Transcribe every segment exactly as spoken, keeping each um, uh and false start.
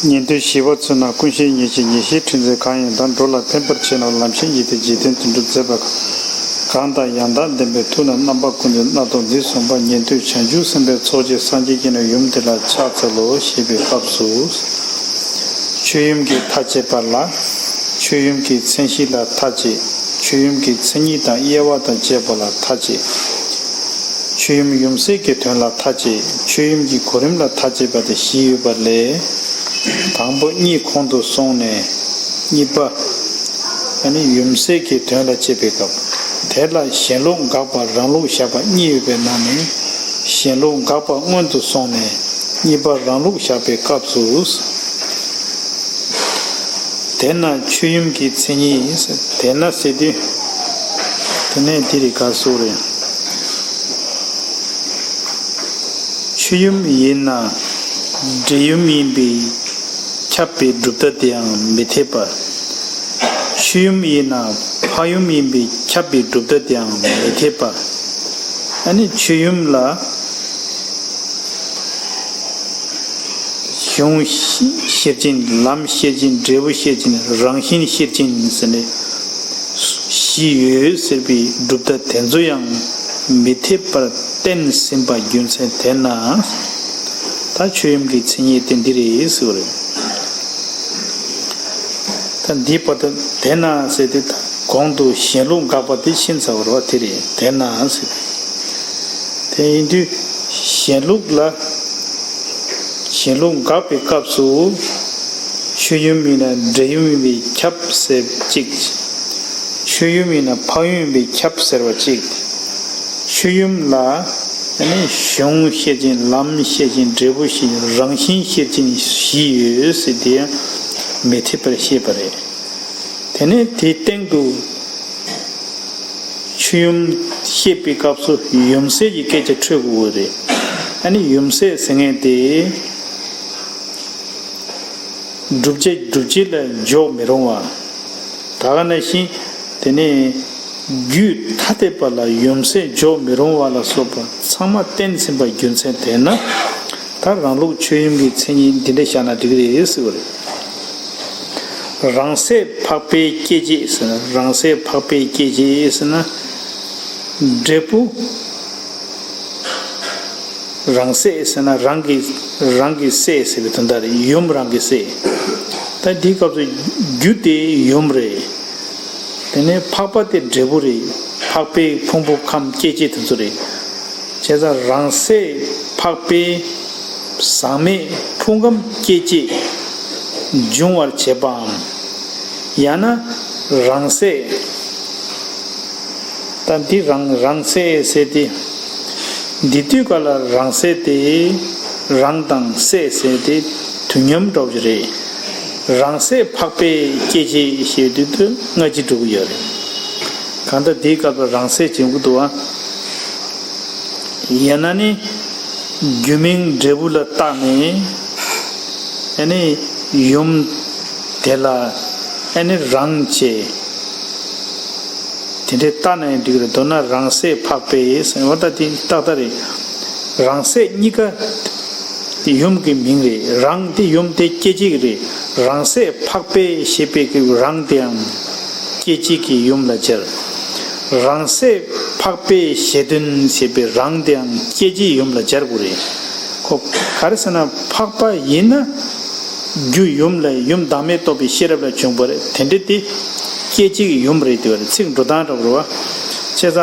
ཉན་ཐོས་བཞི་པ་ཚུལ་ན་ཀུན་ཤེས་ཉེར་གཅིག་ཉེར་ཞིའི་ཕྲིན་ཚེ་གང་ཡིན་དང་། འགྲོ་ལ་ཕན་པར་བྱེད་ནོ་ལམ་ཤེས་ཉིད་དེ། འཇིག་རྟེན་དོན་གྲུབ་མཛད་པ་གང་དང་། ཡང་དག་ལྡན་པའི་ཐུགས་ན་རྣམ་པ་ཀུན་ཏུ་སྣ་ཚོགས་འདི་གསུངས་པ། ཉན་ཐོས་བྱང་ཆུབ་སེམས་དཔའི་ཚོགས་ཀྱིས་སངས་རྒྱས་ཀྱི་ནི་ཡུམ་དེ་ལ་ཕྱག་འཚལ་ལོ་ཞེས་པའི་སྐབས་སུ། མཆོད་ཡུམ་གྱི་མཐའ་བཅད་པ་ལ། མཆོད་ཡུམ་གྱི་མཚན་གཞི་ལ་མཐའ་བཅད། མཆོད་ཡུམ་གྱི་མཚན་ཉིད་དང་དབྱེ་བ་དང་བཅས་པ་ལ་མཐའ་བཅད། མཆོད་ཡུམ་ཡུམ་སྲས་ཀྱི་དོན་ལ་མཐའ་བཅད། མཆོད་ཡུམ་གྱི་གོ་རིམ་ལ་མཐའ་བཅད་པ་སྟེ་བཞི་ཡོད་པ་ལས། དང་པོ་གཉིས་གོང་དུ་སོང་ནས། གཉིས་པ་ཨ་ནི་ཡུམ་སྲས་ཀྱི་དོན་ལ་བཅད་པའི་སྐབས། དེ་ལ་གཞན་ལུགས་དགག་པ་རང་ལུགས་བཞག་པ་གཉིས་ཡོད་པའི་ནང་ནས། གཞན་ལུགས་དགག་པ་སྔོན་དུ་སོང་ནས། གཉིས་པ་རང་ལུགས་བཞག་པའི་སྐབས་སུ། དེས་ན་མཆོད་ཡུམ་གྱི་མཚན་ཉིད། དེས་ན་ཟེར་དུས། དེ་ནས་འདི་རིགས་ག་སོགས་རེད། མཆོད་ཡུམ་ཡིན་ན་འབྲེལ་ཡུམ་ཡིན་པས་ཁྱབ་པའི་གྲུབ་མཐའ་དེའང་མི་འཐད་པ། མཆོད་ཡུམ་ཡིན་ན་འཕགས་ཡུམ་ཡིན་པས་ཁྱབ་པའི་གྲུབ་མཐའ་དེའང་མི་འཐད་པ། ཨ་ནི་མཆོད་ཡུམ་ལ། གཞུང་ཤེར་ཕྱིན། ལམ་ཤེར་ཕྱིན། འབྲས་བུ་ཤེར་ཕྱིན། རང་བཞིན་ཤེར་ཕྱིན་ཟེར་ནས། བཞི་ཡོད་ཟེར་བའི་གྲུབ་མཐའ་དེ་ཚོ་ཡང་མི་འཐད་པར་བསྟན་ཟིན་པ་རྒྱུ་མཚན་དེས་ན། ད་མཆོད་ཡུམ་གྱི་མཚན་ཉིད་དེ་འདི་རེད་ཟེར་བ་རེད། ད་འདིའི་བར་དུ་དེས་ན་ཟེར་ཏེ། ད་གོང་དུ་གཞན་ལུགས་དགག་པ་དེ་ཕྱིན་ཚར་བ་རེད་བ། དེ་རེད། དེས་ན་ཟེར། དེ་ཡིན་དུས་གཞན་ལུགས་ལ། གཞན་ལུགས་དགག་པའི་སྐབས་སུ། མཆོད་ཡུམ་ཡིན་ན་འབྲེལ་ཡུམ་ཡིན་པས་ཁྱབ་ཟེར་གཅིག། མཆོད་ཡུམ་ཡིན་ན་འཕགས་ཡུམ་ཡིན་པས་ཁྱབ་ཟེར་བ་གཅིག། མཆོད་ཡུམ་ལ་ནི་གཞུང་ཤེར་ཕྱིན། ལམ་ཤེར་ཕྱིན། འབྲས་བུ་ཤེར་ཕྱིན། རང་བཞིན་ཤེར་ཕྱིན་བཞི་ཡོད་ཟེར་དེ་མི་འཐད་པར་བཤད་པ་རེད། དེ་ནས་དེའི་སྟེང་དུ་མཆོད་ཡུམ་བཤད་པའི་སྐབས་སུ་ཡུམ་སྲས་ཀྱི་སྐད་ཆ་འཕྲོད་དགོས་རེད། ཨ་ནི་ཡུམ་སྲས་ཟེར་མཁན་དེ། བསྒྲུབ་བྱ་སྒྲུབ་བྱེད་ལ་འཇོག་མི་རུང་བ། ད་ག་ནང་བཞིན་དེ་ནས་རྒྱུད་ཐ་དད་པ་ལ་ཡུམ་སྲས་འཇོག་མི་རུང་བ་ལ་སོགས་པ་ཚང་མ་བསྟན་ཟིན་པ་རྒྱུ་མཚན་དེས་ན། ད་རང་ལུགས་མཆོད་ཡུམ་གྱི་མཚན་ཉིད་འདི་འདྲ་བཞག་ན་འགྲིག་རེད་ཟེར་བ་རེད། རང་སྲས་འཕགས་པའི་སྐྱེ་མཆེད་ཟེར་ན། རང་སྲས་འཕགས་པའི་སྐྱེ་མཆེད་ཟེར་ན། འབྲས་བུ། རང་སྲས་ཟེར་ན་རང་གི། རང་གི་སྲས་ཟེར་བའི་དོན་དག་རེད། ཡུམ་རང་གི་སྲས། ད་འདིའི་སྐབས་སུ་རྒྱུ་དེ་ཡུམ་རེད། དེ་ནས་འཕགས་པ་དེ་འབྲས་བུ་རེད། འཕགས་པའི་ཕུང་པོ་ཁམས་སྐྱེ་མཆེད་དེ་ཚོ་རེད། བྱས་ཙང་རང་སྲས་འཕགས་པའི་ཟག་མེད་ཕུང་ཁམས་སྐྱེ་མཆེད་འབྱུང་བར་བྱེད་པའམ། ཡང་ན་རང་སྲས། ད་འདི་རང་། རང་སྲས་ཟེར་ཏེ། འདི་དུས་ཀ་ལ་རང་སྲས་དེ་རང་དང་སྲས་ཟེར་ཏེ་དུས་མཉམ་འདྲ་བོ་ཞིག་རེད། རང་སྲས་འཕགས་པའི་སྐྱེ་མཆེད་ཞེས་དུས་དུ་སྔ་ཕྱི་འགྲོ་གི་ཡོད་རེད། གང་ལྟར་འདིའི་སྐབས་ལ་རང་སྲས་བྱེད་དགོས་འདུག་བ། ཡང་ན་ནི་རྒྱུ་མིང་འབྲས་བུ་ལ་བཏགས་ནས། ཨ་ནི་ཡུམ་དེ་ལ་ཨ་ནི་རང་བྱས། དེ་འདྲའི་བཏགས་ན་ཡང་འགྲིག་རེད། མདོར་ན་རང་སྲས་འཕགས་པའི་ཟེར་བ་ད་དེ་ཏག་ཏག་རེད། རང་སྲས་གཉིས་ཀ་དེ་ཡུམ་གྱི་མིང་རེད། རང་དེ་ཡུམ་དེ་སྐྱེ་མཆེད་ཀྱི་རེད། རང་སྲས་འཕགས་པའི་ཞེས་པའི་གི་རང་དེའང་སྐྱེ་མཆེད་ཀྱི་ཡུམ་ལ་སྦྱར། རང་སྲས་འཕགས་པའི་གཞལ་དོན་ཞེས་པའི་རང་དེའང་སྐྱེ་མཆེད་ཡུམ་ལ་སྦྱར་དགོས་རེད། ཁོ་ག་རེ་ཟེར་ན་འཕགས་པ་ཡིན་ན། རྒྱུ་ཡུམ་ལ་ཡུམ་བདག་མེད་རྟོགས་པའི་ཤེས་རབ་ལ་བྱུང་བ་རེད། དེ་འདྲ་དེ་སྐྱེ་མཆེད་ཀྱི་ཡུམ་རེད་དེ་བ་རེད། ཚིག་འགྲོ་སྟངས་འདྲ་བོ་རེད་བ། བྱས་ཙང་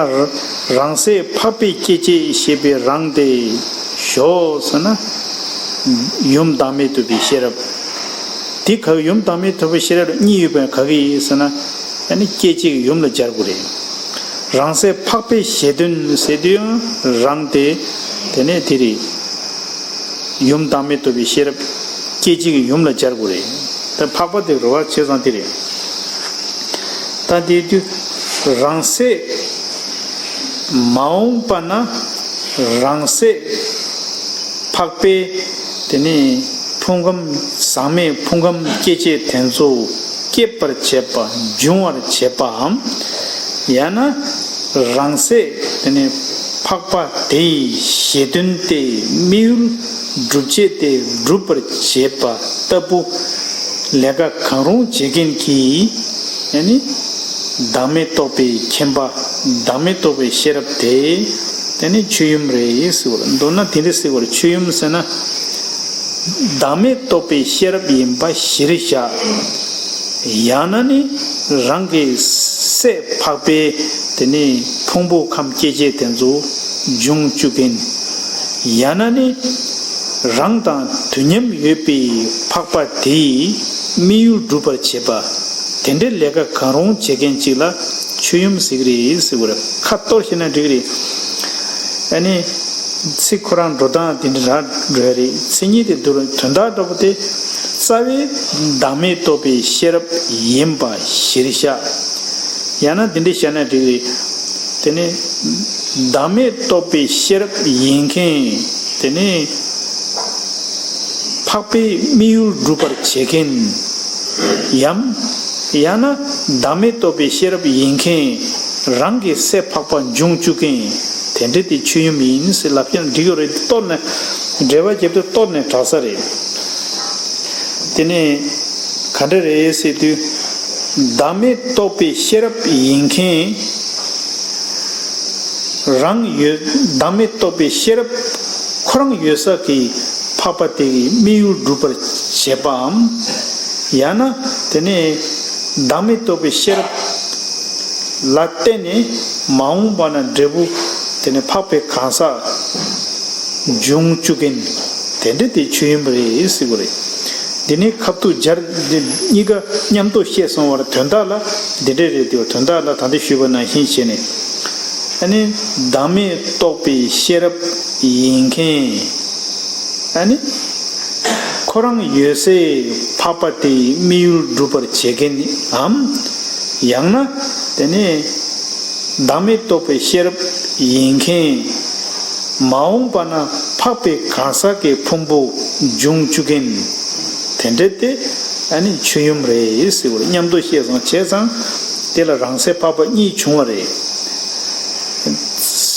རང་སྲས་འཕགས་པའི་སྐྱེ་མཆེད་ཞེས་པའི་རང་དེ་ཞོག་ཟེར་ན། ཡུམ་བདག་མེད་རྟོགས་པའི་ཤེས་རབ། དེ་ག་ཡུམ་བདག་མེད་རྟོགས་པའི་ཤེས་རབ་གཉིས་ཡོད་པའི་ག་གི་ཡིན་ཟེར་ན། ཨ་ནི་སྐྱེ་མཆེད་ཀྱི་ཡུམ་ལ་སྦྱར་དགོས་རེད། རང་སྲས་འཕགས་པའི་གཞལ་དོན་ཟེར་དུས་ཡང་རང་དེ། དེ་ནས་དེ་རེད། ཡུམ་བདག་མེད་རྟོགས་པའི་ཤེས་རབ་སྐྱེ་མཆེད་ཀྱི་ཡུམ་ལ་སྦྱར་དགོས་རེད། ད་འཕགས་པ་དེ་རེད་བ། བྱས་ཙང་དེ་རེད། ད་དེ་དུས་རང་སྲས་མ་འོངས་པ་ན་རང་སྲས་འཕགས་པའི་དེ་ནས་ཕུང་ཁམས་ཟག་མེད་ཕུང་ཁམས་སྐྱེ་མཆེད་དེ་ཚོ་སྐྱེད་པར་བྱེད་པ། འབྱུང་བར་བྱེད་པའམ། ཡང་ན་རང་སྲས་དེ་ནས་ འཕགས་པ་དེ་ཡི་བཞེད་དོན་ཏེ་དམིགས་ཡུལ་སྒྲུབ་བྱེད་དེ་སྒྲུབ་པར་བྱེད་པ་ལྟ་བུ་ལས་ཀ་གང་རུང་བྱེད་མཁན་གྱི་ཡང་ན་བདག་མེད་རྟོགས་པའི་མཁྱེན་པ། བདག་མེད་རྟོགས་པའི་ཤེས་རབ་དེ་ཡང་ན་ཆོས་ཡུམ་རེད་ཟེར་བ་རེད། མདོར་ན་དེ་འདྲ་ཟེར་བ་རེད། ཆོས་ཡུམ་ཟེར་ན། བདག་མེད་རྟོགས་པའི་ཤེས་རབ་ཡིན་པ་གཞིར་བཞག་ཡང་ན་ནི་རང་གི་སྲས་འཕགས་པའི་དེ་ནི་ཕུང་པོ་ཁམས་སྐྱེ་མཆེད་དེ་ཚོ་འབྱུང་བཅུག་མཁན། ཡང་ན་ནི་རང་དང་དུས་མཉམ་ཡོད་པའི་འཕགས་པ་དེའི་དམིགས་ཡུལ་སྒྲུབ་པར་བྱེད་པ། དེ་འདྲའི་ལས་ཀ་གང་རུང་བྱེད་མཁན་ཅིག་ལ་ཆོས་ཡུམ་ཟེར་གི་རེད་ཟེར་བ་རེད། ཁ་གཏོར་བྱས་ན་འགྲིག་གི་རེད། ཨ་ནི། ཚིག་ཁོ་རང་འགྲོ་སྟངས་དེ་འདྲ་རག་འགྲོ་ཡ་རེད། མཚན་ཉིད་དེ་འདུག་དོན་དག་འདྲ་པོ་དེ་རྩ་བའི་བདག་མེད་རྟོགས་པའི་ཤེས་རབ་ཡིན་པ་གཞིར་བཞག་ཡང་ན་འདི་འདྲ་བཤད་ན་འགྲིག་རེད། དེ་ནི་བདག་མེད་རྟོགས་པའི་ཤེས་རབ་ཡིན་མཁན། དེ་ནི་འཕགས་པའི་དམིགས་ཡུལ་སྒྲུབ་པར་བྱེད་མཁན་ཡམ། ཡང་ན་བདག་མེད་རྟོགས་པའི་ཤེས་རབ་ཡིན་མཁན། རང་གི་སྲས་འཕགས་པ་འབྱུང་བཅུག་མཁན་དེ་འདྲ་དེ་ཆོས་ཡུམ་ཡིན་ཟེར་ལབ་ཀྱང་འགྲིག་ཡོད་རེད། གཏོར་ནས་འགྲེལ་པ་རྒྱབ་དུས་གཏོར་ནས་དྲག་ས་རེད། དེ་ནས་ག་འདྲ་རེད་ཟེར་དུས། བདག་མེད་རྟོགས་པའི་ཤེས་རབ་ཡིན་མཁན། རང་ཡོད་བདག་མེད་རྟོགས་པའི་ཤེས་རབ་ཁོ་རང་ཡོད་ས་གི་འཕགས་པ་དེ་གི་དམིགས་ཡུལ་སྒྲུབ་པར་བྱེད་པའམ། ཡང་ན་དེ་ནས་བདག་མེད་རྟོགས་པའི་ཤེས་རབ་ལ་བརྟེན་ནས་མ་འོངས་པ་ན་འབྲས་བུ་དེ་ནས་འཕགས་པའི་གང་ཟག་འབྱུང་བཅུག་མཁན་དེ་འདྲ་དེ་ཆོས་ཡུམ་རེད་ཟེར་གི་རེད། འདི་ནི་ཁ་ཐུག་སྦྱར་འདི་གཉིས་ཀ་མཉམ་དུ་བཤད་སོང་བར་དོན་དག་ལ་འདི་འདྲ་རེད་དེ། དོན་དག་ལ་ད་ལྟ་ཞུས་པ་ནང་བཞིན་བྱས་ནས། ཨ་ནི་བདག་མེད་རྟོགས་པའི་ཤེས་རབ་ཡིན་མཁན། ཨ་ནི་ཁོ་རང་ཡོད་སའི་འཕགས་པ་དེའི་དམིགས་ཡུལ་སྒྲུབ་པར་བྱེད་མཁན་ནམ། ཡང་ན་དེ་ནི་བདག་མེད་རྟོགས་པའི་ཤེས་རབ་ཡིན་མཁན། མ་འོངས་པ་ན་འཕགས་པའི་གང་ཟག་གི་ཕུང་པོ་འབྱུང་བཅུག་མཁན་དེ་འདྲ་དེ་ཨ་ནི་ཆོས་ཡུམ་རེད་ཟེར་བ་རེད། མཉམ་དུ་བཤད་སོང་བྱས་ཙང་དེ་ལ་རང་སའི་འཕགས་པ་གཉིས་བྱུང་བ་རེད།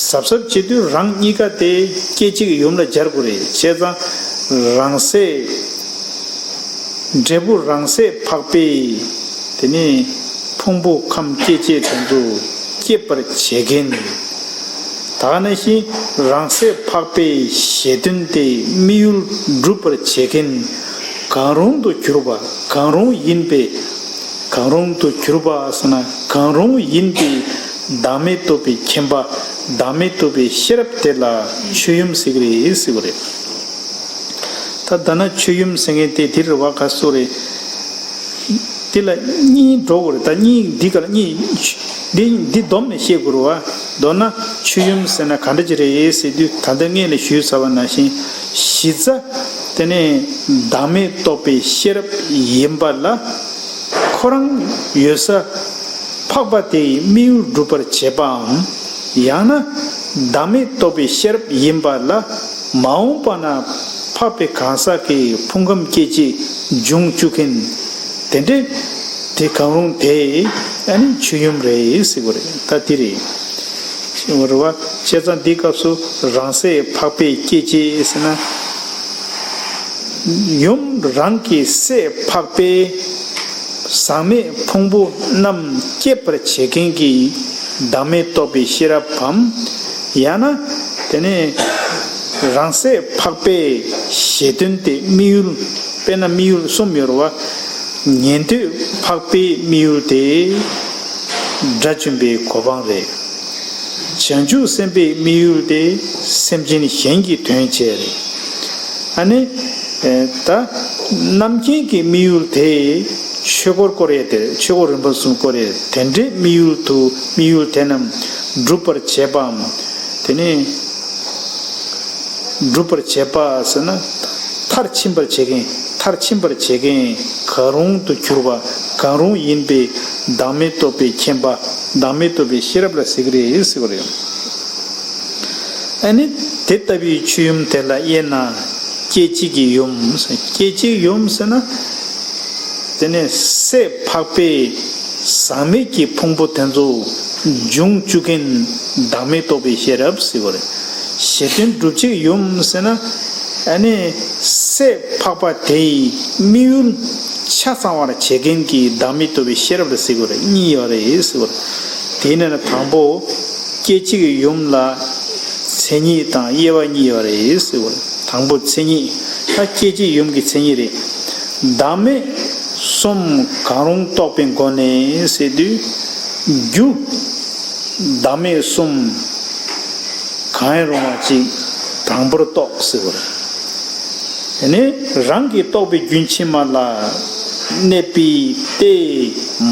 གཟབ་གཟབ་བྱེད་དུས་རང་གཉིས་ཀ་དེ་སྐད་ཅིག་ཡུམ་ལ་སྦྱར་དགོས་རེད། བྱས་ཙང་རང་སའི་འབྲས་བུ་རང་སའི་འཕགས་པས་དེ་ནི་ཕུང་པོ་ཁམས་སྐྱེ་མཆེད་དེ་ཚོ་སྐྱེད་པར་བྱེད་མཁན། ད་ག་ནང་བཞིན་རང་སའི་འཕགས་པའི་བཞེད་དོན་དེ་དམིགས་ཡུལ་སྒྲུབ་པར་བྱེད་མཁན། གང་རུང་དུ་གྱུར་པ་གང་རུང་ཡིན་པའི། གང་རུང་དུ་གྱུར་པ་ཟེར་ན་གང་རུང་ཡིན་པའི་བདག་མེད་རྟོགས་པའི་མཁྱེན་པ། བདག་མེད་རྟོགས་པའི་ཤེས་རབ་དེ་ལ་ཆོས་ཡུམ་ཟེར་གི་རེད་ཟེར་བ་རེད། ད་ལྟ་ན་ཆོས་ཡུམ་ཟེར་མཁན་དེ་དེ་རེད་བ། ག་སུ་རེད། དེ་ལ་གཉིས་འགྲོ་དགོས་རེད། ད་གཉིས་འདི་ག་ལ་གཉིས། འདི་འདི་བསྡོམས་ནས་བཤད་དགོས་རེད་བ། མདོར་ན་ཆོས་ཡུམ་ཟེར་ན་ག་འདྲ་ཅིག་རེད་ཟེར་དུས་ད་ལྟ་སྔོན་ལ་ཞུས་ཚར་བ་ནང་བཞིན་གཞི་རྩ་དེ་ནས་བདག་མེད་རྟོགས་པའི་ཤེས་རབ་ཡིན་པ་ལ། ཁོ་རང་ཡོད་ས་འཕགས་པ་དེའི་དམིགས་ཡུལ་སྒྲུབ་པར་བྱེད་པའམ། ཡང་ན་བདག་མེད་རྟོགས་པའི་ཤེས་རབ་ཡིན་པ་ལ། མ་འོངས་པ་ན་འཕགས་པའི་གང་ཟག་གི་ཕུང་ཁམས་སྐྱེ་མཆེད་འབྱུང་བཅུག་མཁན་དེ་འདྲས་དེ་གང་རུང་དེ་ཨ་ནི་ཆོས་ཡུམ་རེད་ཟེར་བ་རེད། ད་དེ་རེད། ཟེར་བ་རེད་བ། བྱས་ཙང་འདིའི་སྐབས་སུ་རང་སའི་འཕགས་པའི་སྐྱེ་མཆེད་ཟེར་ན། ཡུམ་རང་གི་སྲས་འཕགས་པའི་ཟག་མེད་ཕུང་པོ་རྣམས་སྐྱེད་པར་བྱེད་མཁན་གྱི་བདག་མེད་རྟོགས་པའི་ཤེས་རབ་བམ། ཡང་ན་དེ་ནས་རང་སྲས་འཕགས་པའི་བཞེད་དོན་དེ་དམིགས་ཡུལ། དཔེར་ན་དམིགས་ཡུལ་གསུམ་ཡོད་རེད་བ། ཉན་ཐོས་འཕགས་པའི་དམིགས་ཡུལ་དེ་དགྲ་བཅོམ་པའི་གོ་འཕང་རེད། བྱང་ཆུབ་སེམས་དཔའི་དམིགས་ཡུལ་དེ་སེམས་ཅན་གཞན་གྱི་དོན་བྱས་རེད། ཨ་ནི། ད་རྣམ་མཁྱེན་གྱི་དམིགས་ཡུལ་དེ་ཆོས་འཁོར་བསྐོར་ཡས་དེ་རེད། ཆོས་འཁོར་རིམ་པ་གསུམ་བསྐོར་ཡས་དེ་འདྲའི་དམིགས་ཡུལ་དུ་དམིགས་ཡུལ་དེ་རྣམས་སྒྲུབ་པར་བྱེད་པའམ། དེ་ནི་སྒྲུབ་པར་བྱེད་པ་ཟེར་ན་མཐར་ཕྱིན་པར་བྱེད་མཁན། མཐར་ཕྱིན་པར་བྱེད་མཁན་གང་རུང་དུ་གྱུར་པ་གང་རུང་ཡིན་པའི་བདག་མེད་རྟོགས་པའི་མཁྱེན་པ། བདག་མེད་རྟོགས་པའི་ཤེས་རབ་ལ་ཟེར་གི་རེད་ཟེར་བ་རེད། ཨ་ནི་དེ་ལྟ་བུའི་ཆོས་ཡུམ་དེ་ལ་དབྱེ་ན། སྐྱེ་མཆེད་ཀྱི་ཡུམ། སྐྱེ་མཆེད་ཡུམ་ཟེར་ན། དེ་ནས་སྲས་འཕགས་པའི་ཟག་མེད་ཀྱི་ཕུང་པོ་དེ་ཚོ་ འབྱུང་བཅུག་མཁན་བདག་མེད་རྟོགས་པའི་ཤེས་རབ་ཟེར་བ་རེད། གཞི་རྟེན་སྒྲུབ་བྱེད་ཡུམ་ཟེར་ན། ཨ་ནི་སྲེད་འཕགས་པ་དེ་ཡི་དམིགས་ཡུལ་ཆ་ཚང་བར་བྱེད་མཁན་གྱི་བདག་མེད་རྟོགས་པའི་ཤེས་རབ་ལ་ཟེར་དགོས་རེད། གཉིས་ཡོད་རེད་ཟེར་བ་རེད། དེ་ནས་ན་དང་པོ་སྐད་ཅིག་ཡུམ་ལ་མཚན་ཉིད་དང་དབྱེ་བ་གཉིས་ཡོད་རེད་ཟེར་བ་རེད། དང་པོ་མཚན་ཉིད། ད་སྐད་ཅིག་ཡུམ་གྱི་མཚན་ཉིད་རེད། བདག་མེད་གསུམ་གང་རུང་རྟོགས་པའི་སྒོ་ནས་ཟེར་དུས། རྒྱུ། བདག་མེད་གསུམ་གང་ཡང་རུང་བ་ཅིག་དང་པོར་རྟོགས་ཟེར་བ་རེད། དེ་ནས་རང་གིས་རྟོགས་པའི་རྒྱུན་ཕྱི་མ་ལ་གནས་པའི་སྟེ་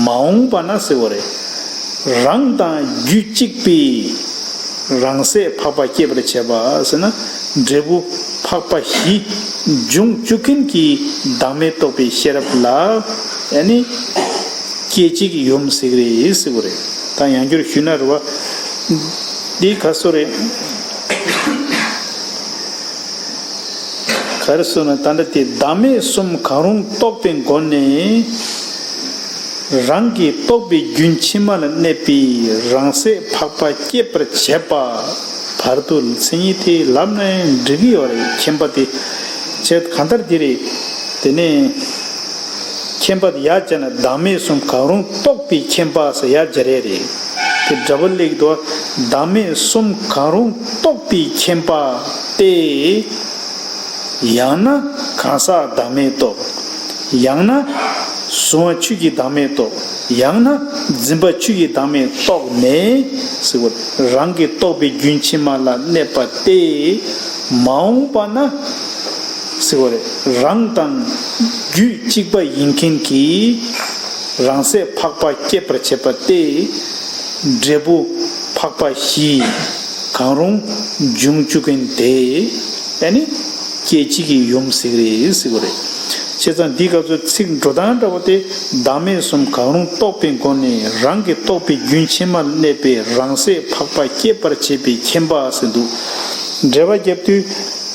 མ་འོངས་པ་ན་ཟེར་བ་རེད། རང་དང་རྒྱུད་གཅིག་པའི་རང་སྲེད་འཕགས་པ་སྐྱེད་པར་བྱེད་པ་ཟེར་ན། འབྲས་བུ་འཕགས་པ་བཞི་འབྱུང་བཅུག་མཁན་གྱི་བདག་མེད་རྟོགས་པའི་ཤེས་རབ་ལ་ཨ་ནི་སྐད་ཅིག་ཡུམ་ཟེར་གི་རེད་ཟེར་བ་རེད། ད་ཡང་བསྐྱར་ཞུས་ན་རེད་བ། འདི་ག་སོ་རེད། ག་རེ་ཟེར་ན་ད་ལྟ་དེ་བདག་མེད་གསུམ་གང་རུང་རྟོགས་པའི་སྒོ་ནས། རང་གིས་རྟོགས་པའི་རྒྱུན་ཕྱི་མ་ལ་གནས་པའི་རང་སྲེད་འཕགས་པ་སྐྱེད་པར་བྱེད་པ། བར་དུ་མཚན་ཉིད་དེ་ལབ་ན་ཡང་འགྲིག་གི་ཡོད་རེད། མཁྱེན་པ་དེ་བྱས་གང་ལྟར་འདི་རེད། དེ་ནས་མཁྱེན་པ་དེ་ཡར་བྱས་ན་བདག་མེད་གསུམ་གང་རུང་རྟོགས་པའི་མཁྱེན་པ་ཟེར་ཡར་སྦྱར་ཡས་རེད། དེ་འདྲ་པོ་སླེབས་འདུག་བདག་མེད་གསུམ་གང་རུང་རྟོགས་པའི་མཁྱེན་པ་སྟེ། ཡང་ན་གང་ཟག་བདག་མེད་རྟོགས། ཡང་ན་གཟུང་བ་ཆོས་ཀྱི་བདག་མེད་རྟོགས། ཡང་ན་འཛིན་པ་ཆོས་ཀྱི་བདག་མེད་རྟོགས་ནས་ཟེར་བ། རང་གིས་རྟོགས་པའི་རྒྱུན་ཕྱི་མ་ལ་གནས་པ་སྟེ། མ་འོངས་པ་ན་ཟེར་བ་རེད། རང་དང་རྒྱུད་གཅིག་པ་ཡིན་མཁན་གྱི་རང་སྲེད་འཕགས་པ་སྐྱེད་པར་བྱེད་པ་སྟེ། འབྲས་བུ་འཕགས་པ་བཞི་གང་རུང་འབྱུང་བཅུག་མཁན་དེ་ཨ་ནི་སྐད་ཅིག་གི་ཡུམ་ཟེར་གི་རེད་ཟེར་བ་རེད། བྱས་ཙང་འདིའི་སྐབས་སུ་ཚིག་འགྲོ་སྟངས་འདྲ་བོ་དེ། བདག་མེད་གསུམ་གང་རུང་རྟོགས་པའི་སྒོ་ནས་རང་གིས་རྟོགས་པའི་རྒྱུན་ཕྱི་མ་ལ་གནས་པའི་རང་སྲེད་འཕགས་པ་སྐྱེད་པར་བྱེད་པའི་མཁྱེན་པ་ཟེར་འདུག་འགྲེལ་པ་རྒྱབ་དུས།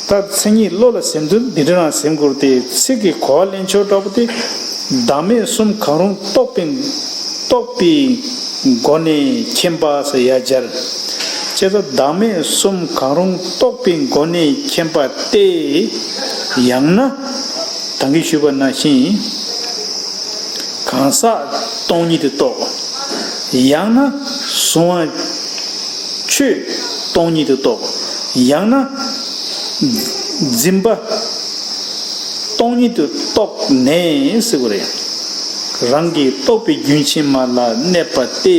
ད་མཚན་ཉིད་བློ་ལ་ཟིན་དུས་འདི་འདྲ་རང་ཟིན་དགོས་ཏེ། ཚིག་གི་གོ་བ་ལེན་ཕྱོགས་འདྲ་པོ་དེ། བདག་མེད་གསུམ་གང་རུང་རྟོགས་པའི་རྟོགས་པའི་སྒོ་ནས་མཁྱེན་པ་ཟེར་ཡ་སྦྱར། བྱས་ཙང་བདག་མེད་གསུམ་གང་རུང་རྟོགས་པའི་སྒོ་ནས་མཁྱེན་པ་སྟེ། ཡང་ན་ད་གིན་ཞུས་པ་ནང་བཞིན། གང་ཟག་སྟོང་ཉིད་དུ་རྟོགས། ཡང་ན་གཟུང་བ་ཆོས་སྟོང་ཉིད་དུ་རྟོགས། ཡང་ན་འཛིན་པ་སྟོང་ཉིད་དུ་རྟོགས་ནས་ཟེར་བ་རེད། རང་གིས་རྟོགས་པའི་རྒྱུན་ཕྱི་མ་ལ་གནས་པ་སྟེ།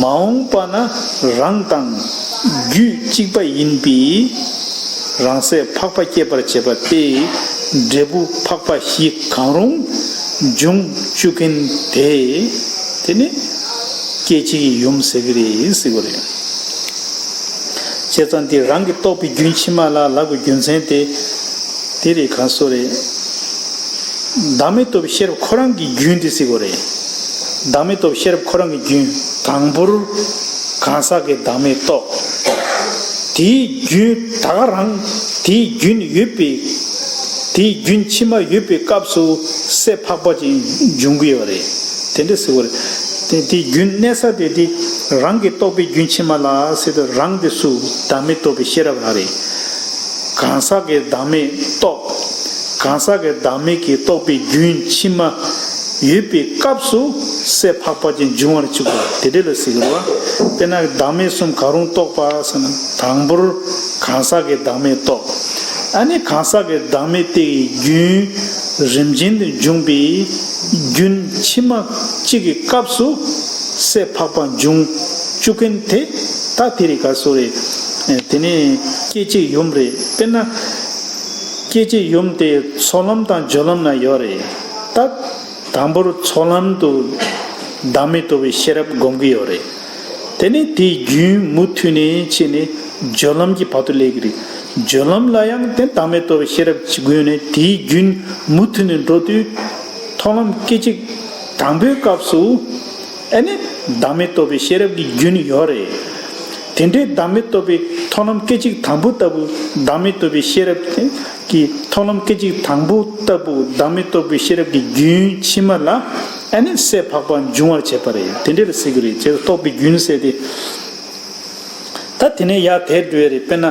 མ་འོངས་པ་ན་རང་དང་རྒྱུད་གཅིག་པ་ཡིན་པའི་རང་སྲེད་འཕགས་པ་སྐྱེད་པར་བྱེད་པ་སྟེ། འབྲས་བུ་འཕགས་པ་བཞི་གང་རུང་འབྱུང་བཅུག་མཁན་དེ། དེ་ནི་སྐད་ཅིག་གི་ཡུམ་ཟེར་གི་རེད་ཟེར་བ་རེད། བྱས་ཙང་དེ་རང་གིས་རྟོགས་པའི་རྒྱུན་ཕྱི་མ་ལ་ལབ་དགོས་རྒྱུ་མཚན་དེ། དེ་རེད། གང་སོ་རེད། བདག་མེད་རྟོགས་པའི་ཤེས་རབ་ཁོ་རང་གི་རྒྱུན་དེ་ཟེར་དགོས་རེད། བདག་མེད་རྟོགས་པའི་ཤེས་རབ་ཁོ་རང་གི་རྒྱུན། དང་པོར་གང་ཟག་གི་བདག་མེད་རྟོགས། དེའི་རྒྱུན་ད་ག་རང་དེའི་རྒྱུན་ཡོད་པའི། དེའི་རྒྱུན་ཕྱི་མ་ཡོད་པའི་སྐབས་སུ་སྲེད་འཕགས་པ་ཅན་འབྱུང་གི་ཡོད་རེད། དེ་འདྲ་ཟེར་བ་རེད། དེ་དེའི་རྒྱུན་གནས་ས་དེ་དེ་རང་གིས་རྟོགས་པའི་རྒྱུན་ཕྱི་མ་ལ་ཟེར་དུས་རང་དེ་སུ། བདག་མེད་རྟོགས་པའི་ཤེས་རབ་རང་རེད། གང་ཟག་གི་བདག་མེད་རྟོགས། གང་ཟག་གི་བདག་མེད་ཀྱི་རྟོགས་པའི་རྒྱུན་ཕྱི་མ་ཡོད་པའི་སྐབས་སུ་སྲེད་འཕགས་པ་ཅན་འབྱུང་བར་བཅུག་པ་དེ་འདྲ་ལ་ཟེར་གི་རེད་བ། དཔེར་ན་བདག་མེད་གསུམ་གང་རུང་རྟོགས་པ་ཟེར་ན། དང་པོར་གང་ཟག་གི་བདག་མེད་རྟོགས། ཨ་ནི་གང་ཟག་གི་བདག་མེད་དེ་ཡི་རྒྱུན་རིམ་བཞིན་དུ་འབྱུང་བའི་རྒྱུན་ཕྱི་མ་གཅིག་གི་སྐབས་སུ་སྲེད་འཕགས་པ་འབྱུང་བཅུག་མཁན་དེ། ད་དེ་རེད། ག་སོ་རེད། དེ་ནས་སྐད་ཅིག་ཡུམ་རེད། དཔེར་ན། སྐད་ཅིག་ཡུམ་དེ་ཚོགས་ལམ་དང་སྦྱོར་ལམ་ན་ཡོད་རེད། ད་དང་པོར་ཚོགས་ལམ་དུ་བདག་མེད་རྟོགས་པའི་ཤེས་རབ་སྒོམ་གྱི་ཡོད་རེད། དེ་ནས་དེའི་རྒྱུན་མུ་མཐུད་ནས་ཕྱིན་ནས་སྦྱོར་ལམ་གྱི་བར་དུ་སླེབས་ཀྱི་རེད། སྦྱོར་ལམ་ལ་ཡང་དེ་བདག་མེད་རྟོགས་པའི་ཤེས་རབ་ཀྱི་སྒོ་ནས་དེའི་རྒྱུན་མུ་མཐུད་ནས་འགྲོ་དུས། མཐོང་ལམ་སྐད་ཅིག་དང་པོའི་སྐབས་སུ་ཨ་ནི་བདག་མེད་རྟོགས་པའི་ཤེས་རབ་ཀྱི་རྒྱུན་ཡོད་རེད། དེ་འདྲའི་བདག་མེད་རྟོགས་པའི་ མཐོང་ལམ་སྐད་ཅིག་དང་པོ་ལྟ་བུ་བདག་མེད་རྟོགས་པའི་ཤེས་རབ་ཀྱི། མཐོང་ལམ་སྐད་ཅིག་དང་པོ་ལྟ་བུ་བདག་མེད་རྟོགས་པའི་ཤེས་རབ་ཀྱི་རྒྱུན་ཕྱི་མ་ལ་ཨ་ནི་སྲེད་འཕགས་པ་འབྱུང་བར་བྱེད་པ་རེད། དེ་འདྲ་ལ་ཟེར་གྱི་རེད། ཅེས་རྟོགས་པའི་རྒྱུན་ཟེར་ཏེ། ད་དེ་ནས་ཡར་དེར་འགྲོ་ཡ་རེད། དཔེར་ན།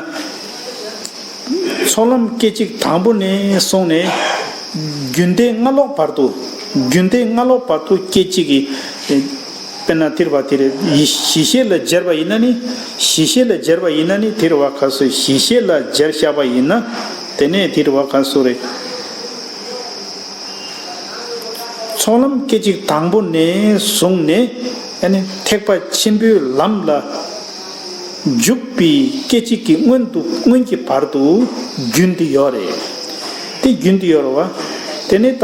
ཚོགས་ལམ་སྐད་ཅིག་དང་པོ་ནས་བཟུང་ནས་རྒྱུན་མཐའི་སྔ་ལོགས་བར་དུ། རྒྱུན་མཐའི་སྔ་ལོགས་བར་དུ་སྐད་ཅིག་གིས། དཔེར་ན་དེར་བ་དེ་རེད། གཞི་ཤེས་ལ་སྦྱར་བ་ཡིན་ན་ནི། གཞི་ཤེས་ལ་སྦྱར་བ་ཡིན་ན་ནི་དེར་བ་ག་སོ། གཞི་ཤེས་ལ་སྦྱར་བཞག་པ་ཡིན་ན། དེ་ནས་དེར་བ་ག་སོ་རེད། ཚོགས་ལམ་སྐད་ཅིག་དང་པོ་ནས་བཟུང་ནས་ཨ་ནི་ཐེག་པ་ཆེན་པོའི་ལམ་ལ་འཇུག་པའི་སྐད་ཅིག་གི་སྔོན་དུ། སྔོན་གྱི་བར་དུ་རྒྱུན་དེ་ཡོད་རེད། དེ་རྒྱུན་དེ་ཡོད་རེད་བ། དེ་ནས་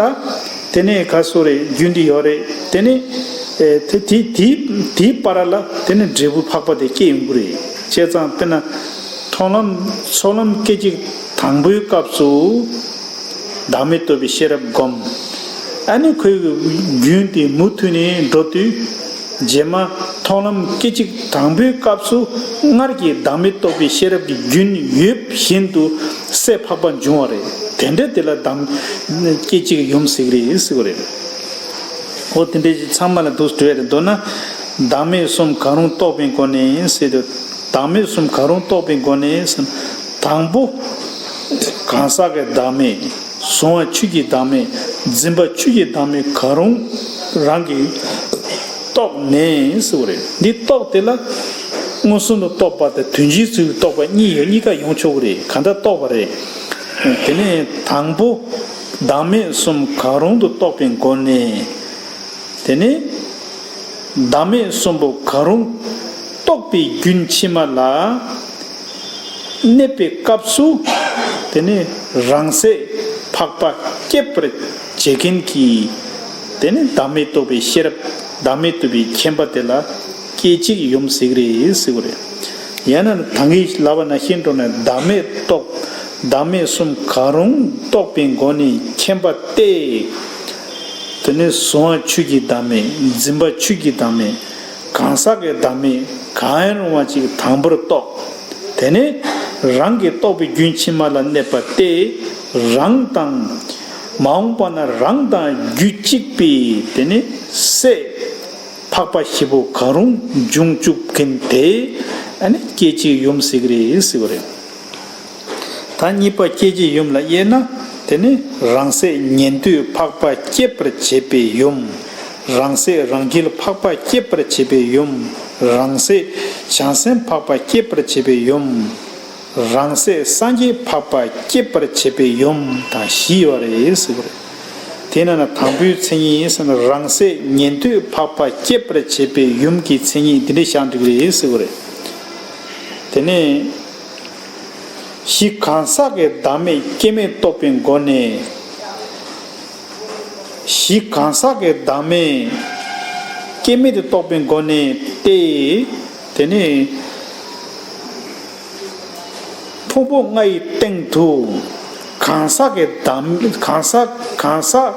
ད། དེ་ནས་ག་སོ་རེད། རྒྱུན་དེ་ཡོད་རེད། དེ་ནས་ཨེ་དེ་དེ་དེའི་དེའི་བར་ལ་དེ་ནས་འབྲས་བུ་འཕགས་པ་དེ་སྐྱེ་ཡོང་གི་རེད། བྱས་ཙང་དཔེར་ན། མཐོང་ལམ། ཚོགས་ལམ་སྐད་ཅིག་དང་པོའི་སྐབས་སུ་བདག་མེད་རྟོགས་པའི་ཤེས་རབ་བསྒོམ། ཨ་ནི་ཁོའི་རྒྱུན་དེ་མུ་མཐུད་ནས་འགྲོ་དུས། རྗེས་མ་མཐོང་ལམ་སྐད་ཅིག་དང་པོའི་སྐབས་སུ་སྔར་གྱི་བདག་མེད་རྟོགས་པའི་ཤེས་རབ་ཀྱི་རྒྱུན་ཡོད་བཞིན་དུ་སྲེད་འཕགས་པ་འབྱུང་བ་རེད། དེ་འདྲ་དེ་ལ་བདག་སྐད་ཅིག་ཡུམ་ཟེར་གྱི་རེད་ཟེར་བ་རེད། འོ་དེ་འདྲ་ཞིག་ཚང་མ་ལ་འདུག་འགྲོ་ཡ་རེད། མདོར་ན། བདག་མེད་གསུམ་གང་རུང་རྟོགས་པའི་སྒོ་ནས་ཟེར་དུས། བདག་མེད་གསུམ་གང་རུང་རྟོགས་པའི་སྒོ་ནས་ཟེར། དང་པོ། གང་ཟག་གི་བདག་མེད། གཟུང་བ་ཆོས་ཀྱི་བདག་མེད། འཛིན་པ་ཆོས་ཀྱི་བདག་མེད་གང་རུང་རང་གིས་རྟོགས་ནས་ཟེར་བ་རེད། འདི་རྟོགས་དེ་ལ་མངོན་སུམ་དུ་རྟོགས་པ་དང་དོན་སྤྱིའི་ཚུལ་དུ་རྟོགས་པ་གཉིས་ཡོད། གཉིས་ཀ་ཡོང་ཆོག་གི་རེད། གང་ལྟར་རྟོགས་པ་རེད། དེ་ནས་དང་པོ། བདག་མེད་གསུམ་གང་རུང་དུ་རྟོགས་པའི་སྒོ་ནས། དེ་ནས་བདག་མེད་གསུམ་པོ་གང་རུང་རྟོགས་པའི་རྒྱུན་ཕྱི་མ་ལ་གནས་པའི་སྐབས་སུ། དེ་ནས་རང་སྲེད་འཕགས་པ་སྐྱེད་པར་བྱེད་མཁན་གྱི། དེ་ནས་བདག་མེད་རྟོགས་པའི་ཤེས་རབ། བདག་མེད་རྟོགས་པའི་མཁྱེན་པ་དེ་ལ་སྐད་ཅིག་ཡུམ་ཟེར་གྱི་རེད་ཟེར་གྱི་རེད། ཡང་ན་ད་གིན་ལབ་པ་ནང་བཞིན་འགྲོ་ན། བདག་མེད་རྟོགས། བདག་མེད་གསུམ་གང་རུང་རྟོགས་པའི་སྒོ་ནས་མཁྱེན་པ་སྟེ། དེ་ནས་གཟུང་བ་ཆོས་ཀྱི་བདག་མེད། འཛིན་པ་ཆོས་ཀྱི་བདག་མེད། གང་ཟག་གི་བདག་མེད་གང་ཡང་རུང་བ་ཅིག་དང་པོར་རྟོགས། དེ་ནས་རང་གིས་རྟོགས་པའི་རྒྱུན་ཕྱི་མ་ལ་གནས་པ་སྟེ། རང་དང་། མ་འོངས་པ་ན་རང་དང་རྒྱུད་གཅིག་པའི་དེ་ནས་སྲེད་འཕགས་པ་བཞི་པོ་གང་རུང་འབྱུང་བཅུག་མཁན་དེ་ཨ་ནི་སྐད་ཅིག་ཡུམ་ཟེར་གྱི་རེད་ཟེར་བ་རེད། ད་གཉིས་པ་སྐད་ཅིག་ཡུམ་ལ་དབྱེ་ན། དེ་ནི་རང་སྲེད་ཉན་ཐོས་འཕགས་པ་སྐྱེད་པར་བྱེད་པའི་ཡུམ། རང་སྲེད་རང་རྒྱལ་འཕགས་པ་སྐྱེད་པར་བྱེད་པའི་ཡུམ། རང་སྲེད་བྱང་སེམས་འཕགས་པ་སྐྱེད་པར་བྱེད་པའི་ཡུམ། རང་སྲེད་སངས་རྒྱས་འཕགས་པ་སྐྱེད་པར་བྱེད་པའི་ཡུམ་དང་བཞི་ཡོད་རེད་ཟེར་བ་རེད། དེ་ན་ན་དང་པོའི་མཚན་ཉིད་ཟེར་ན་རང་སྲེད་ཉན་ཐོས་འཕགས་པ་སྐྱེད་པར་བྱེད་པའི་ཡུམ་གྱི་མཚན་ཉིད་འདི་འདྲ་བཞག་འགྲིག་རེད་ཟེར་བ་རེད། དེ་ནས་གཞི་གང་ཟག་གི་བདག་མེད་སྐྱེ་མེད་རྟོགས་པའི་སྒོ་ནས། གཞི་གང་ཟག་གི་བདག་མེད་སྐྱེ་མེད་དུ་རྟོགས་པའི་སྒོ་ནས་ཏེ། དེ་ནས་ཕུང་པོ་ལྔ་ཡི་སྟེང་དུ་གང་ཟག་གི་བདག་གང་ཟག་གང་ཟག་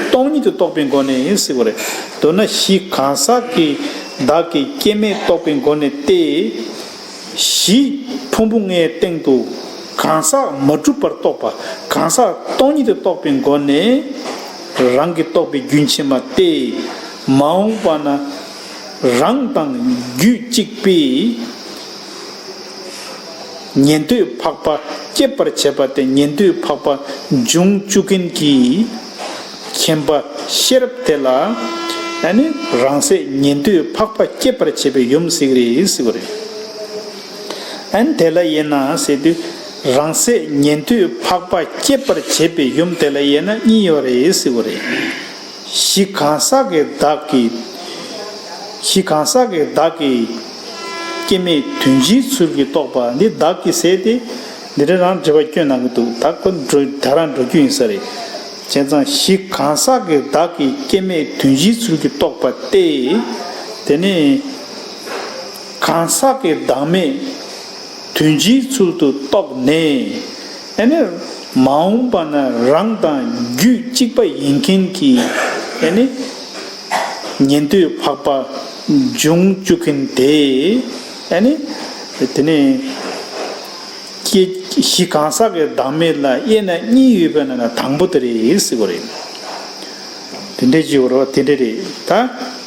སྟོང་ཉིད་དུ་རྟོགས་པའི་སྒོ་ནས་ཟེར་བ་རེད། མདོར་ན་གཞི་གང་ཟག་གི་བདག་གི་སྐྱེ་མེད་རྟོགས་པའི་སྒོ་ནས་ཏེ། གཞི་ཕུང་པོ་ལྔའི་སྟེང་དུ་གང་ཟག་མ་གྲུབ་པར་རྟོགས་པ། གང་ཟག་སྟོང་ཉིད་དུ་རྟོགས་པའི་སྒོ་ནས་རང་གིས་རྟོགས་པའི་རྒྱུན་ཕྱི་མ་སྟེ། མ་འོངས་པ་ན་རང་དང་རྒྱུད་གཅིག་པའི་ཉན་ཐོས་འཕགས་པ་སྐྱེད་པར་བྱེད་པ་སྟེ། ཉན་ཐོས་འཕགས་པ་འབྱུང་བཅུག་མཁན་གྱི་མཁྱེན་པ་ཤེས་རབ་དེ་ལ་ཨ་ནི་རང་སྲེད་ཉན་ཐོས་འཕགས་པ་སྐྱེད་པར་བྱེད་པའི་ཡུམ་ཟེར་གྱི་རེད་ཟེར་བ་རེད། ཨ་ནི་དེ་ལ་དབྱེ་ན་ཟེར་དུས། རང་སྲེད་ཉན་ཐོས་འཕགས་པ་སྐྱེད་པར་བྱེད་པའི་ཡུམ་དེ་ལ་དབྱེ་ན་གཉིས་ཡོད་རེད་ཟེར་བ་རེད། གཞི་གང་ཟག་གི་བདག་གི། གཞི་གང་ཟག་གི་བདག་གི་སྐྱེ་མེད་དོན་སྤྱིའི་ཚུལ་གྱིས་རྟོགས་པ། འདི་བདག་གི་ཟེར་ཏེ། འདི་འདྲ་རང་འགྲེལ་པ་སྐྱོན་གནང་གི་འདུག་ད་ཁོ་འགྲོ་ད་རང་འགྲོ་རྒྱུ་ཡིན་ས་རེད། བྱས་ཙང་གཞི་གང་ཟག་གི་བདག་གི་སྐྱེ་མེད་དོན་སྤྱིའི་ཚུལ་གྱིས་རྟོགས་པ་སྟེ། དེ་ནས་གང་ཟག་གི་བདག་མེད་དོན་སྤྱིའི་ཚུལ་དུ་རྟོགས་ནས། ཨ་ནི་མ་འོངས་པ་ན་རང་དང་རྒྱུད་གཅིག་པ་ཡིན་མཁན་གྱི་ཨ་ནི་ཉན་ཐོས་འཕགས་པ་འབྱུང་བཅུག་མཁན་དེ། ཨ་ནི་དེ་ནས་ སྐྱེ་གཞི་གང་ཟག་གི་བདག་མེད་ལ་དབྱེ་ན་གཉིས་ཡོད་པའི་ནང་ན་དང་པོ་དེ་རེད་ཟེར་བ་རེད། དེ་འདྲའི་ཅིག་ཡོད་རེད་བ། དེ་འདྲ་རེད། ད་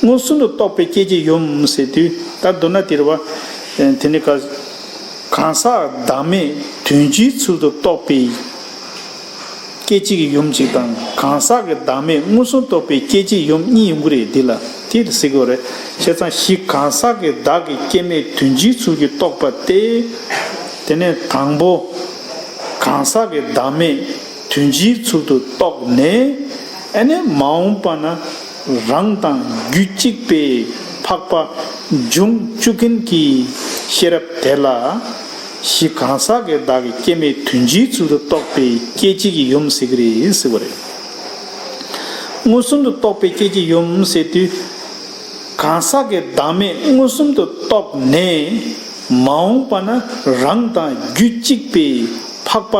མངོན་སུམ་དུ་རྟོགས་པའི་སྐད་ཅིག་ཡུམ་ཟེར་དུས། ད་མདོར་ན་དེ་རེད་བ། དེ་ནི་ག་གང་ཟག་བདག་མེད་དོན་སྤྱིའི་ཚུལ་དུ་རྟོགས་པའི་སྐད་ཅིག་ཡུམ་གཅིག་དང་། གང་ཟག་གི་བདག་མེད་མངོན་སུམ་རྟོགས་པའི་སྐད་ཅིག་ཡུམ་གཉིས་ཡོང་གི་རེད། འདི་ལ་དེ་ཟེར་གྱི་ཡོད་རེད། བྱས་ཙང་གཞི་གང་ཟག་གི་བདག་གི་སྐྱེ་མེད་དོན་སྤྱིའི་ཚུལ་གྱིས་རྟོགས་པ་སྟེ། དེ་ནས་དང་པོ་གང་ཟག་གི་བདག་མེད་དོན་སྤྱིའི་ཚུལ་དུ་རྟོགས་ནས། ཨ་ནི་མ་འོངས་པ་ན་རང་དང་རྒྱུད་གཅིག་པའི་འཕགས་པ་འབྱུང་བཅུག་མཁན་གྱི་ཤེས་རབ་དེ་ལ། གཞི་གང་ཟག་གི་བདག་གི་སྐྱེ་མེད་དོན་སྤྱིའི་ཚུལ་དུ་རྟོགས་པའི་སྐད་ཅིག་ཡུམ་ཟེར་གྱི་རེད་ཟེར་བ་རེད། མངོན་སུམ་དུ་རྟོགས་པའི་སྐད་ཅིག་ཡུམ་ཟེར་དུས། གང་ཟག་གི་བདག་མེད་མངོན་སུམ་དུ་རྟོགས་ནས། མ་འོངས་པ་ན་རང་དང་རྒྱུད་གཅིག་པའི་འཕགས་པ་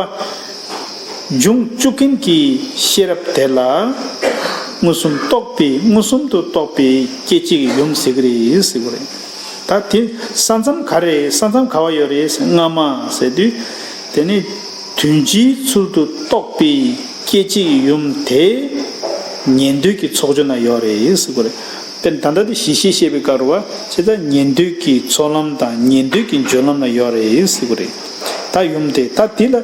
འབྱུང་བཅུག་མཁན་གྱི་ཤེས་རབ་དེ་ལ། མངོན་སུམ་རྟོགས་པའི་མངོན་སུམ་དུ་རྟོགས་པའི་སྐད་ཅིག་ཡུམ་ཟེར་གྱི་རེད་ཟེར་གྱི་རེད། ད་དེ་ས་མཚམས་ག་རེ་ས་མཚམས་ག་བ་ཡོད་རེད། སྔ་མ་ཟེར་དུས། དེ་ནི་དོན་སྤྱིའི་ཚུལ་དུ་རྟོགས་པའི་སྐད་ཅིག་ཡུམ་དེ་ཉན་ཐོས་ཀྱི་ཚོགས་སྦྱོར་ན་ཡོད་རེད་ཟེར་གྱི་རེད། དཔེར་ན་ད་ལྟ་དེ་གཞི་ཤེས་བཤད་པའི་སྐབས་རེད་བ། བྱས་ཙང་ཉན་ཐོས་ཀྱི་ཚོགས་ལམ་དང་ཉན་ཐོས་ཀྱི་སྦྱོར་ལམ་ན་ཡོད་རེད་ཟེར་གྱི་རེད། ད་ཡུམ་དེ་ད་དེ་ལ།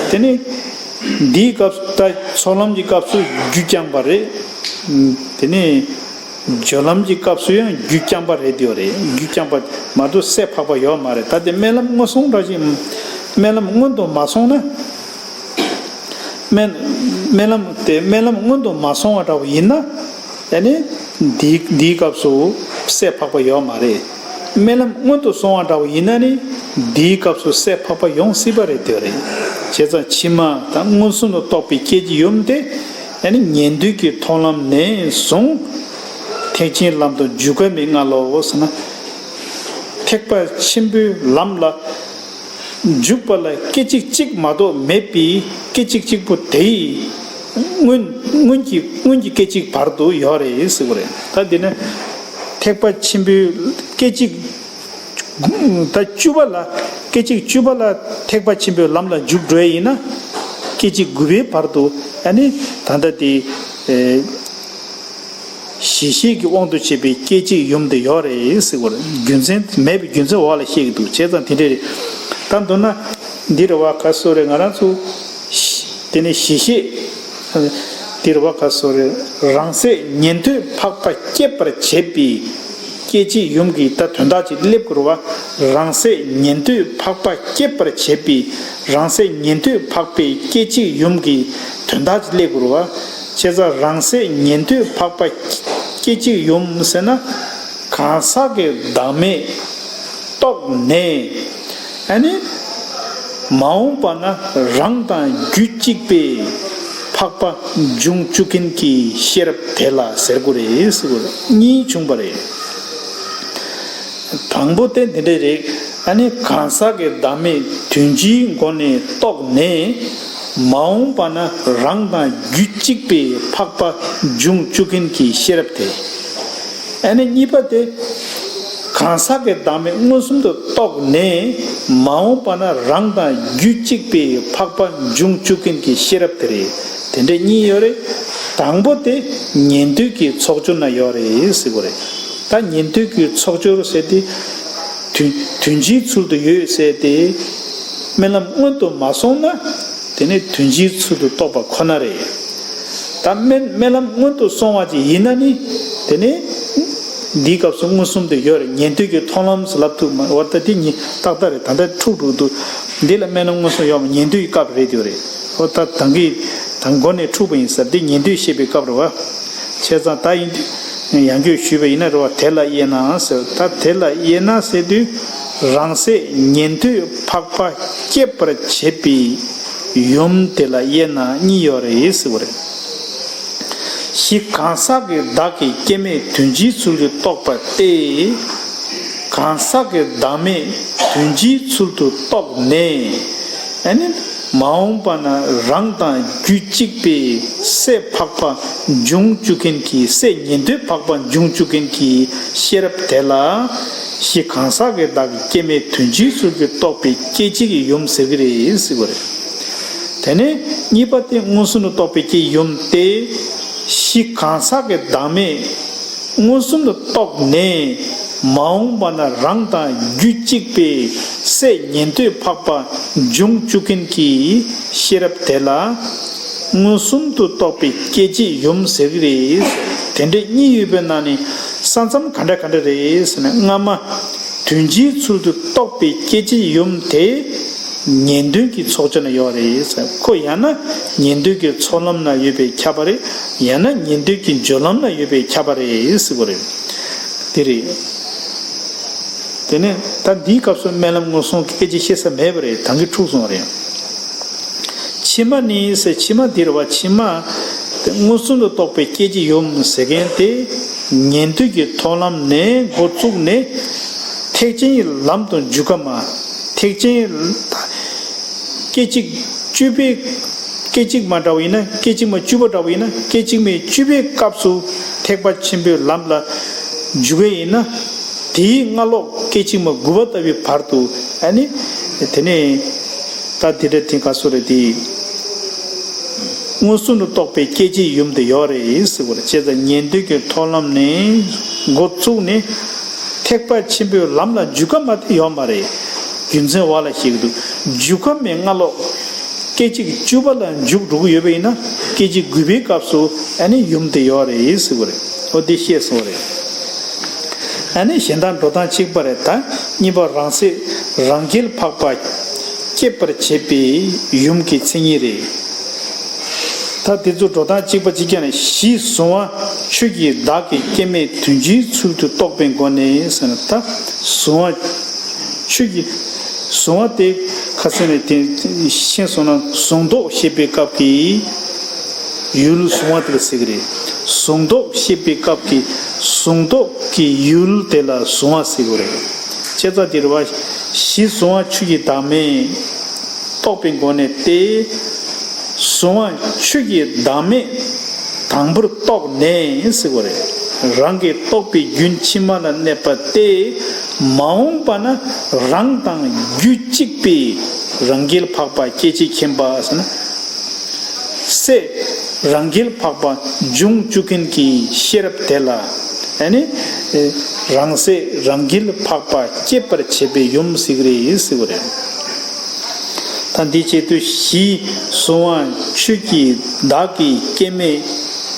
དེ་ནི་འདིའི་སྐབས་སུ་ད་ཚོགས་ལམ་གྱི་སྐབས་སུ་རྒྱུད་རྐྱང་པ་རེད། དེ་ནི་སྦྱོར་ལམ་གྱི་སྐབས་སུ་ཡང་རྒྱུད་རྐྱང་པ་རེད་དེ་ཡོད་རེད། རྒྱུད་རྐྱང་པ་མ་གཏོགས་སྲས་འཕགས་པ་ཡོད་མ་རེད། ད་དེ་སྨོན་ལམ་སྔོན་སོང་འདྲ་ཞིག་སྨོན་ལམ་སྔོན་དུ་མ་སོང་ན། སྨོན་སྨོན་ལམ་དེ་སྨོན་ལམ་སྔོན་དུ་མ་སོང་བ་འདྲ་བོ་ཡིན་ན། ཡ་ནི་འདིའི་འདིའི་སྐབས་སུ་སྲས་འཕགས་པ་ཡོད་མ་རེད། སྨོན་ལམ་སྔོན་དུ་སོང་བ་འདྲ་བོ་ཡིན་ན་ནི། འདིའི་སྐབས་སུ་སྲས་འཕགས་པ་ཡོང་སྲིད་པ་རེད་དེ་རེད། བྱས་ཙང་ཕྱི་མ་དང་མངོན་སུམ་དུ་རྟོགས་པའི་སྐད་ཅིག་ཡུམ་དེ། ཡ་ནི་ཉན་ཐོས་ཀྱི་མཐོང་ལམ་ནས་བཟུང་། ཐེག་ཆེན་ལམ་དུ་འཇུག་ག་མི་མངའ་ལོ་ཟེར་ན། ཐེག་པ་ཆེན་པོའི་ལམ་ལ་འཇུག་པ་ལ་སྐད་ཅིག་གཅིག་མ་གཏོགས་མེད་པའི་སྐད་ཅིག་གཅིག་པུ་དེ་ཡི་སྔོན་སྔོན་གྱི་སྔོན་གྱི་སྐད་ཅིག་བར་དུ་ཡོད་རེད་ཟེར་བ་རེད། ད་འདི་ནི་ཐེག་པ་ཆེན་པོའི་སྐད་ཅིག་ད་བཅུ་པ་ལ། སྐད་ཅིག་བཅུ་པ་ལ་ཐེག་པ་ཆེན་པོའི་ལམ་ལ་འཇུག་འགྲོ་ཡ་ཡིན་ན། སྐད་ཅིག་དགུ་པའི་བར་དུ་ཨ་ནི་ད་ལྟ་དེ། ཨེ། གཞི་ཤེས་ཀྱི་དབང་དུ་བྱས་པའི་སྐད་ཅིག་ཡུམ་དེ་ཡོད་རེད་ཟེར་བ་རེད། རྒྱུ་མཚན་མེད་པའི་རྒྱུ་མཚན་འོག་ལ་བཤད་ཀྱི་འདུག་བྱས་ཙང་དེ་འདྲ་རེད། ད་མདོར་ན་འདི་རེད་བ། ག་སོ་རེད། ང་རང་ཚོ་དེ་ནས་གཞི་ཤེས། འདི་རེད་བ། ག་སོ་རེད། རང་སྲས་ཉན་ཐོས་འཕགས་པ་སྐྱེད་པར་བྱེད་པའི་སྐད་ཅིག་ཡུམ་གྱི་ད་དོན་དག་ཅིག་སླེབས་དགོས་རེད་བ། རང་སྲས་ཉན་ཐོས་འཕགས་པ་སྐྱེད་པར་བྱེད་པའི། རང་སྲས་ཉན་ཐོས་འཕགས་པའི་སྐད་ཅིག་ཡུམ་གྱི་དོན་དག་ཅིག་སླེབས་དགོས་རེད་བ། བྱས་ཙང་རང་སྲས་ཉན་ཐོས་འཕགས་པ་སྐད་ཅིག་ཡུམ་ཟེར་ན། གང་ཟག་གི་བདག་མེད་རྟོགས་ནས། ཨ་ནི་མ་འོངས་པ་ན་རང་དང་རྒྱུད་གཅིག་པའི་འཕགས་པ་འབྱུང་བཅུག་མཁན་གྱི་ཤེས་རབ་དེ་ལ་ཟེར་དགོས་རེད་ཟེར་དགོས་རེད། གཉིས་བྱུང་བ་རེད། དང་པོ་དེ་འདི་འདྲ་རེད། ཨ་ནི་གང་ཟག་གི་བདག་མེད་དོན་སྤྱིའི་སྒོ་ནས་རྟོགས་ནས། མ་འོངས་པ་ན་རང་དང་རྒྱུད་གཅིག་པའི་འཕགས་པ་འབྱུང་བཅུག་མཁན་གྱི་ཤེས་རབ་དེ། ཨ་ནི་གཉིས་པ་དེ། གང་ཟག་གི་བདག་མེད་མངོན་སུམ་དུ་རྟོགས་ནས། མ་འོངས་པ་ན་རང་དང་རྒྱུད་གཅིག་པའི་འཕགས་པ་འབྱུང་བཅུག་མཁན་གྱི་ཤེས་རབ་དེ་རེད། དེ་འདྲ་གཉིས་ཡོད་རེད། དང་པོ་དེ་ཉན་ཐོས་ཀྱི་ཚོགས་སྦྱོར་ན་ཡོད་རེད་ཟེར་བ་རེད། ད་ཉན་ཐོས་ཀྱི་ཚོགས་སྦྱོར་ཟེར་དེ། དོན་དོན་སྤྱིའི་ཚུལ་དུ་ཡོད་ཟེར་དེ། སྨོན་ལམ་སྔོན་དུ་མ་སོང་ན། དེ་ནི་དོན་སྤྱིའི་ཚུལ་དུ་རྟོགས་པ་ཁོ་ན་རེད། ད་སྨོན་སྨོན་ལམ་སྔོན་དུ་སོང་བ་ཅིག་ཡིན་ན་ནི། དེ་ནི་འདིའི་སྐབས་སུ་མངོན་སུམ་དུ་ཡོད་རེད། ཉན་ཐོས་ཀྱི་མཐོང་ལམ་ཟེར་ལབ་ཐུབ་མ་རེད། འོ་ད་དེ་ཉིད་ཏག་ཏག་རེད། ད་ལྟ་འཁྲུག་འགྲོ་འདུག་འདི་ལ་སྨོན་ལམ་མངོན་སུམ་ཡོད་མ། ཉན་ཐོས་ཀྱི་སྐབས་རེད་དེ་རེད། འོ་ད་ད་གིན་ད་མགོ་ནས་འཁྲུག་པ་ཡིན་ཟེར། འདི་ཉན་ཐོས་བཤད་པའི་སྐབས་རེད་བ། བྱས་ཙང་ད་ཡིན་དུས་ཡང་བསྐྱར་ཞུས་པ་ཡིན་ན་རེད་བ། དེ་ལ་དབྱེ་ན་ཟེར། ད་དེ་ལ་དབྱེ་ན་ཟེར་དུས། རང་སྲས་ཉན་ཐོས་འཕགས་པ་སྐྱེད་པར་བྱེད་པའི་ཡུམ་དེ་ལ་དབྱེ་ན་གཉིས་ཡོད་རེད་ཟེར་བ་རེད། གཞི་གང་ཟག་གི་བདག་གི་སྐྱེ་མེད་དོན་སྤྱིའི་ཚུལ་གྱིས་རྟོགས་པ་སྟེ། གང་ཟག་གི་བདག་མེད་དོན་སྤྱིའི་ཚུལ་དུ་རྟོགས་ནས། ཨ་ནི་ མ་འོངས་པ་ན་རང་དང་རྒྱུད་གཅིག་པའི་སྲས་འཕགས་པ་འབྱུང་བཅུག་མཁན་གྱི། སྲས་ཉན་ཐོས་འཕགས་པ་འབྱུང་བཅུག་མཁན་གྱི་ཤེས་རབ་དེ་ལ་གཞི་གང་ཟག་གི་བདག་གི་སྐྱེ་མེད་དོན་སྤྱིའི་ཚུལ་གྱིས་རྟོགས་པའི་སྐད་ཅིག་ཡུམ་ཟེར་གྱི་རེད་ཟེར་བ་རེད། དེ་ནས་གཉིས་པ་དེ་མངོན་སུམ་དུ་རྟོགས་པའི་སྐད་ཡུམ་སྟེ། གཞི་གང་ཟག་གི་བདག་མེད་མངོན་སུམ་དུ་རྟོགས་ནས། མ་འོངས་པ་ན་རང་དང་རྒྱུད་གཅིག་པའི་སྲས་ཉན་ཐོས་འཕགས་པ་འབྱུང་བཅུག་མཁན་གྱི་ཤེས་རབ་དེ་ལ་མངོན་སུམ་དུ་རྟོགས་པའི་སྐད་ཅིག་ཡུམ་ཟེར་གྱི་རེད། དེ་འདྲ་གཉིས་ཡོད་པའི་ནང་ནས་ས་མཚམས་ག་འདྲ་ག་འདྲ་རེད་ཟེར་ན། སྔ་མ་དོན་སྤྱིའི་ཚུལ་དུ་རྟོགས་པའི་སྐད་ཅིག་ཡུམ་དེ་ཉན་ཐོས་ཀྱི་ཚོགས་ཆ་ན་ཡོད་རེད་ཟེར། ཁོ་ཡང་ན་ཉན་ཐོས་ཀྱི་ཚོགས་ལམ་ན་ཡོད་པས་ཁྱབ་པ་རེད། ཡང་ན་ཉན་ཐོས་ཀྱི་སྦྱོར་ལམ་ན་ཡོད་པས་ཁྱབ་པ་རེད་ཟེར་བ་རེད། དེ་རེད། དེ་ནས་ད་འདིའི་སྐབས་སུ་སྨོན་ལམ་མངོན་སུམ་གྱི་སྐད་ཅིག་བཤད་ས་མེད་པ་རེད། ད་གིན་འཁྲུགས་སོང་བ་རེད། ཕྱི་མ་ནི་ཟེར། ཕྱི་མ་འདི་རེད་བ། ཕྱི་མ་དེ་མངོན་སུམ་དུ་རྟོགས་པའི་སྐད་ཅིག་ཡུམ་ཟེར་མཁན་དེ་ཉན་ཐོས་ཀྱི་མཐོང་ལམ་ནས་འགོ་བཙུགས་ནས། ཐེག་ཆེན་གྱི་ལམ་དུ་འཇུག་ག་མ། ཐེག་ཆེན་སྐད་ཅིག་བཅུ་པའི། སྐད་ཅིག་མ་འདྲ་བ་ཡིན་ན། སྐད་ཅིག་མ་བཅུ་པ་འདྲ་བ་ཡིན་ན། སྐད་ཅིག་མའི་བཅུ་པའི་སྐབས་སུ་ཐེག་པ་ཆེན་པོའི་ལམ་ལ་འཇུག་གི་ཡིན་ན། དེའི་སྔ་ལོགས་སྐད་ཅིག་མ་དགུ་པ་ལྟ་བུའི་བར་དུ། ཨ་ནི་དེ་ནས་ད་དེ་འདྲ་དེ་ག་སོ་རེད་དེ། མངོན་སུམ་དུ་རྟོགས་པའི་སྐད་ཅིག་ཡུམ་དེ་ཡོད་རེད་ཟེར་བ་རེད། བྱས་ཙང་ཉན་ཐོས་ཀྱི་མཐོང་ལམ་ནས་འགོ་བཙུགས་ནས། ཐེག་པ་ཆེན་པོའི་ལམ་ལ་འཇུག་ག་མ་དེ་ཡོད་མ་རེད། རྒྱུ་མཚན་འོག་ལ་བཤད་ཀྱི་འདུག་འཇུག་ག་མའི་སྔ་ལོགས་སྐད་ཅིག་བཅུ་པ་ལ་འཇུག་འགྲོ་གི་ཡོད་པ་ཡིན་ན། སྐད་ཅིག་དགུ་པའི་སྐབས་སུ་ཨ་ནི་ཡུམ་དེ་ཡོད་རེད་ཟེར་བ་རེད། འོ་དེ་བཤད་སོང་བ་རེད། ཨ་ནི་གཞན་དག་འགྲོ་སྟངས་གཅིག་པ་རེད། ད་གཉིས་པ་རང་སྲས་རང་རྒྱལ་འཕགས་པ་སྐྱེད་པར་བྱེད་པའི་ཡུམ་གྱི་མཚན་ཉིད་རེད། ད་དེ་ཚོ་འགྲོ་སྟངས་གཅིག་པ་གཅིག་རྐྱང་ནས། གཞི་གཟུང་བ་ཆོས་ཀྱི་བདག་གི་སྐྱེ་མེད་དོན་སྤྱིའི་ཚུལ་དུ་རྟོགས་པའི་སྒོ་ནས་ཟེར་ན། ད་གཟུང་བ་ཆོས་ཀྱི་གཟུང་བ་དེ་ཁ་སང་ནས་དེ་ཤེས་སོང་ན། གཟུང་རྟོག་ཞེས་པའི་སྐབས་ཀྱི་ཡུལ་གཟུང་བ་དེ་ལ་ཟེར་གྱི་རེད། གཟུང་རྟོག་ཞེས་པའི་སྐབས་ཀྱི་གཟུང་རྟོག་གི་ཡུལ་དེ་ལ་གཟུང་བ་ཟེར་གྱི་རེད། བྱས་ཙང་དེ་རེད་བ། གཞི་གཟུང་བ་ཆོས་ཀྱི་བདག་མེད་རྟོགས་པའི་སྒོ་ནས་ཏེ། གཟུང་བ་ཆོས་ཀྱི་བདག་མེད་དང་པོར་རྟོགས་ནས་ཟེར་བ་རེད། རང་གི་རྟོགས་པའི་རྒྱུན་ཕྱི་མ་ལ་གནས་པ་སྟེ། མ་འོངས་པ་ན་རང་དང་རྒྱུད་གཅིག་པའི་རང་རྒྱལ་འཕགས་པ་སྐྱེ་མཆེད་མཁྱེན་པ་ཟེར་ན། སྲས་རང་རྒྱལ་འཕགས་པ་འབྱུང་བཅུག་མཁན་གྱི་ཤེས་རབ་དེ་ལ། ཨ་ནི་རང་སྲས་རང་རྒྱལ་འཕགས་པ་སྐྱེད་པར་བྱེད་པའི་ཡུམ་ཟེར་གྱི་རེད་ཟེར་བ་རེད། ད་འདི་བྱེད་དུས་གཞི་གཟུང་བ་ཆོས་ཀྱི་བདག་གི་སྐྱེ་མེད་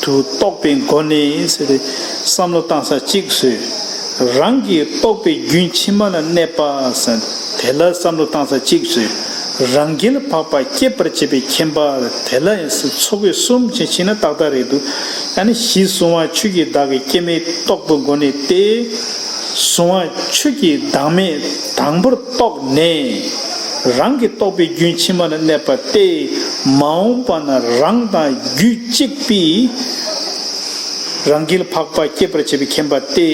དུ་རྟོགས་པའི་སྒོ་ནས་ཟེར་ཏེ་བསམ་བློ་བཏང་ས་གཅིག་བཟོས། རང་གི་རྟོགས་པའི་རྒྱུན་ཕྱི་མ་ལ་གནས་པ་ཟེར་དེ་ལ་བསམ་བློ་བཏང་ས་གཅིག་བཟོས། རང་རྒྱལ་འཕགས་པ་སྐྱེད་པར་བྱེད་པའི་མཁྱེན་པ་དེ་ལ་ཡང་ཚོགས་ཀྱི་གསུམ་ཅན་ཕྱེ་ན་ཏག་ཏག་རེད་འདུག་ཨ་ནི་གཞི་གཟུང་བ་ཆོས་ཀྱི་བདག་གི་སྐྱེ་མེད་རྟོགས་པའི་སྒོ་ནས་ཏེ། གཟུང་བ་ཆོས་ཀྱི་བདག་མེད་དང་པོར་རྟོགས་ནས། རང་གི་རྟོགས་པའི་རྒྱུན་ཕྱི་མ་ལ་གནས་པ་སྟེ། མ་འོངས་པ་ན་རང་དང་རྒྱུད་གཅིག་པའི་རང་རྒྱལ་འཕགས་པ་སྐྱེད་པར་བྱེད་པའི་མཁྱེན་པ་སྟེ།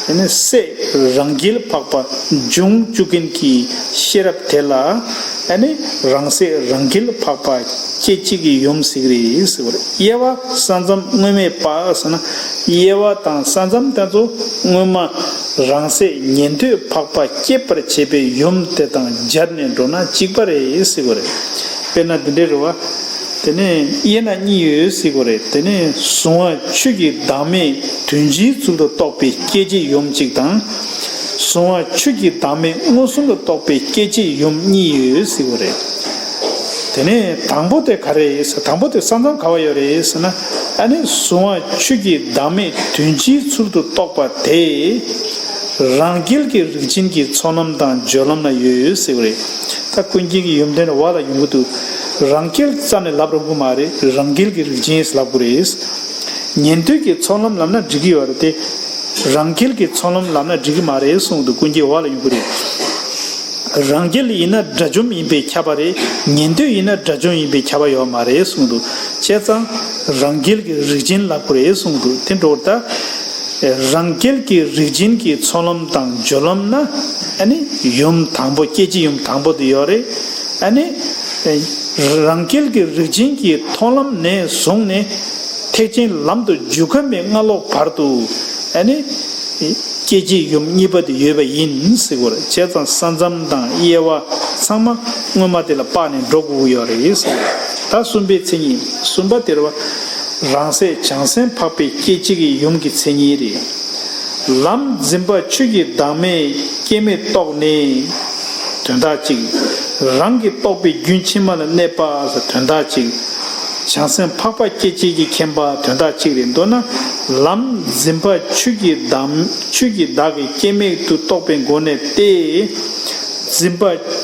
དེ་ནི་སྲས་རང་རྒྱལ་འཕགས་པ་འབྱུང་བཅུག་མཁན་གྱི་ཤེས་རབ་དེ་ལ། ཨ་ནི་རང་སྲས་རང་རྒྱལ་འཕགས་པ་སྐྱེ་མཆེད་ཀྱི་ཡུམ་ཟེར་གྱི་རེད་ཟེར་བ་རེད། དབྱེ་བ་ས་མཚམས་དངོས་མེད་པ་ཟེར་ན། དབྱེ་བ་དང་ས་མཚམས་དེ་ཚོ་སྔོན་མ་རང་སྲས་ཉན་ཐོས་འཕགས་པ་སྐྱེད་པར་བྱེད་པའི་ཡུམ་དེ་དང་སྦྱར་ནས་འགྲོ་ན་གཅིག་པ་རེད་ཟེར་བ་རེད། དཔེར་ན་འདི་འདྲའི་རེད་བ། དེ་ནས་དབྱེ་ན་གཉིས་ཡོད་ཟེར་བ་རེད། དེ་ནས་གཟུང་བ་ཆོས་ཀྱི་བདག་མེད་དོན་སྤྱིའི་ཚུལ་དུ་རྟོགས་པའི་སྐད་ཅིག་ཡུམ་གཅིག་དང་། གཟུང་བ་ཆོས་ཀྱི་བདག་མེད་མངོན་སུམ་དུ་རྟོགས་པའི་སྐད་ཅིག་ཡུམ་གཉིས་ཡོད་ཟེར་བ་རེད། དེ་ནས་དང་པོ་དེ་ག་རེ་ཟེར། དང་པོ་དེ་ས་མཚམས་ག་བ་ཡོད་རེད་ཟེར་ན། ཨ་ནི་གཟུང་བ་ཆོས་ཀྱི་བདག་མེད་དོན་སྤྱིའི་ཚུལ་དུ་རྟོགས་པ་དེ། རང་རྒྱལ་གྱི་རིགས་ཅན་གྱི་ཚོགས་ལམ་དང་སྦྱོར་ལམ་ན་ཡོད་ཟེར་བ་རེད། ད་ཀུན་མཁྱེན་གྱི་ཡོན་ཏན་འོག་ལ་ཡོང་གི་འདུག་རང་རྒྱལ་ཙམ་ནས་ལབ་རུང་གི་མ་རེད། རང་རྒྱལ་གྱི་རིགས་ཅན་ལབ་དགོས་རེད། ཉན་ཐོས་ཀྱི་ཚོགས་ལམ་ལབ་ན་འགྲིག་གི་ཡོད་རེད་དེ། རང་རྒྱལ་གྱི་ཚོགས་ལམ་ལབ་ན་འགྲིག་གི་མ་རེད་གསུངས་འདུག་ཀུན་མཁྱེན་འོག་ལ་ཡོང་གི་རེད། རང་རྒྱལ་ཡིན་ན་དགྲ་བཅོམ་ཡིན་པས་ཁྱབ་པ་རེད། ཉན་ཐོས་ཡིན་ན་དགྲ་བཅོམ་ཡིན་པས་ཁྱབ་པ་ཡོད་མ་རེད་གསུངས་འདུག་བྱས་ཙང་རང་རྒྱལ་གྱི་རིགས་ཅན་ལབ་དགོས་རེད་གསུངས་འདུག་དེ་འདྲ་བར་ད། རང་རྒྱལ་གྱི་རིགས་ཅན་གྱི་ཚོགས་ལམ་དང་སྦྱོར་ལམ་ན། ཨ་ནི་ཡུམ་དང་པོ་སྐྱེ་མཆེད་ཡུམ་དང་པོ་དེ་ཡོད་རེད། ཨ་ནི། རང་རྒྱལ་གྱི་རིགས་ཅན་གྱི་མཐོང་ལམ་ནས་བཟུང་ནས་ཐེག་ཆེན་ལམ་དུ་འཇུག་ག་མའི་སྔ་ལོགས་བར་དུ་ཨ་ནི་སྐྱེ་མཆེད་ཡུམ་གཉིས་པ་དེ་ཡོད་པ་ཡིན་ཟེར་གོ་རེད། བྱས་ཙང་ས་མཚམས་དང་དབྱེ་བ་ཚང་མ་སྔོན་མ་དེ་ལ་དཔག་ནས་འགྲོ་དགོས་ཀྱི་ཡོད་རེད་ཟེར། ད་གསུམ་པའི་མཚན་ཉིད། གསུམ་པ་དེ་རེད་བ། རང་སྲས་བྱང་སེམས་འཕགས་པའི་སྐྱེ་མཆེད་ཀྱི་ཡུམ་གྱི་མཚན་ཉིད་རེད། ལམ་འཛིན་པ་ཆོས་ཀྱི་བདག་མེད་སྐྱེ་མེད་རྟོགས་ནས། དོན་དག་གཅིག་རང་གི་རྟོགས་པའི་རྒྱུན་ཕྱི་མ་ལ་གནས་པ་ཟེར་དོན་དག་གཅིག་བྱང་སེམས་འཕགས་པ་སྐྱེ་མཆེད་ཀྱི་མཁྱེན་པ་དོན་དག་གཅིག་རེད། མདོར་ན་ལམ་འཛིན་པ་ཆོས་ཀྱི་བདག་ཆོས་ཀྱི་བདག་གི་སྐྱེ་མེད་དུ་རྟོགས་པའི་སྒོ་ནས་ཏེ། འཛིན་པ་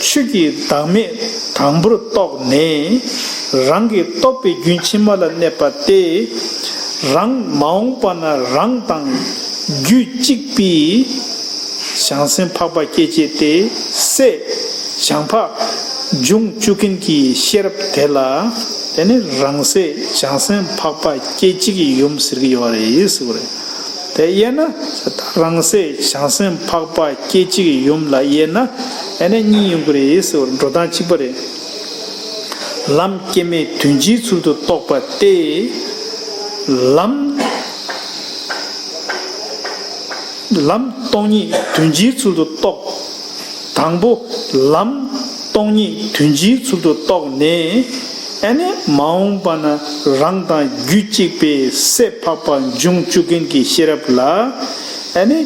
ཆོས་ཀྱི་བདག་མེད་དང་པོར་རྟོགས་ནས། རང་གི་རྟོགས་པའི་རྒྱུན་ཕྱི་མ་ལ་གནས་པ་སྟེ། རང་མ་འོངས་པ་ན་རང་དང་རྒྱུད་གཅིག་པའི་བྱང་སེམས་འཕགས་པ་སྐྱེ་མཆེད་དེ་སྲས་བྱང་འཕགས་འབྱུང་བཅུག་མཁན་གྱི་ཤེས་རབ་དེ་ལ་དེ་ནི་རང་སྲས་བྱང་སེམས་འཕགས་པ་སྐྱེ་མཆེད་ཀྱི་ཡུམ་ཟེར་གྱི་ཡོད་རེད་ཟེར་བ་རེད། དེ་དབྱེ་ན། རང་སྲས་བྱང་སེམས་འཕགས་པ་སྐྱེ་མཆེད་ཀྱི་ཡུམ་ལ་དབྱེ་ན། ཨ་ནི་གཉིས་ཡོང་གི་རེད་ཟེར་བར་འགྲོ་སྟངས་གཅིག་པ་རེད། ལམ་སྐྱེ་མེད་དོན་སྤྱིའི་ཚུལ་དུ་རྟོགས་པ་སྟེ། ལམ། ལམ་སྟོང་ཉིད་དོན་སྤྱིའི་ཚུལ་དུ་རྟོགས། དང་པོ། ལམ་སྟོང་ཉིད་དོན་སྤྱིའི་ཚུལ་དུ་རྟོགས་ནས། ཨ་ནི་མ་འོངས་པ་ན་རང་དང་རྒྱུད་གཅིག་པའི་སྲས་འཕགས་པ་འབྱུང་བཅུག་མཁན་གྱི་ཤེས་རབ་ལ། ཨ་ནི་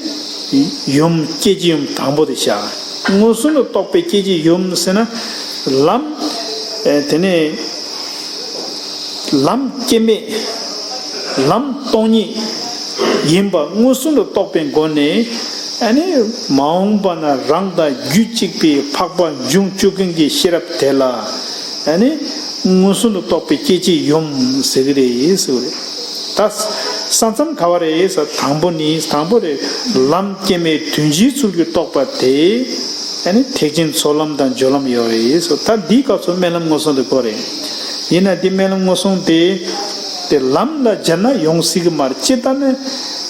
ཡུམ་སྐྱེ་མཆེད་ཡུམ་དང་པོ་དེ་བཞག་མངོན་སུམ་དུ་རྟོགས་པའི་སྐྱེ་མཆེད་ཡུམ་ཟེར་ན། ལམ། ཨེ་དེ་ནས། ལམ་སྐྱེ་མེད། ལམ་སྟོང་ཉིད་ཡིན་པ་མངོན་སུམ་དུ་རྟོགས་པའི་སྒོ་ནས། ཨ་ནི་མ་འོངས་པ་ན་རང་དང་རྒྱུད་གཅིག་པའི་འཕགས་པ་འབྱུང་བཅུག་མཁན་གྱི་ཤེས་རབ་དེ་ལ། ཨ་ནི་མངོན་སུམ་དུ་རྟོགས་པའི་སྐྱེ་མཆེད་ཡུམ་ཟེར་གྱི་རེད་ཟེར་བ་རེད། ད་ས་མཚམས་ག་བ་རེད་ཟེར། དང་པོ་ནི་དང་པོ་རེད། ལམ་སྐྱེ་མེད་དོན་སྤྱིའི་ཚུལ་གྱིས་རྟོགས་པ་དེ། ཨ་ནི་ཐེག་ཆེན་ཚོགས་ལམ་དང་སྦྱོར་ལམ་ཡོད་རེད་ཟེར། ད་འདིའི་སྐབས་སུ་སྨོན་ལམ་མངོན་སུམ་དུ་གོ་རེད། ཡིན་ན་འདི་སྨོན་ལམ་མངོན་སུམ་དེ། དེ་ལམ་ལ་སྦྱར་ན་ཡོང་སྲིད་ཀྱི་མ་རེད། སྤྱིར་བཏང་ནི།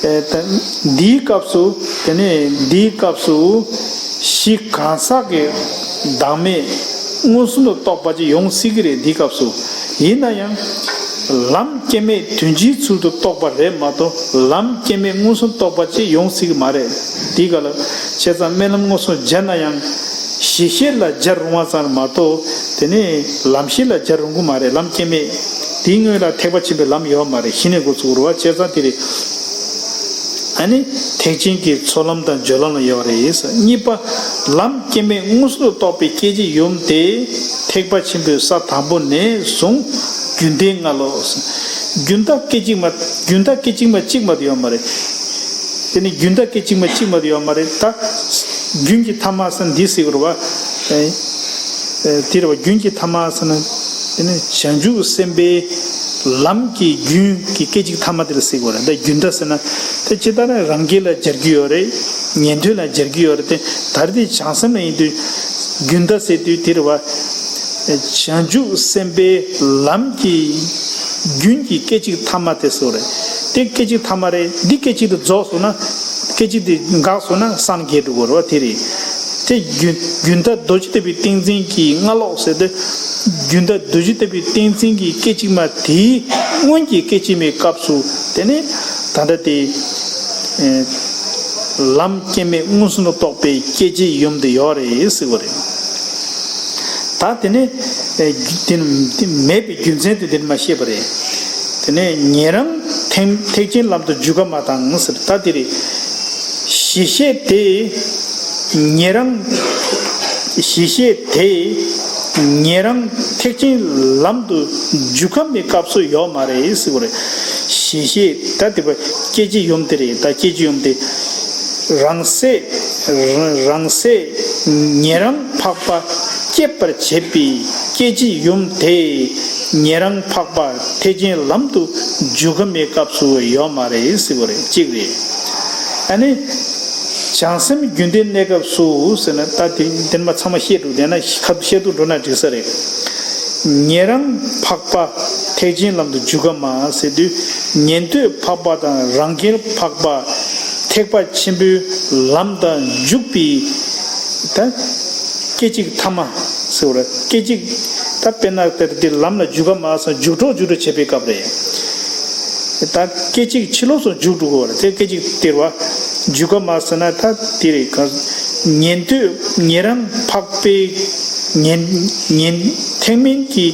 ཨེ་ད་འདིའི་སྐབས་སུ། དེ་ནས་འདིའི་སྐབས་སུ་གཞི་གང་ཟག་གི་བདག་མེད་མངོན་སུམ་དུ་རྟོགས་པ་ཅིག་ཡོང་སྲིད་ཀྱི་རེད། འདིའི་སྐབས་སུ། ཡིན་ན་ཡང་། ལམ་སྐྱེ་མེད་དོན་སྤྱིའི་ཚུལ་དུ་རྟོགས་པ་རེད་མ་གཏོགས་ལམ་སྐྱེ་མེད་མངོན་སུམ་རྟོགས་པ་ཅིག་ཡོང་སྲིད་ཀྱི་མ་རེད། འདིའི་སྐབས་ལ། བྱས་ཙང་སྨོན་ལམ་མངོན་སུམ་སྦྱར་ན་ཡང་། གཞི་ཤེས་ལ་སྦྱར་རུང་བ་ཙམ་མ་གཏོགས་དེ་ནས་ལམ་ཤེས་ལ་སྦྱར་རུང་གི་མ་རེད། ལམ་སྐྱེ་མེད། དེའི་སྔོན་ལ་ཐེག་པ་ཆེན་པོའི་ལམ་ཡོད་མ་རེད། གཞི་ནས་འགོ་ཚུགས་རུང་བ། བྱས་ཙང་དེ་རེད། ཨ་ནི་ཐེག་ཆེན་གྱི་ཚོགས་ལམ་དང་སྦྱོར་ལམ་ལ་ཡོད་རེད། གཉིས་པ། ལམ་སྐྱེ་མེད་མངོན་སུམ་དུ་རྟོགས་པའི་སྐྱེ་མཆེད་ཡུམ་དེ་ཐེག་པ་ཆེན་པོའི་ས་དང་པོ་ནས་བཟུང་རྒྱུན་མཐའི་སྔ་ལོགས། རྒྱུན་མཐའ་སྐད་ཅིག་མ་རྒྱུན་མཐའ་སྐད་ཅིག་མ་གཅིག་མ་གཏོགས་ཡོད་མ་རེད། དེ་ནི་རྒྱུན་མཐའ་སྐད་ཅིག་མ་གཅིག་མ་གཏོགས་ཡོད་མ་རེད། ད་རྒྱུན་གྱི་ཐ་མ་ཟེར་ན་འདི་ཟེར་དགོས་རེད་བ། ཨེ། ཨེ་དེ་རེད་བ། རྒྱུན་གྱི་ཐ་མ་ཟེར་ན། དེ་ནི་བྱང་ཆུབ་སེམས་དཔའི་ལམ་གྱི་རྒྱུན་གྱི་སྐད་ཅིག་ཐ་མ་དེ་ལ་ཟེར་དགོས་རེད། ད་རྒྱུན་མཐའ་ཟེར་ན། དེ་ཇི་ལྟར་རང་རྒྱལ་ལ་སྦྱར་གྱི་ཡོད་རེད། ཉན་ཐོས་ལ་སྦྱར་གྱི་ཡོད་རེད། དེ་ད་རེས་དེ་བྱང་སེམས་ལ་ཡིན་དུས་རྒྱུན་མཐའ་ཟེར་དུས་དེ་རེད་བ། བྱང་ཆུབ་སེམས་དཔའི་ལམ་གྱི་རྒྱུན་གྱི་སྐད་ཅིག་ཐ་མ་དེ་ཟེར་རེད། དེ་སྐད་ཅིག་ཐ་མ་རེད། འདི་སྐད་ཅིག་དེ་རྫོགས་སོང་ན། སྐད་ཅིག་དེ་འགག་སོང་ན་སངས་རྒྱས་འགྲོ་དགོས་རེད་བ། དེ་རེད། དེ་རྒྱུན་རྒྱུན་མཐའ་རྡོ་རྗེ་ལྟ་བུའི་ཏིང་འཛིན་གྱི་སྔ་ལོགས་ཟེར་ཏེ། རྒྱུན་མཐའ་རྡོ་རྗེ་ལྟ་བུའི་ཏིང་འཛིན་གྱི་སྐད་ཅིག་མ་དེའི་སྔོན་གྱི་སྐད་ཅིག་མའི་སྐབས་སུ་དེ་ནི་ད་ལྟ་དེ། ལམ་སྐྱེ་མེད་མངོན་སུམ་དུ་རྟོགས་པའི་སྐྱེ་མཆེད་ཡུམ་དེ་ཡོད་རེད་ཟེར་བ་རེད། ད་དེ་ནས་ཨེ་དེ་དེ་མེད་པའི་རྒྱུ་མཚན་དེ་འདིར་མ་བཤད་པ་རེད། དེ་ནས་ཉན་རང་ཐེག་ཐེག་ཆེན་ལམ་དུ་འཇུག་ག་མ་དང་ཟེར། ད་དེ་རེད། གཞི་ཤེས་དེ་ཉན་རང་། གཞི་ཤེས་དེ་ཉན་རང་ཐེག་ཆེན་ལམ་དུ་འཇུག་ག་མའི་སྐབས་སུ་ཡོད་མ་རེད་ཟེར་བ་རེད། གཞི་ཤེས་ད་དེ་བ་སྐྱེ་མཆེད་ཡུམ་དེ་རེད། ད་སྐྱེ་མཆེད་ཡུམ་དེ། རང་སྲས། རང་སྲས་ཉན་རང་འཕགས་པ་སྐྱེད་པར་བྱེད་པའི་སྐྱེ་མཆེད་ཡུམ་དེ་ཉན་རང་འཕགས་པ་ཐེག་ཆེན་ལམ་དུ་འཇུག་ག་མའི་སྐབས་སུ་ཡོད་མ་རེད་ཟེར་བ་རེད། གཅིག་རེད། ཨ་ནི། བྱང་སེམས་རྒྱུན་མཐའི་གནས་སྐབས་སུ་ཟེར་ན། ད་དེ་དེ་མ་ཚང་མ་བཤད་འགྲོ་དེ་ན་ཁ་བཤད་དུ་འགྲོ་ན་འགྲིག་ས་རེད། ཉན་རང་འཕགས་པ་ཐེག་ཆེན་ལམ་དུ་འཇུག་ག་མ་ཟེར་དུས། ཉན་ཐོས་འཕགས་པ་དང་རང་རྒྱལ་འཕགས་པ་ཐེག་པ་ཆེན་པོའི་ལམ་དང་འཇུག་པའི་ད་སྐད་ཅིག་ཐ་མ་ཟེར་བ་རེད། སྐད་ཅིག་ ད་དཔེར་ན་དེར་དེ་ལམ་ལ་འཇུག་ག་མ་སོང་འཇུག་འགྲོ་འཇུག་འགྲོ་བྱེད་པའི་སྐབས་རེད། ད་སྐད་ཅིག་ཕྱི་ལོགས་སུ་འཇུག་འགྲོ་དགོས་པ་རེད། དེ་སྐད་ཅིག་སྟེར་བ་འཇུག་ག་མ་སོང་ན་ད་དེ་རེད། ག་ཉན་ཐོས་ཉན་རང་འཕགས་པའི་ཉན་ཉན་ཐེག་དམན་གྱི་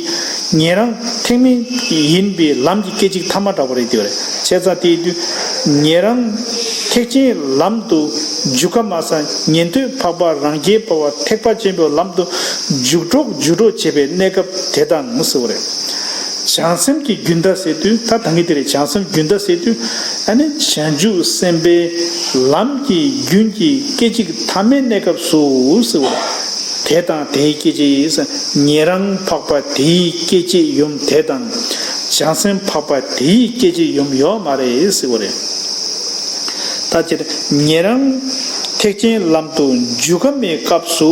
ཉན་རང་ཐེག་དམན་ཡིན་པའི་ལམ་གྱི་སྐད་ཅིག་ཐ་མ་འདྲ་པོ་རེད། དེ་རེད། བྱས་ཙང་དེའི་དུས་ཉན་རང་ཐེག་ཆེན་ལམ་དུ་འཇུག་ག་མ་སོང་ཉན་ཐོས་འཕགས་པ་རང་རྒྱལ་འཕགས་པ་ཐེག་པ་ཆེན་པོའི་ལམ་དུ་འཇུག་འགྲོ་འཇུག་འགྲོ་བྱེད་པའི་གནས་སྐབས་དེ་དང་ཟེར་བ་རེད། བྱང་སེམས་ཀྱི་རྒྱུན་མཐའ་ཟེར་དུས་ད་ད་གིན་དེ་རེད། བྱང་སེམས་རྒྱུན་མཐའ་ཟེར་དུས་ཨ་ནི་བྱང་ཆུབ་སེམས་དཔའི་ལམ་གྱི་རྒྱུན་གྱི་སྐད་ཅིག་ཐ་མའི་གནས་སྐབས་སུ་ཟེར་བ་རེད། དེ་དང་དེའི་སྐད་ཅིག་ཉན་རང་འཕགས་པ་དེའི་སྐད་ཅིག་ཡུམ་དེ་དང་། བྱང་སེམས་འཕགས་པ་དེའི་སྐད་ཅིག་ཡུམ་ཡོད་མ་རེད་ཟེར་བ་རེད། ད་ཅིར་ཉན་རང་ཐེག་ཆེན་ལམ་དུ་འཇུག་ག་མའི་སྐབས་སུ་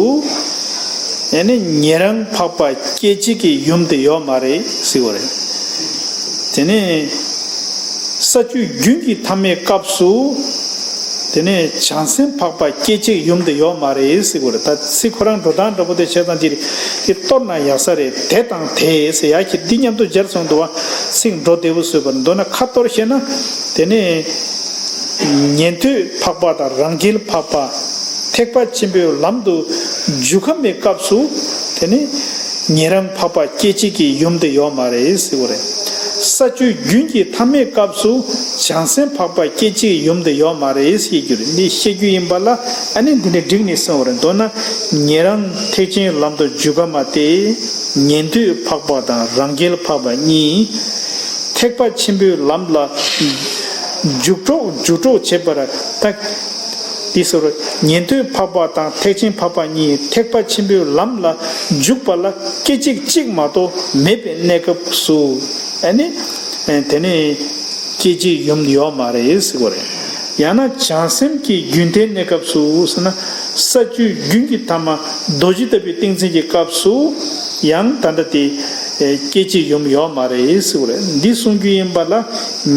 ཡང་ན་ཉན་རང་འཕགས་པ་སྐད་ཅིག་གི་ཡུམ་དེ་ཡོད་མ་རེད་ཟེར་བ་རེད། དེ་ནས་ས་བཅུ་རྒྱུན་གྱི་ཐ་མའི་སྐབས་སུ། དེ་ནས་བྱང་སེམས་འཕགས་པ་སྐད་ཅིག་ཡུམ་དེ་ཡོད་མ་རེད་ཟེར་དགོས་རེད། ད་ཚིག་ཁོ་རང་འགྲོ་སྟངས་འདྲ་པོ་དེ་བྱས་ཙང་དེ་དེ་གཏོར་ན་ཡག་ས་རེད། དེ་དང་དེ་ཟེར་ཡག་གི་འདི་མཉམ་དུ་སྦྱར་སོང་འདུག་བ། ཚིག་འགྲོ་བདེ་པོ་བཟོས་པར་མདོར་ན་ཁ་གཏོར་ཤེས་ན། དེ་ནས་ཉན་ཐོས་འཕགས་པ་དང་རང་རྒྱལ་འཕགས་པ་ཐེག་པ་ཆེན་པོའི་ལམ་དུ་འཇུག་ག་མའི་སྐབས་སུ། དེ་ནས་ཉན་རང་འཕགས་པ་སྐད་ཅིག་གི་ཡུམ་དེ་ཡོད་མ་རེད་ཟེར་བ་རེད། ས་བཅུ་རྒྱུན་གྱི་ཐ་མའི་སྐབས་སུ་བྱང་སེམས་འཕགས་པ་སྐད་ཅིག་ཡུམ་དེ་ཡོད་མ་རེད་ཞེས་བརྗོད་རེད། འདི་བཤད་རྒྱུ་ཡིན་པ་ལ་ཨ་ནི་འདི་ནས་འགྲིག་ནས་གསུངས་པ་རེད། མདོར་ན་ཉན་རང་ཐེག་ཆེན་ལམ་དུ་འཇུག་ག་མ་སྟེ་ཉན་ཐོས་འཕགས་པ་དང་རང་རྒྱལ་འཕགས་པ་གཉིས་ཐེག་པ་ཆེན་པོའི་ལམ་ལ་འཇུག་གྲོགས་འཇུག་གྲོགས་བྱེད་པར་ཐལ། དེ་སོར་ཉན་ཐོས་འཕགས་པ་དང་ཐེག་ཆེན་འཕགས་པ་གཉིས་ཐེག་པ་ཆེན་པོའི་ལམ་ལ་འཇུག་པ་ལ་སྐད་ཅིག་གཅིག་མ་གཏོགས་མེད་པའི་གནས་སྐབས་སུ་ཨ་ནི་དེ་ནས་སྐད་ཅིག་ཡུམ་ཡོད་མ་རེད་ཟེར་བ་རེད། ཡང་ན་བྱང་སེམས་ཀྱི་རྒྱུན་མཐའི་གནས་སྐབས་སུ་ཟེར་ན་ས་བཅུ་རྒྱུན་གྱི་ཐ་མ་རྡོ་རྗེ་ལྟ་བུའི་ཏིང་འཛིན་གྱི་སྐབས་སུ་ཡང་ད་ལྟ་དེ་སྐད་ཅིག་ཡུམ་ཡོད་མ་རེད་ཟེར་བ་རེད། འདི་གསུང་རྒྱུ་ཡིན་པ་ལ་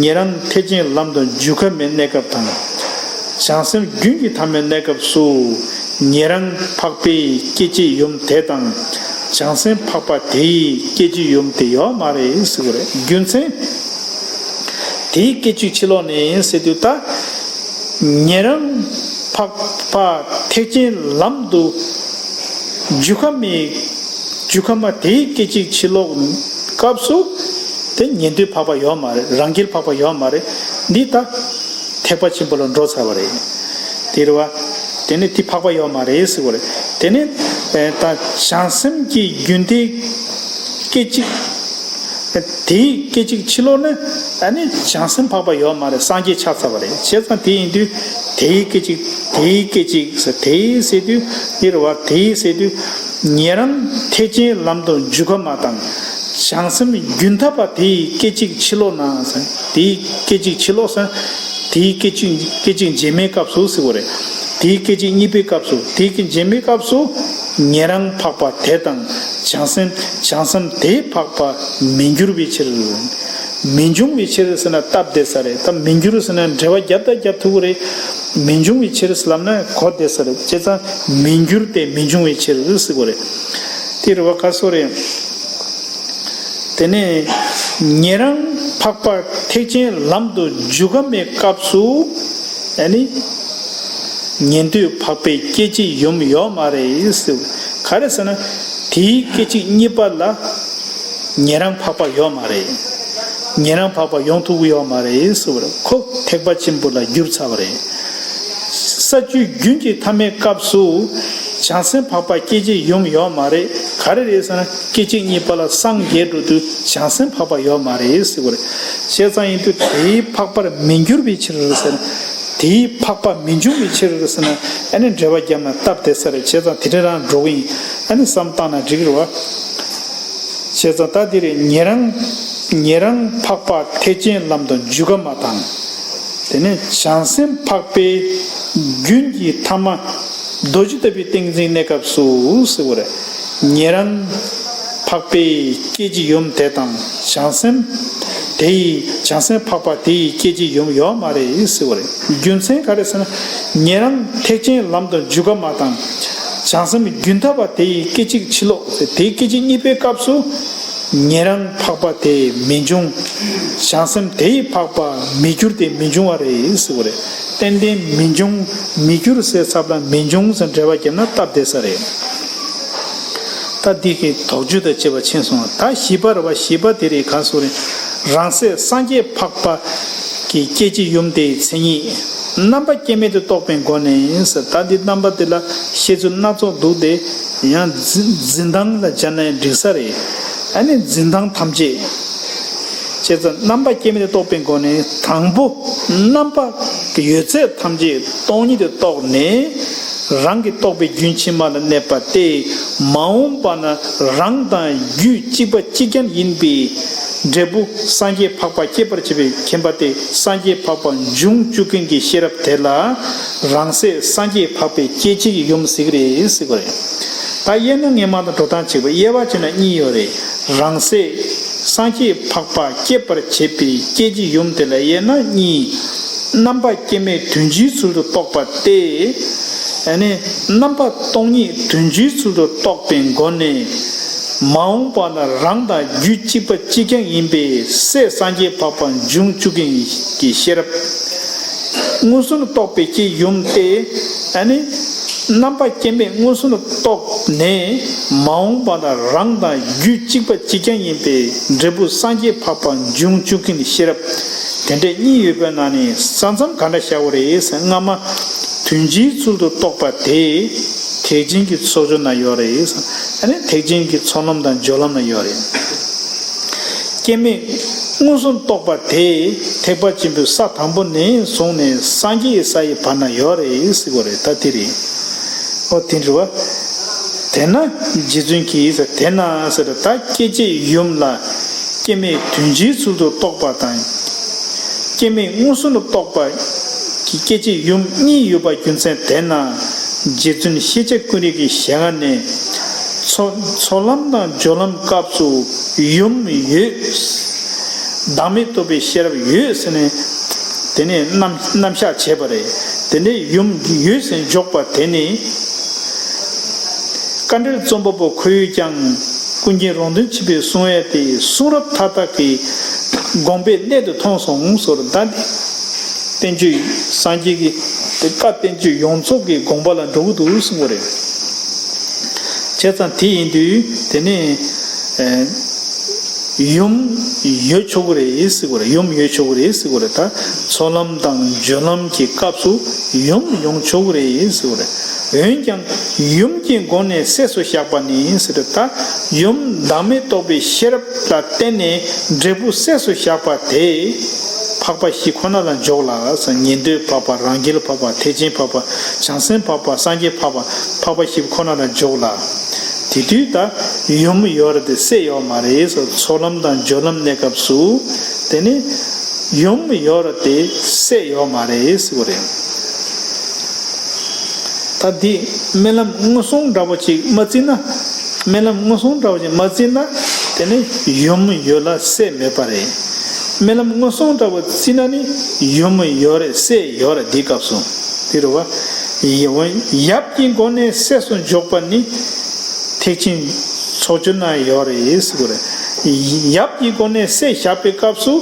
ཉན་རང་ཐེག་ཆེན་ལམ་དུ་འཇུག་ག་མའི་གནས་སྐབས་དང་། བྱང་སེམས་རྒྱུན་གྱི་ཐ་མའི་གནས་སྐབས་སུ་ཉན་རང་འཕགས་པའི་སྐད་ཅིག་ཡུམ་དེ་དང་། བྱང་སེམས་འཕགས་པ་དེའི་སྐད་ཅིག་ཡུམ་དེ་ཡོད་མ་རེད་ཟེར་བ་རེད། རྒྱུ་མཚན། དེའི་སྐད་ཅིག་ཕྱི་ལོགས་ནས་ཟེར་དུས་ད། ཉན་རང་འཕགས་པ་ཐེག་ཆེན་ལམ་དུ་འཇུག་ག་མའི་འཇུག་ག་མ་དེའི་སྐད་ཅིག་ཕྱི་ལོགས་སྐབས་སུ་དེ་ཉན་ཐོས་འཕགས་པ་ཡོད་མ་རེད། རང་རྒྱལ་འཕགས་པ་ཡོད་མ་རེད། འདི་ད་ཐེག་པ་ཆེན་པོ་ལ་འགྲོ་ཚར་བ་རེད། དེ་རེད་བ། དེ་ནི་དེ་འཕགས་པ་ཡོད་མ་རེད་ཟེར་བ་རེད། དེ་ནི་ད་བྱང་སེམས་ཀྱི་རྒྱུན་མཐའི་སྐད་ཅིག་དེའི་སྐད་ཅིག་ཕྱི་ལོགས་ནི་ཨ་ནི་བྱང་སེམས་འཕགས་པ་ཡོད་མ་རེད། སངས་རྒྱས་ཆགས་ཚར་བ་རེད། བྱས་ཙང་དེ་ཡིན་དུས་དེའི་སྐད་ཅིག་དེའི་སྐད་ཅིག་ཟེར་དེའི་ཟེར་དུས་དེ་རེད་བ། དེའི་ཟེར་དུས་ཉན་རང་ཐེག་ཆེན་ལམ་དུ་འཇུག་ག་མ་དང་། བྱང་སེམས་རྒྱུན་མཐའ་པ་དེའི་སྐད་ཅིག་ཕྱི་ལོགས་ན་ཟེར། དེའི་སྐད་ཅིག་ཕྱི་ལོགས་ཟེར། དེའི་སྐད་ཅིག་སྐད་ཅིག་རྗེས་མའི་སྐབས་སུ་ཟེར་བ་རེད། དེའི་སྐད་ཅིག་གཉིས་པའི་སྐབས་སུ། དེའི་སྐད་རྗེས་མའི་སྐབས་སུ་ཉན་རང་འཕགས་པ་དེ་དང་བྱང་སེམས་བྱང་སེམས་དེ་འཕགས་པ་མི་འགྱུར་བའི་ཕྱིར། མི་འབྱུང་བའི་ཕྱིར་ཟེར་ན་སྟབས་བདེ་ས་རེད། ད་མི་འགྱུར་ཟེར་ན་འགྲེལ་པ་རྒྱབ་ད་རྒྱབ་ཐུབ་ཀྱི་རེད། མི་འབྱུང་བའི་ཕྱིར་ཟེར་ལབ་ན་གོ་བདེ་ས་རེད། བྱས་ཙང་མི་འགྱུར་ཏེ་མི་འབྱུང་བའི་ཕྱིར་ཟེར་དགོས་རེད། དེ་རེད་བ། ག་སོ་རེད། དེ་ནས་ཉན་རང་འཕགས་པ་ཐེག་ཆེན་ལམ་དུ་འཇུག་ག་མའི་སྐབས་སུ་ཨ་ནི་ཉན་ཐོས་འཕགས་པའི་སྐད་ཅིག་ཡུམ་ཡོད་མ་རེད་ཟེར། ག་རེ་ཟེར་ན་དེའི་སྐད་ཅིག་གཉིས་པ་ལ་ཉན་རང་འཕགས་པ་ཡོད་མ་རེད། ཉན་རང་འཕགས་པ་ཡོང་ཐུབ་ཀྱི་ཡོད་མ་རེད་ཟེར་བ་རེད། ཁོ་ཐེག་པ་ཆེན་པོ་ལ་གྱུར་ཚར་བ་རེད། ས་བཅུའི་རྒྱུན་གྱི་ཐ་མའི་སྐབས་སུ་བྱང་སེམས་འཕགས་པ་སྐད་ཅིག་ཡུམ་ཡོད་མ་རེད། ག་རེ་རེད་ཟེར་ན་སྐད་ཅིག་གཉིས་པ་ལ་སངས་རྒྱས་འགྲོ་དུས་བྱང་སེམས་འཕགས་པ་ཡོད་མ་རེད་ཟེར་བ་རེད། བྱས་ཙང་ཡིན་དུས་དེའི་འཕགས་པར་མི་འགྱུར་བའི་ཕྱིར་ཟེར་ན། དེའི་འཕགས་པ་མི་འབྱུང་བའི་ཕྱིར་ཟེར་ན་ཨ་ནི་འགྲེལ་པ་བརྒྱབ་ན་སྟབས་བདེ་ས་རེད། བྱས་ཙང་དེ་འདྲ་རང་འགྲོ་གི་ཡིན། ཨ་ནི་བསམ་བཏང་ན་འགྲིག་གི་རེད་བ། བྱས་ཙང་ད་འདིར་ཉན་རང་ཉན་རང་འཕགས་པ་ཐེག་ཆེན་ལམ་དུ་འཇུག་ག་མ་དང་། དེ་ནས་བྱང་སེམས་འཕགས་པའི་རྒྱུན་གྱི་ཐ་མ་རྡོ་རྗེ་ལྟ་བུའི་ཏིང་འཛིན་གནས་སྐབས་སུ་ཟེར་བ་རེད། ཉན་རང་འཕགས་པའི་སྐད་ཅིག་ཡུམ་དེ་དང་བྱང་སེམས་དེ་ཡི་བྱང་སེམས་འཕགས་པ་དེ་ཡི་སྐད་ཅིག་ཡུམ་ཡོད་མ་རེད་ཟེར་བ་རེད། རྒྱུ་མཚན་ག་རེ་ཟེར་ན་ཉན་རང་ཐེག་ཆེན་ལམ་དུ་འཇུག་ག་མ་དང་། བྱང་སེམས་རྒྱུན་མཐའ་བ་དེ་ཡི་སྐད་ཅིག་ཕྱིར་ལོག་ཟེར། དེའི་སྐད་ཅིག་གཉིས་པའི་སྐབས་སུ། ཉན་རང་འཕགས་པ་དེ་མི་འབྱུང་། བྱང་སེམས་དེ་ཡི་འཕགས་པ་མི་འགྱུར་ཏེ་མི་འབྱུང་བ་རེད་ཟེར་བ་རེད། ཏན་ཏན་མི་འབྱུང་མི་འགྱུར་ཟེར་ཚབ་ལ་མི་འབྱུང་ཟེར་འགྲེལ་པ་བརྒྱབ་ན་སྟབས་བདེ་ས་རེད། ད་འདི་གི་དོགས་གཅོད་དང་བཅས་པ་ཕྱིན་སོང་། ད་བཞི་པ་རེད་བ། བཞི་པ་དེ་རེད། ག་སོ་རེད། རང་སྲས་སངས་རྒྱས་འཕགས་པ་གི་སྐད་ཅིག་ཡུམ་དེའི་མཚན་ཉིད། རྣམ་པ་སྐྱེ་མེད་དུ་རྟོགས་པའི་སྒོ་ནས་ཟེར། ད་འདི་རྣམ་པ་དེ་ལ་བཤད་ཚུལ་སྣ་ཚོགས་འདུག་སྟེ། ཡང་འཛིན་འཛིན་སྟངས་ལ་སྦྱར་ན་ཡང་འགྲིག་ས་རེད། ཨ་ནི་འཛིན་སྟངས་ཐམས་ཅད། བྱས་ཙང་རྣམ་པ་སྐྱེ་མེད་དུ་རྟོགས་པའི་སྒོ་ནས། དང་པོ་རྣམ་པ་ཡོད་ཚད་ཐམས་ཅད་སྟོང་ཉིད་དུ་རྟོགས་ནས། རང་གི་རྟོགས་པའི་རྒྱུན་ཕྱི་མ་ལ་གནས་པ་སྟེ། མ་འོངས་པ་ན་རང་དང་རྒྱུད་གཅིག་པ་གཅིག་རྐྱང་ཡིན་པའི་འབྲས་བུ་སངས་རྒྱས་འཕགས་པ་སྐྱེད་པར་བྱེད་པའི་མཁྱེན་པ་སྟེ། སངས་རྒྱས་འཕགས་པ་འབྱུང་བཅུག་མཁན་གྱི་ཤེས་རབ་དེ་ལ་རང་སྲས་སངས་རྒྱས་འཕགས་པའི་སྐད་ཅིག་ཡུམ་ཟེར་གྱི་རེད་ཟེར་གྱི་རེད། ད་དབྱེ་ན་སྔ་མ་དང་འགྲོ་སྟངས་གཅིག་པ། དབྱེ་བ་བྱས་ན་གཉིས་ཡོད་རེད། རང་སྲས་སངས་རྒྱས་འཕགས་པ་སྐྱེད་པར་བྱེད་པའི་སྐད་ཅིག་ཡུམ་དེ་ལ་དབྱེ་ན་གཉིས། རྣམ་པ་སྐྱེ་མེད་དོན་སྤྱིའི་ཚུལ་དུ་རྟོགས་པ་སྟེ། ཨ་ནི་རྣམ་པ་སྟོང་ཉིད་དོན་སྤྱིའི་ཚུལ་དུ་རྟོགས་པའི་སྒོ་ནས། མ་འོངས་པ་ན་རང་དང་རྒྱུད་གཅིག་པ་གཅིག་རྐྱང་ཡིན་པའི་སྲས་སངས་རྒྱས་འཕགས་པ་འབྱུང་བཅུག་མཁན་གྱི་ཤེས་རབ། མངོན་སུམ་དུ་རྟོགས་པའི་སྐད་ཡུམ་སྟེ། ཨ་ནི་རྣམ་པ་སྐྱེ་མེད་མངོན་སུམ་དུ་རྟོགས་ནས། མ་འོངས་པ་ན་རང་དང་རྒྱུད་གཅིག་པ་གཅིག་རྐྱང་ཡིན་པའི་འབྲས་བུ་སངས་རྒྱས་འཕགས་པ་འབྱུང་བཅུག་མཁན་གྱི་ཤེས་རབ། དེ་འདྲ་གཉིས་ཡོད་པའི་ནང་ནས་ས་མཚམས་ག་འདྲ་བཞག་པ་རེད་ཟེར། སྔ་མ་དོན་སྤྱིའི་ཚུལ་དུ་རྟོགས་པ་དེ་ཐེག་ཆེན་གྱི་ཚོགས་སྦྱོར་ན་ཡོད་རེད། ཨ་ནི་ཐེག་ཆེན་གྱི་ཚོགས་ལམ་དང་སྦྱོར་ལམ་ན་ཡོད་རེད། སྐྱེ་མེད་མངོན་སུམ་རྟོགས་པ་དེ་ཐེག་པ་ཆེན་པོའི་ས་དང་པོ་ནས་བཟུང་ནས་སངས་རྒྱས་ས་ཡི་བར་ན་ཡོད་རེད་ཟེར་གྱི་རེད། ད་དེ་རེད། ཨོ་དེ་འདྲ་བ། དེས་ན་རྗེ་བཙུན་གྱིས་ཟེར། དེས་ན་ཟེར། ད་སྐད་ཅིག་ཡུམ་ལ་སྐྱེ་མེད་དོན་སྤྱིའི་ཚུལ་དུ་རྟོགས་པ་དང་། སྐྱེ་མེད་མངོན་སུམ་དུ་རྟོགས་པ་གི་སྐད་ཅིག་ཡུམ་གཉིས་ཡོད་པ་རྒྱུ་མཚན་དེས་ན། རྗེ་བཙུན་ཤེས་བྱ་ཀུན་རིག་གི་ཞལ་སྔ་ནས། ཚོགས་ཚོགས་ལམ་དང་སྦྱོར་ལམ་སྐབས་སུ་ཡུམ་ཡོད། བདག་མེད་རྟོགས་པའི་ཤེས་རབ་ཡོད་ཟེར་ནས། དེ་ནས་རྣམ་རྣམ་གཞག་བྱས་པ་རེད། དེ་ནས་ཡུམ་ཡོད་ཟེར་འཇོག་པ་དེ་ནི། བཀའ་འགྲེལ་རྩོམ་པ་པོ་ཁོ་བོས་ཀྱང་ཀུན་མཁྱེན་རོང་སྟོན་ཆེན་པོའི་གསུང་ཡས་དེ་གསུང་རབ་མཐའ་དག་གི་དགོངས་པའི་གནད་དུ་མཐོང་སོང་ཟེར། ད་འདི་བསྟན་བཅོས་སངས་རྒྱས་ཀྱི་བཀའ་བསྟན་བཅོས་ཡོངས་རྫོགས་ཀྱི་དགོངས་པ་ལ་འགྲོ་གི་འདུག་གསུང་གི་རེད། བྱས་ཙང་དེ་ཡིན་དུས་དེ་ནས་ཨེ། ཡུམ་ཡོད་ཆོག་གི་རེད་ཟེར་གྱི་རེད། ཡུམ་ཡོད་ཆོག་གི་རེད་ཟེར་གྱི་རེད། ད་ཚོགས་ལམ་དང་སྦྱོར་ལམ་གྱི་སྐབས་སུ་ཡུམ་ཡོང་ཆོག་གི་རེད་ཟེར་གྱི་རེད། འོན་ཀྱང་ཡུམ་གྱི་སྒོ་ནས་སྲས་སུ་བཞག་པ་ནི་ཟེར་ཏེ། ད་ཡུམ་བདག་མེད་རྟོགས་པའི་ཤེས་རབ་ལ་བརྟེན་ནས་འབྲས་བུ་སྲས་སུ་བཞག་པ་དེ་འཕགས་པ་བཞི་ཁོ་ན་ལ་འཇོག་ལ་ཟེར། ཉན་ཐོས་འཕགས་པ། རང་རྒྱལ་འཕགས་པ། ཐེག་ཆེན་འཕགས་པ། བྱང་སེམས་འཕགས་པ། སངས་རྒྱས་འཕགས་པ། འཕགས་པ་བཞི་ཁོ་ན་ལ་འཇོག་ལ། དེ་དུས་ད་ཡུམ་ཡོད་རེད་དེ་སྲས་ཡོད་མ་རེད་ཟེར། ཚོགས་ལམ་དང་སྦྱོར་ལམ་གནས་སྐབས་སུ་དེ་ནི་ཡུམ་ཡོད་རེད་དེ་སྲས་ཡོད་མ་རེད་ཟེར་བ་རེད། ད་འདི་སྨོན་ལམ་མངོན་སུམ་འདྲ་པོ་ཅིག་མ་བརྩིས་ན། སྨོན་ལམ་མངོན་སུམ་འདྲ་པོ་ཅིག་མ་བརྩིས་ན། དེ་ནི་ཡུམ་ཡོད་ལ་སྲས་མེད་པ་རེད། སྨོན་ལམ་མངོན་སུམ་འདྲ་པོ་བརྩིས་ན་ནི་ཡུམ་ཡོད་རེད་སྲས་ཡོད་རེད། འདིའི་སྐབས་སུ་དེ་རེད་བ། ཡབ་ཀྱི་སྒོ་ནས་སྲས་སུ་འཇོག་པ་ནི་ཐེག་ཆེན་ཚོགས་སྦྱོར་ན་ཡོད་རེད་ཟེར་གྱི་རེད། ཡབ་ཀྱི་སྒོ་ནས་སྲས་བཞག་པའི་སྐབས་སུ་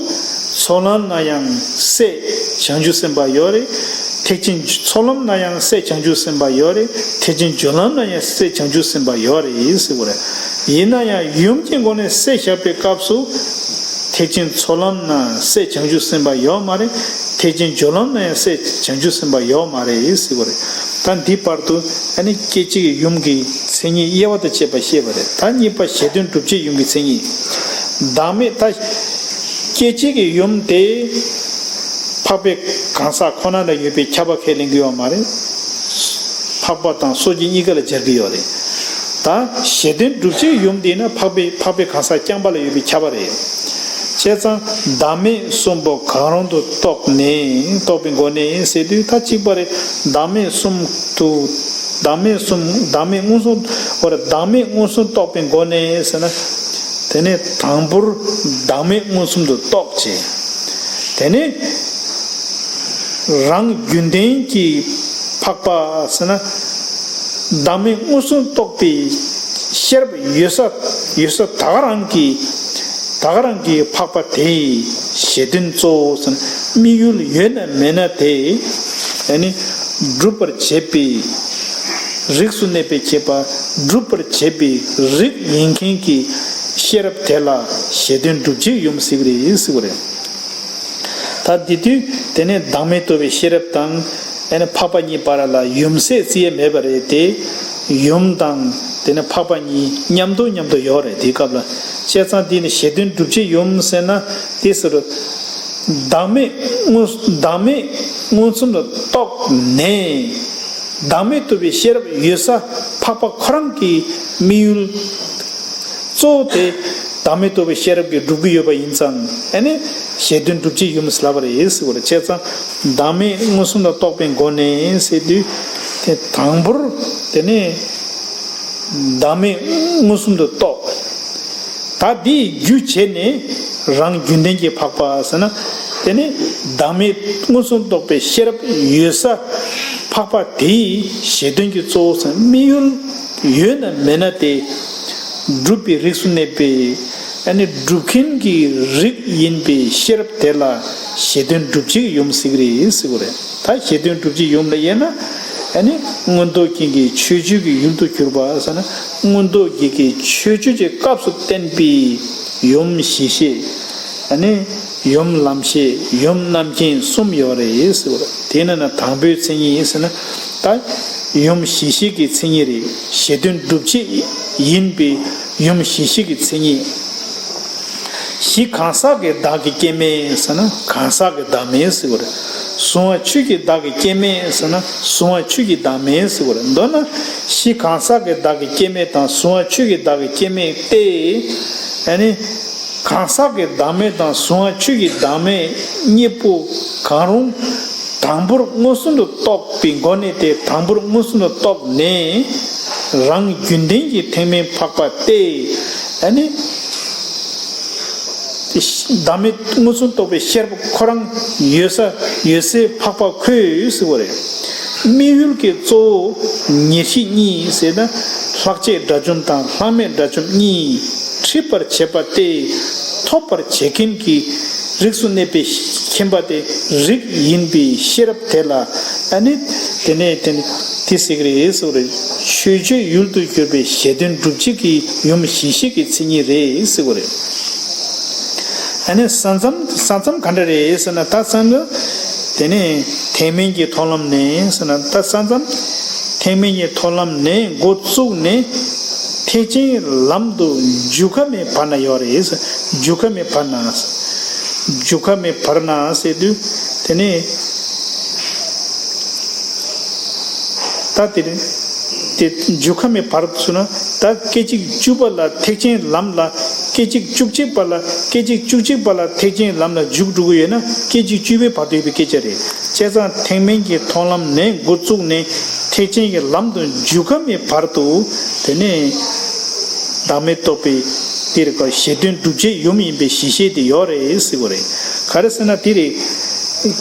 ཚོགས་ལམ་ན་ཡང་སྲས་བྱང་ཆུབ་སེམས་དཔའ་ཡོད་རེད། ཐེག་ཆེན་ཚོགས་ལམ་ན་ཡང་སྲས་བྱང་ཆུབ་སེམས་དཔའ་ཡོད་རེད། ཐེག་ཆེན་སྦྱོར་ལམ་ན་ཡང་སྲས་བྱང་ཆུབ་སེམས་དཔའ་ཡོད་རེད་ཟེར་གྱི་རེད། ཡིན་ན་ཡང་ཡུམ་གྱི་སྒོ་ནས་སྲས་བཞག་པའི་སྐབས་སུ་ཐེག་ཆེན་ཚོགས་ལམ་ན་སྲས་བྱང་ཆུབ་སེམས་དཔའ་ཡོད་མ་རེད། ཐེག་ཆེན་སྦྱོར་ལམ་ན་ཡང་སྲས་བྱང་ཆུབ་སེམས་དཔའ་ཡོད་མ་རེད་ཟེར་གྱི་རེད། ད་འདི་བར་དུ་ཨ་ནི་སྐད་ཅིག་གི་ཡུམ་གྱི་མཚན་ཉིད་དབྱེ་བ་དང་བཅས་པ་བཤད་པ་རེད། ད་གཉིས་པ་གཞལ་དོན་སྒྲུབ་བྱེད་ཡུམ་གྱི་མཚན་ཉིད། བདག་མེད་ད་སྐད་ཅིག་གི་ཡུམ་དེ་འཕགས་པའི་གང་ཟག་ཁོ་ན་ལ་ཡོད་པའི་ཁྱབ་པ་ཁས་ལེན་གྱི་ཡོད་མ་རེད། འཕགས་པ་དང་སོ་སྐྱེ་གཉིས་ཀ་ལ་སྦྱར་གྱི་ཡོད་རེད། ད་གཞལ་དོན་སྒྲུབ་བྱེད་ཡུམ་དེ་ན་འཕགས་པའི་འཕགས་པའི་གང་ཟག་རྐྱང་པ་ལ་ཡོད་པའི་ཁྱབ་པ་རེད། བྱས་ཙང་བདག་མེད་གསུམ་པོ་གང་རུང་དུ་རྟོགས་ནས་རྟོགས་པའི་སྒོ་ནས་ཟེར་དུས་ད་གཅིག་པ་རེད། བདག་མེད་གསུམ་དུ་བདག་མེད་གསུམ་བདག་མེད་མངོན་སུམ་འོ་རེད། བདག་མེད་མངོན་སུམ་རྟོགས་པའི་སྒོ་ནས་ཟེར་ན། དེ་ནས་དང་པོར་བདག་མེད་མངོན་སུམ་དུ་རྟོགས་བྱས། དེ་ནས་རང་རྒྱུན་ལྡན་གྱི་འཕགས་པ་ཟེར་ན། བདག་མེད་མངོན་སུམ་རྟོགས་པའི་ཤེས་རབ་ཡོད་ས་ཡོད་ས་ད་ག་རང་གི་ད་ག་རང་གི་འཕགས་པ་དེའི་གཞལ་དོན་གཙོ་བོ་ཟེར་ན། དམིགས་ཡུལ་ཡོད་ན་མེད་ན་དེ་ཨ་ནི་སྒྲུབ་པར་བྱེད་པའི་རིགས་སུ་གནས་པའི་ཁྱད་པར། སྒྲུབ་པར་བྱེད་པའི་རིགས་ཡིན་མཁན་གྱི་ཤེས་རབ་དེ་ལ་གཞལ་དོན་སྒྲུབ་བྱེད་ཡུམ་ཟེར་གྱི་རེད་ཟེར་བ་རེད། ད་དེ་དུས་དེ་ནས་བདག་མེད་རྟོགས་པའི་ཤེས་རབ་དང་ཨ་ནི་འཕགས་པ་གཉིས་བར་ལ་ཡུམ་ཟེར་རྩི་ཡས་མེད་པ་རེད་དེ། ཡུམ་དང་དེ་ནས་འཕགས་པ་གཉིས་མཉམ་དུ་མཉམ་དུ་ཡོད་རེད། དེའི་སྐབས་ལ་བྱས་ཙང་དེ་ནི་གཞལ་དོན་སྒྲུབ་བྱེད་ཡུམ་ཟེར་ན་དེ་ཟེར། བདག་མེད་མངོན་བདག་མེད་མངོན་སུམ་དུ་རྟོགས་ནས། བདག་མེད་རྟོགས་པའི་ཤེས་རབ་ཡོད་ས་འཕགས་པ་ཁོ་རང་གི་དམིགས་ཡུལ་གཙོ་བོ་དེ་བདག་མེད་རྟོགས་པའི་ཤེས་རབ་ཀྱིས་སྒྲུབ་ཀྱི་ཡོད་པ་ཡིན་ཙང་ཨ་ནི་གཞལ་དོན་སྒྲུབ་བྱེད་ཡུམ་ཟེར་ལབ་པ་རེད་ཟེར་བ་རེད། བྱས་ཙང་བདག་མེད་མངོན་སུམ་དུ་རྟོགས་པའི་སྒོ་ནས་ཟེར་དུས་དེ་དང་པོར་དེ་ནས་བདག་མེད་མངོན་སུམ་དུ་རྟོགས། ད་དེའི་རྒྱུ་བྱས་ནས་རང་རྒྱུན་ལྡན་གྱི་འཕགས་པ་ཟེར་ན། དེ་ནི་བདག་མེད་མངོན་སུམ་རྟོགས་པའི་ཤེས་རབ་ཡོད་ས་འཕགས་པ་དེའི་གཞལ་དོན་གྱི་གཙོ་བོ་ཟེར་དམིགས་ཡུལ་ཡོད་ན་མེད་ན་དེ་སྒྲུབ་པའི་རིགས་སུ་གནས་པའི་ཨ་ནི་སྒྲུབ་མཁན་གྱི་རིགས་ཡིན་པའི་ཤེས་རབ་དེ་ལ་གཞལ་དོན་སྒྲུབ་བྱེད་ཀྱི་ཡུམ་ཟེར་གྱི་རེད་ཟེར་བ་རེད། ད་གཞལ་དོན་སྒྲུབ་བྱེད་ཡུམ་ལ་དབྱེ་ན་ཨ་ནི་མངོན་རྟོགས་རྒྱན་གྱི་མཆོད་བརྗོད་ཀྱི་ཡུལ་དུ་གྱུར་པ་ཟེར་ན། མངོན་རྟོགས་རྒྱན་གྱི་མཆོད་བརྗོད་ཀྱི་སྐབས་སུ་བསྟན་པའི་ཡུམ་གཞི་ཤེས། ཨ་ནི་ཡུམ་ལམ་ཤེས། ཡུམ་རྣམ་མཁྱེན་གསུམ་ཡོད་རེད་ཟེར་བ་རེད། དེ་ནི་ན་དང་པོའི་མཚན་ཉིད་ཟེར་ན། ད་ཡུམ་གཞི་ཤེས་ཀྱི་མཚན་ཉིད་རེད། གཞལ་དོན་སྒྲུབ་བྱེད་ཡིན་པའི་ཡུམ་གཞི་ཤེས་ཀྱི་མཚན་ཉིད། གཞི་གང་ཟག་གི་བདག་གི་སྐྱེ་མེད་ཟེར་ན་གང་ཟག་གི་བདག་མེད་ཟེར་བ་རེད། གཟུང་བ་ཆོས་ཀྱི་བདག་གི་སྐྱེ་མེད་ཟེར་ན་གཟུང་བ་ཆོས་ཀྱི་བདག་མེད་ཟེར་བ་རེད། མདོར་ན་གཞི་གང་ཟག་གི་བདག་གི་སྐྱེ་མེད་དང་གཟུང་བ་ཆོས་ཀྱི་བདག་གི་སྐྱེ་མེད་སྟེ། ཨ་ནི་གང་ཟག་གི་བདག་མེད་དང་གཟུང་བ་ཆོས་ཀྱི་བདག་མེད་གཉིས་པོ་གང་རུང་དང་པོར་མངོན་སུམ་དུ་རྟོགས་པའི་སྒོ་ནས་དེ་དང་པོར་མངོན་སུམ་དུ་རྟོགས་ནས་རང་རྒྱུན་ལྡན་གྱི་ཐེག་དམན་འཕགས་པ་སྟེ། ཨ་ནི། བདག་མེད་མངོན་སུམ་རྟོགས་པའི་ཤེས་རབ་ཁོ་རང་ཡོད་ས་ཡོད་སའི་འཕགས་པ་ཁོ་ཟེར་བ་རེད། དམིགས་ཡུལ་གྱི་གཙོ་བོ་ཉེར་ཞི་གཉིས་ཟེར་ན་ལྷག་བཅས་དགྲ་བཅོམ་དང་ལྷག་མེད་དགྲ་བཅོམ་གཉིས་འཁྲིད་པར་བྱེད་པ་སྟེ། ཐོབ་པར་བྱེད་མཁན་གྱི་རིགས་སུ་གནས་པའི་མཁྱེན་པ་དེ་རིགས་ཡིན་པའི་ཤེས་རབ་དེ་ལ་ཨ་ནི་དེ་ནས་དེ་ནི་དེ་ཟེར་གྱི་རེད་ཟེར་བ་རེད། མཆོད་བརྗོད་ཡུལ་དུ་གྱུར་པའི་གཞལ་དོན་སྒྲུབ་བྱེད་ཀྱི་ཡུམ་གཞི་ཤེས་ཀྱི་མཚན་ཉིད་རེད་ཟེར་བ་རེད། ཨ་ནི་ས་མཚམས་ས་མཚམས་ག་འདྲ་རེད་ཟེར་ན། ད་ས་མཚམས་དེ་ནི་ཐེག་དམན་གྱི་མཐོང་ལམ་ནས་ཟེར་ན། ད་ས་མཚམས་ཐེག་དམན་གྱི་མཐོང་ལམ་ནས་འགོ་བཙུགས་ནས་ཐེག་ཆེན་ལམ་དུ་འཇུག་ཁ་མའི་བར་ན་ཡོད་རེད། འཇུག་ཁ་མའི་བར་ན། འཇུག་ཁ་མའི་བར་ན་ཟེར་དུས་དེ་ནི། ད་དེ་རིང་དེ་འཇུག་ཁ་མའི་བར་དུ་སོང་ན། ད་སྐད་ཅིག་བཅུ་པ་ལ་ཐེག་ཆེན་ལམ་ལ་སྐད་ཅིག་བཅུ་གཅིག་པ་ལ་སྐད་ཅིག་བཅུ་གཅིག་པ་ལ་ཐེག་ཆེན་ལམ་ལ་འཇུག་འགྲོ་གི་ཡོད་ན་སྐད་ཅིག་བཅུ་པའི་བར་དུ་ཡོད་པའི་སྐད་ཆ་རེད། བྱས་ཙང་ཐེག་དམན་གྱི་མཐོང་ལམ་ནས་འགོ་བཙུགས་ནས་ཐེག་ཆེན་གྱི་ལམ་དུ་འཇུག་ཁ་མའི་བར་དུ་དེ་ནས་བདག་མེད་རྟོགས་པའི་དེ་རེད་ག་གཞལ་དོན་སྒྲུབ་བྱེད་ཡུམ་ཡིན་པའི་གཞི་ཤེས་དེ་ཡོད་རེད་ཟེར་བ་རེད། ག་རེ་ཟེར་ན་དེ་རེད།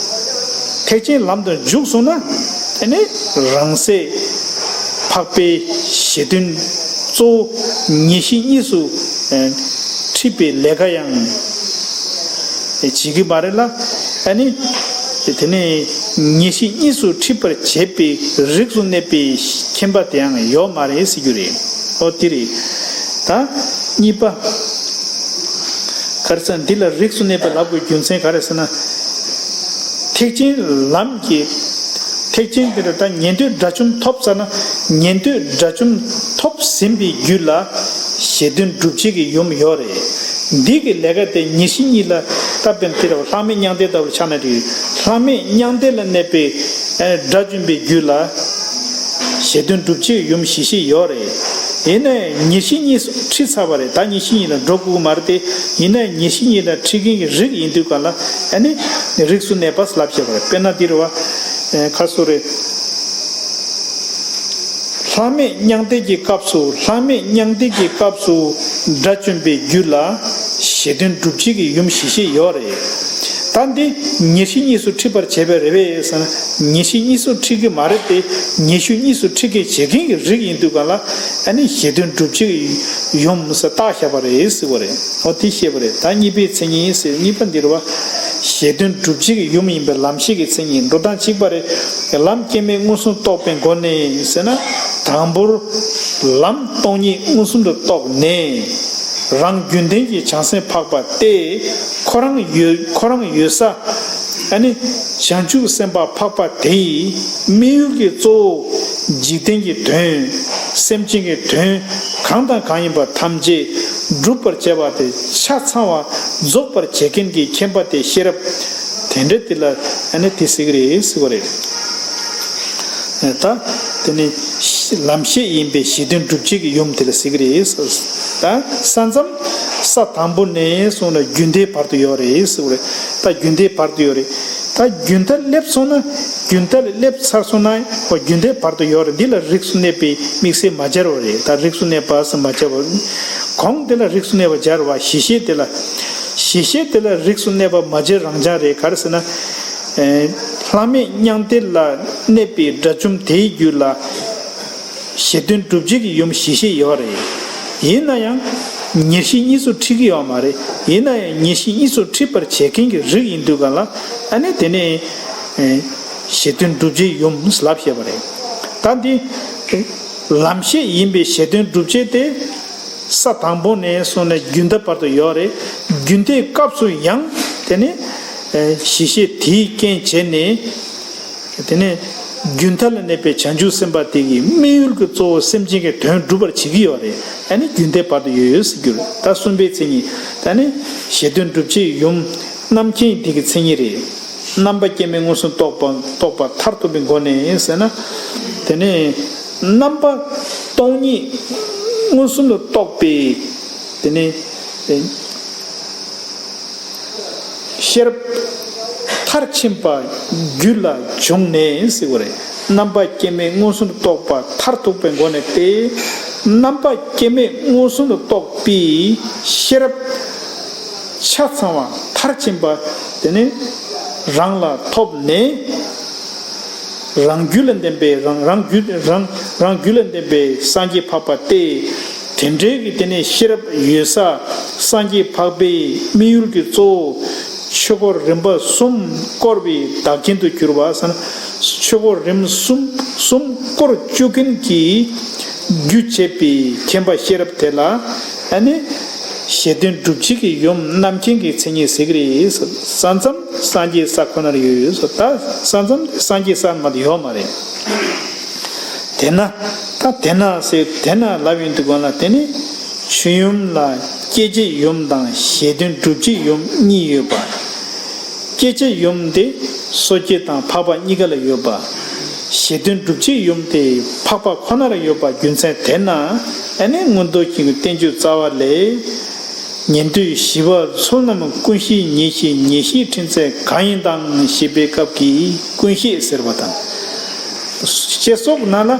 ཐེག་ཆེན་ལམ་དུ་འཇུག་སོང་ན་དེ་ནི་རང་སའི་འཕགས་པའི་གཞལ་དོན་གཙོ་བོ་ཉེར་ཞི་གཉིས་སུ་ཨ་འཁྲིད་པའི་ལས་ཀ་ཡང་བྱེད་ཀྱི་མ་རེད་ལ། ཨ་ནི་དེ་ནི་ཉེར་ཞི་གཉིས་སུ་འཁྲིད་པར་བྱེད་པའི་རིགས་སུ་གནས་པའི་མཁྱེན་པ་དེའང་ཡོད་མ་རེད་ཟེར་རྒྱུ་རེད། ཨོ་དེ་རེད། ད་གཉིས་པ། ག་རེ་ཟེར་ན་འདི་ལ་རིགས་སུ་གནས་པའི་ལབ་དགོས་རྒྱུ་མཚན་ག་རེ་ཟེར་ན། ཐེག་ཆེན་ལམ་གྱི་ཐེག་ཆེན་དེ་ལ་ད་ཉན་ཐོས་དགྲ་བཅོམ་ཐོབ་ཚར་ན་ཉན་ཐོས་དགྲ་བཅོམ་ཐོབ་ཟིན་པའི་རྒྱུད་ལ་གཞལ་དོན་སྒྲུབ་བྱེད་ཀྱི་ཡུམ་ཡོད་རེད། འདི་གི་ལས་ཀ་དེ་ཉེར་ཞི་གཉིས་ལ་ད་དཔེར་ན་དེ་ལ་ལྷག་མེད་མྱང་འདས་ལྟ་བུར་ཆགས་ན་འགྲིག། ལྷག་མེད་མྱང་འདས་ལ་གནས་པའི་དགྲ་བཅོམ་པའི་རྒྱུད་ལ་གཞལ་དོན་སྒྲུབ་བྱེད་ཡུམ་གཞི་ཤེས་ཡོད་རེད། ཡིན་ནའི་ཉེར་ཞི་གཉིས་སུ་ཁྲིད་ཚར་བ་རེད། ད་ཉེར་ཞི་གཉིས་ལ་འགྲོ་དགོས་ཀྱི་མ་རེད་དེ། ཡིན་ནའི་ཉེར་ཞི་གཉིས་ལ་ཁྲིད་མཁན་གྱི་རིགས་ཡིན་དུས་ག་ལ་ཨ་ནི་རིགས་སུ་གནས་པ་ལབ་བྱས་པ་རེད། དཔེར་ན་འདི་རེད་བ། ཁ་སོ་རེད། ལྷག་མེད་མྱང་འདས་ཀྱི་སྐབས་སུ་ལྷག་མེད་མྱང་འདས་ཀྱི་སྐབས་སུ་དགྲ་བཅོམ་པའི་རྒྱུད་ལ་གཞལ་དོན་སྒྲུབ་བྱེད་ཀྱི་ཡུམ་གཞི་ཤེས་ཡོད་རེད། ད་འདི་ཉེར་ཞི་གཉིས་སུ་འཁྲིད་པར་བྱེད་པ་རེད་པས་ཟེར་ན། ཉེར་ཞི་གཉིས་སུ་འཁྲིད་ཀྱི་མ་རེད་དེ། ཉེར་ཞི་གཉིས་སུ་འཁྲིད་ཀྱི་བྱེད་མཁན་གྱི་རིགས་ཡིན་དུས་ག་ལ། ཨ་ནི་གཞི་དོན་སྒྲུབ་བྱེད་ཀྱི་ཡུམ་ཟེར་བཏགས་བཞག་པ་རེད་ཟེར་བ་རེད། འོ་དེ་བཤད་པ་རེད། ད་གཉིས་པའི་མཚན་ཉིད་ཟེར་གཉིས་པ་འདི་རེད་བ། གཞི་དོན་སྒྲུབ་བྱེད་ཀྱི་ཡུམ་ཡིན་པའི་ལམ་ཤེས་ཀྱི་མཚན་ཉིད་འགྲོ་སྟངས་གཅིག་པ་རེད། ལམ་སྐྱེ་མེད་མངོན་སུམ་རྟོགས་པའི་སྒོ་ནས་ཟེར་ན། དང་པོར་ལམ་སྟོང་ཉིད་མངོན་སུམ་དུ་རྟོགས་ནས། རང་རྒྱུན་ལྡན་གྱི་བྱང་སེམས་འཕགས་པ་སྟེ། ཁོ་རང་ཡོད་ཁོ་རང་ཡོད་ས། ཨ་ནི་བྱང་ཆུབ་སེམས་དཔའ་འཕགས་པ་དེ་ཡི་དམིགས་ཡུལ་གྱི་གཙོ་བོ་འཇིག་རྟེན་གྱི་དོན། སེམས་ཅན་གྱི་དོན་གང་དང་གང་ཡིན་པ་ཐམས་ཅད་སྒྲུབ་པར་བྱེད་པ་དེ་ཆ་ཚང་བ་རྫོགས་པར་བྱེད་མཁན་གྱི་མཁྱེན་པ་དེ་ཤེས་རབ་དེ་འདྲ་དེ་ལ་ཨ་ནི་དེ་ཟེར་གྱི་རེད་ཟེར་བ་རེད། ད་དེ་ནི་ལམ་ཤེས་ཡིན་པའི་གཞི་དོན་སྒྲུབ་བྱེད་ཀྱི་ཡུམ་དེ་ལ་ཟེར་གྱི་རེད། ད་ས་མཚམས་ས་དང་པོ་ནས་བཟུང་ནས་རྒྱུན་མཐའི་བར་དུ་ཡོད་རེད་ཟེར་བ་རེད། ད་རྒྱུན་མཐའི་བར་དུ་ཡོད་རེད། ད་རྒྱུན་མཐའ་སླེབས་སོང་ན། རྒྱུན་མཐའ་ལ་སླེབས་ཚར་སོང་ན་ཧོ་རྒྱུན་མཐའི་བར་དུ་ཡོད་རེད། འདི་ལ་རིགས་སུ་གནས་པའི་དམིགས་བསལ་མ་སྦྱར་བ་རེད། ད་རིགས་སུ་གནས་པ་ཟེར་མ་སྦྱར་བ། གོང་དེ་ལ་རིགས་སུ་གནས་པ་སྦྱར་བ། གཞི་ཤེས་དེ་ལ། གཞི་ཤེས་དེ་ལ་རིགས་སུ་གནས་པ་མ་སྦྱར་རང་སྦྱར་རེད། ག་རེ་ཟེར་ན། ཨེ། ལྷག་མེད་མྱང་འདས་ལ་གནས་པའི་དགྲ་བཅོམ་དེའི་རྒྱུད་ལ་གཞི་དོན་སྒྲུབ་བྱེད་ཀྱི་ཡུམ་གཞི་ཤེས་ཡོད་རེད། ཡིན་ན་ཡང་ཉེར་ཞི་གཉིས་སུ་འཁྲིད་ཀྱི་ཡོད་མ་རེད། ཡིན་ན་ཡང་ཉེར་ཞི་གཉིས་སུ་འཁྲིད་པར་བྱེད་མཁན་གྱི་རིགས་ཡིན་དུས་ག་ལ། ཨ་ནི་དེ་ནས་ཨེ། གཞི་དོན་སྒྲུབ་བྱེད་ཡུམ་ལབ་བཤད་པ་རེད། ད་འདི་ལམ་ཤེས་ཡིན་པའི་གཞི་དོན་སྒྲུབ་བྱེད་དེ། ས་དང་པོ་ནས་བཟུང་ནས་རྒྱུན་མཐའི་བར་དུ་ཡོད་རེད། རྒྱུན་མཐའི་སྐབས་སུ་ཡང་དེ་ནི་གཞི་ཤེས་དེའི་རྐྱེན་བྱས་ནས། དེ་ནས་རྒྱུན་མཐའ་ལ་གནས་པའི་བྱང་ཆུབ་སེམས་དཔའ་དེ་གི་དམིགས་ཡུལ་གྱི་གཙོ་བོ་སེམས་ཅན་གྱི་དོན་སྒྲུབ་པར་བྱེད་ཀྱི་ཡོད་རེད། ཨ་ནི་རྒྱུན་མཐའི་བར་དུ་ཡོད་ཡོད་ཟེར་རྒྱུ་རེད། ད་གསུམ་པའི་མཚན་ཉིད་ད་ནི་གཞི་དོན་སྒྲུབ་བྱེད་ཡུམ་རྣམ་མཁྱེན་དེ་གི་མཚན་ཉིད་རེད། རྣམ་པ་སྐྱེ་མེད་མངོན་སུམ་རྟོགས་པ་རྟོགས་པ་མཐར་ཐུག་པའི་སྒོ་ནས་ཟེར་ན། དེ་ནས་རྣམ་པ་སྟོང་ཉིད་མངོན་སུམ་དུ་རྟོགས་པའི་དེ་ནས་ཤེས་རབ་མཐར་ཕྱིན་པ་རྒྱུད་ལ་བྱུང་ནས་ཟེར་བ་རེད། རྣམ་པ་སྐྱེ་མེད་མངོན་སུམ་དུ་རྟོགས་པ་མཐར་ཐུག་པའི་སྒོ་ནས་ཏེ། རྣམ་པ་སྐྱེ་མེད་མངོན་སུམ་དུ་རྟོགས་པའི་ཤེས་རབ་ཆ་ཚང་བ་མཐར་ཕྱིན་པ་དེ་ནི་རང་ལ་ཐོབ་ནས། རང་རྒྱུད་ལ་ལྡན་པའི་རང་རང་རྒྱུད་རང་རང་རྒྱུད་ལ་ལྡན་པའི་སངས་རྒྱས་འཕགས་པ་སྟེ། དེ་འདྲའི་གི་དེ་ནས་ཤེས་རབ་ཡོད་ས་སངས་རྒྱས་འཕགས་པའི་དམིགས་ཡུལ་གྱི་གཙོ་བོ་ཆོས་འཁོར་རིམ་པ་གསུམ་བསྐོར་བའི་བདག་རྐྱེན་དུ་གྱུར་པ་ཟེར་ན། ཆོས་འཁོར་རིམ་གསུམ་གསུམ་བསྐོར་བཅུག་མཁན་གྱི་རྒྱུ་བྱེད་པའི་མཁྱེན་པ་ཤེས་རབ་དེ་ལ་ཨ་ནི་གཞི་དོན་སྒྲུབ་བྱེད་ཀྱི་ཡུམ་རྣམ་མཁྱེན་གྱི་མཚན་ཉིད་ཟེར་གྱི་རེད། ས་མཚམས་སངས་རྒྱས་ས་ཁོ་ནར་ཡོད་ཡོད་ཟེར། ད་ས་མཚམས་དེ་སངས་རྒྱས་ས་མ་དེ་ཡོད་མ་རེད། དེས་ན། ད་དེས་ན་ཟེར་དེས་ན་ལབ་ཡོང་དུས་གོང་ལ་དེ་ནི་ཆོས་ཡུམ་ལ་སྐྱེད་བྱེད་ཡུམ་དང་གཞི་དོན་སྒྲུབ་བྱེད་ཡུམ་གཉིས་ཡོད་པ། སྐྱེད་བྱེད་ཡུམ་དེ་སོ་སྐྱེ་དང་འཕགས་པ་གཉིས་ཀ་ལ་ཡོད་པ། གཞི་དོན་སྒྲུབ་བྱེད་ཡུམ་དེ་འཕགས་པ་ཁོ་ནར་ཡོད་པ་རྒྱུ་མཚན་དེས་ན། ཨ་ནི་མངོན་རྟོགས་ཤིང་གི་བསྟན་བཅོས་རྩ་བ་ལས། ཉན་ཐོས་ཞི་བ་ཚོལ་རྣམས་ཀུན་ཤེས་ཉེར་ཞི་ཉེར་ཞིའི་ཕྲིན་ཚེགས་གང་ཡིན་དང་ཞེས་པའི་སྐབས་ཀྱི་ཀུན་ཤེས་ཟེར་བ་དང་། ཞེས་སོགས་ན་ལ།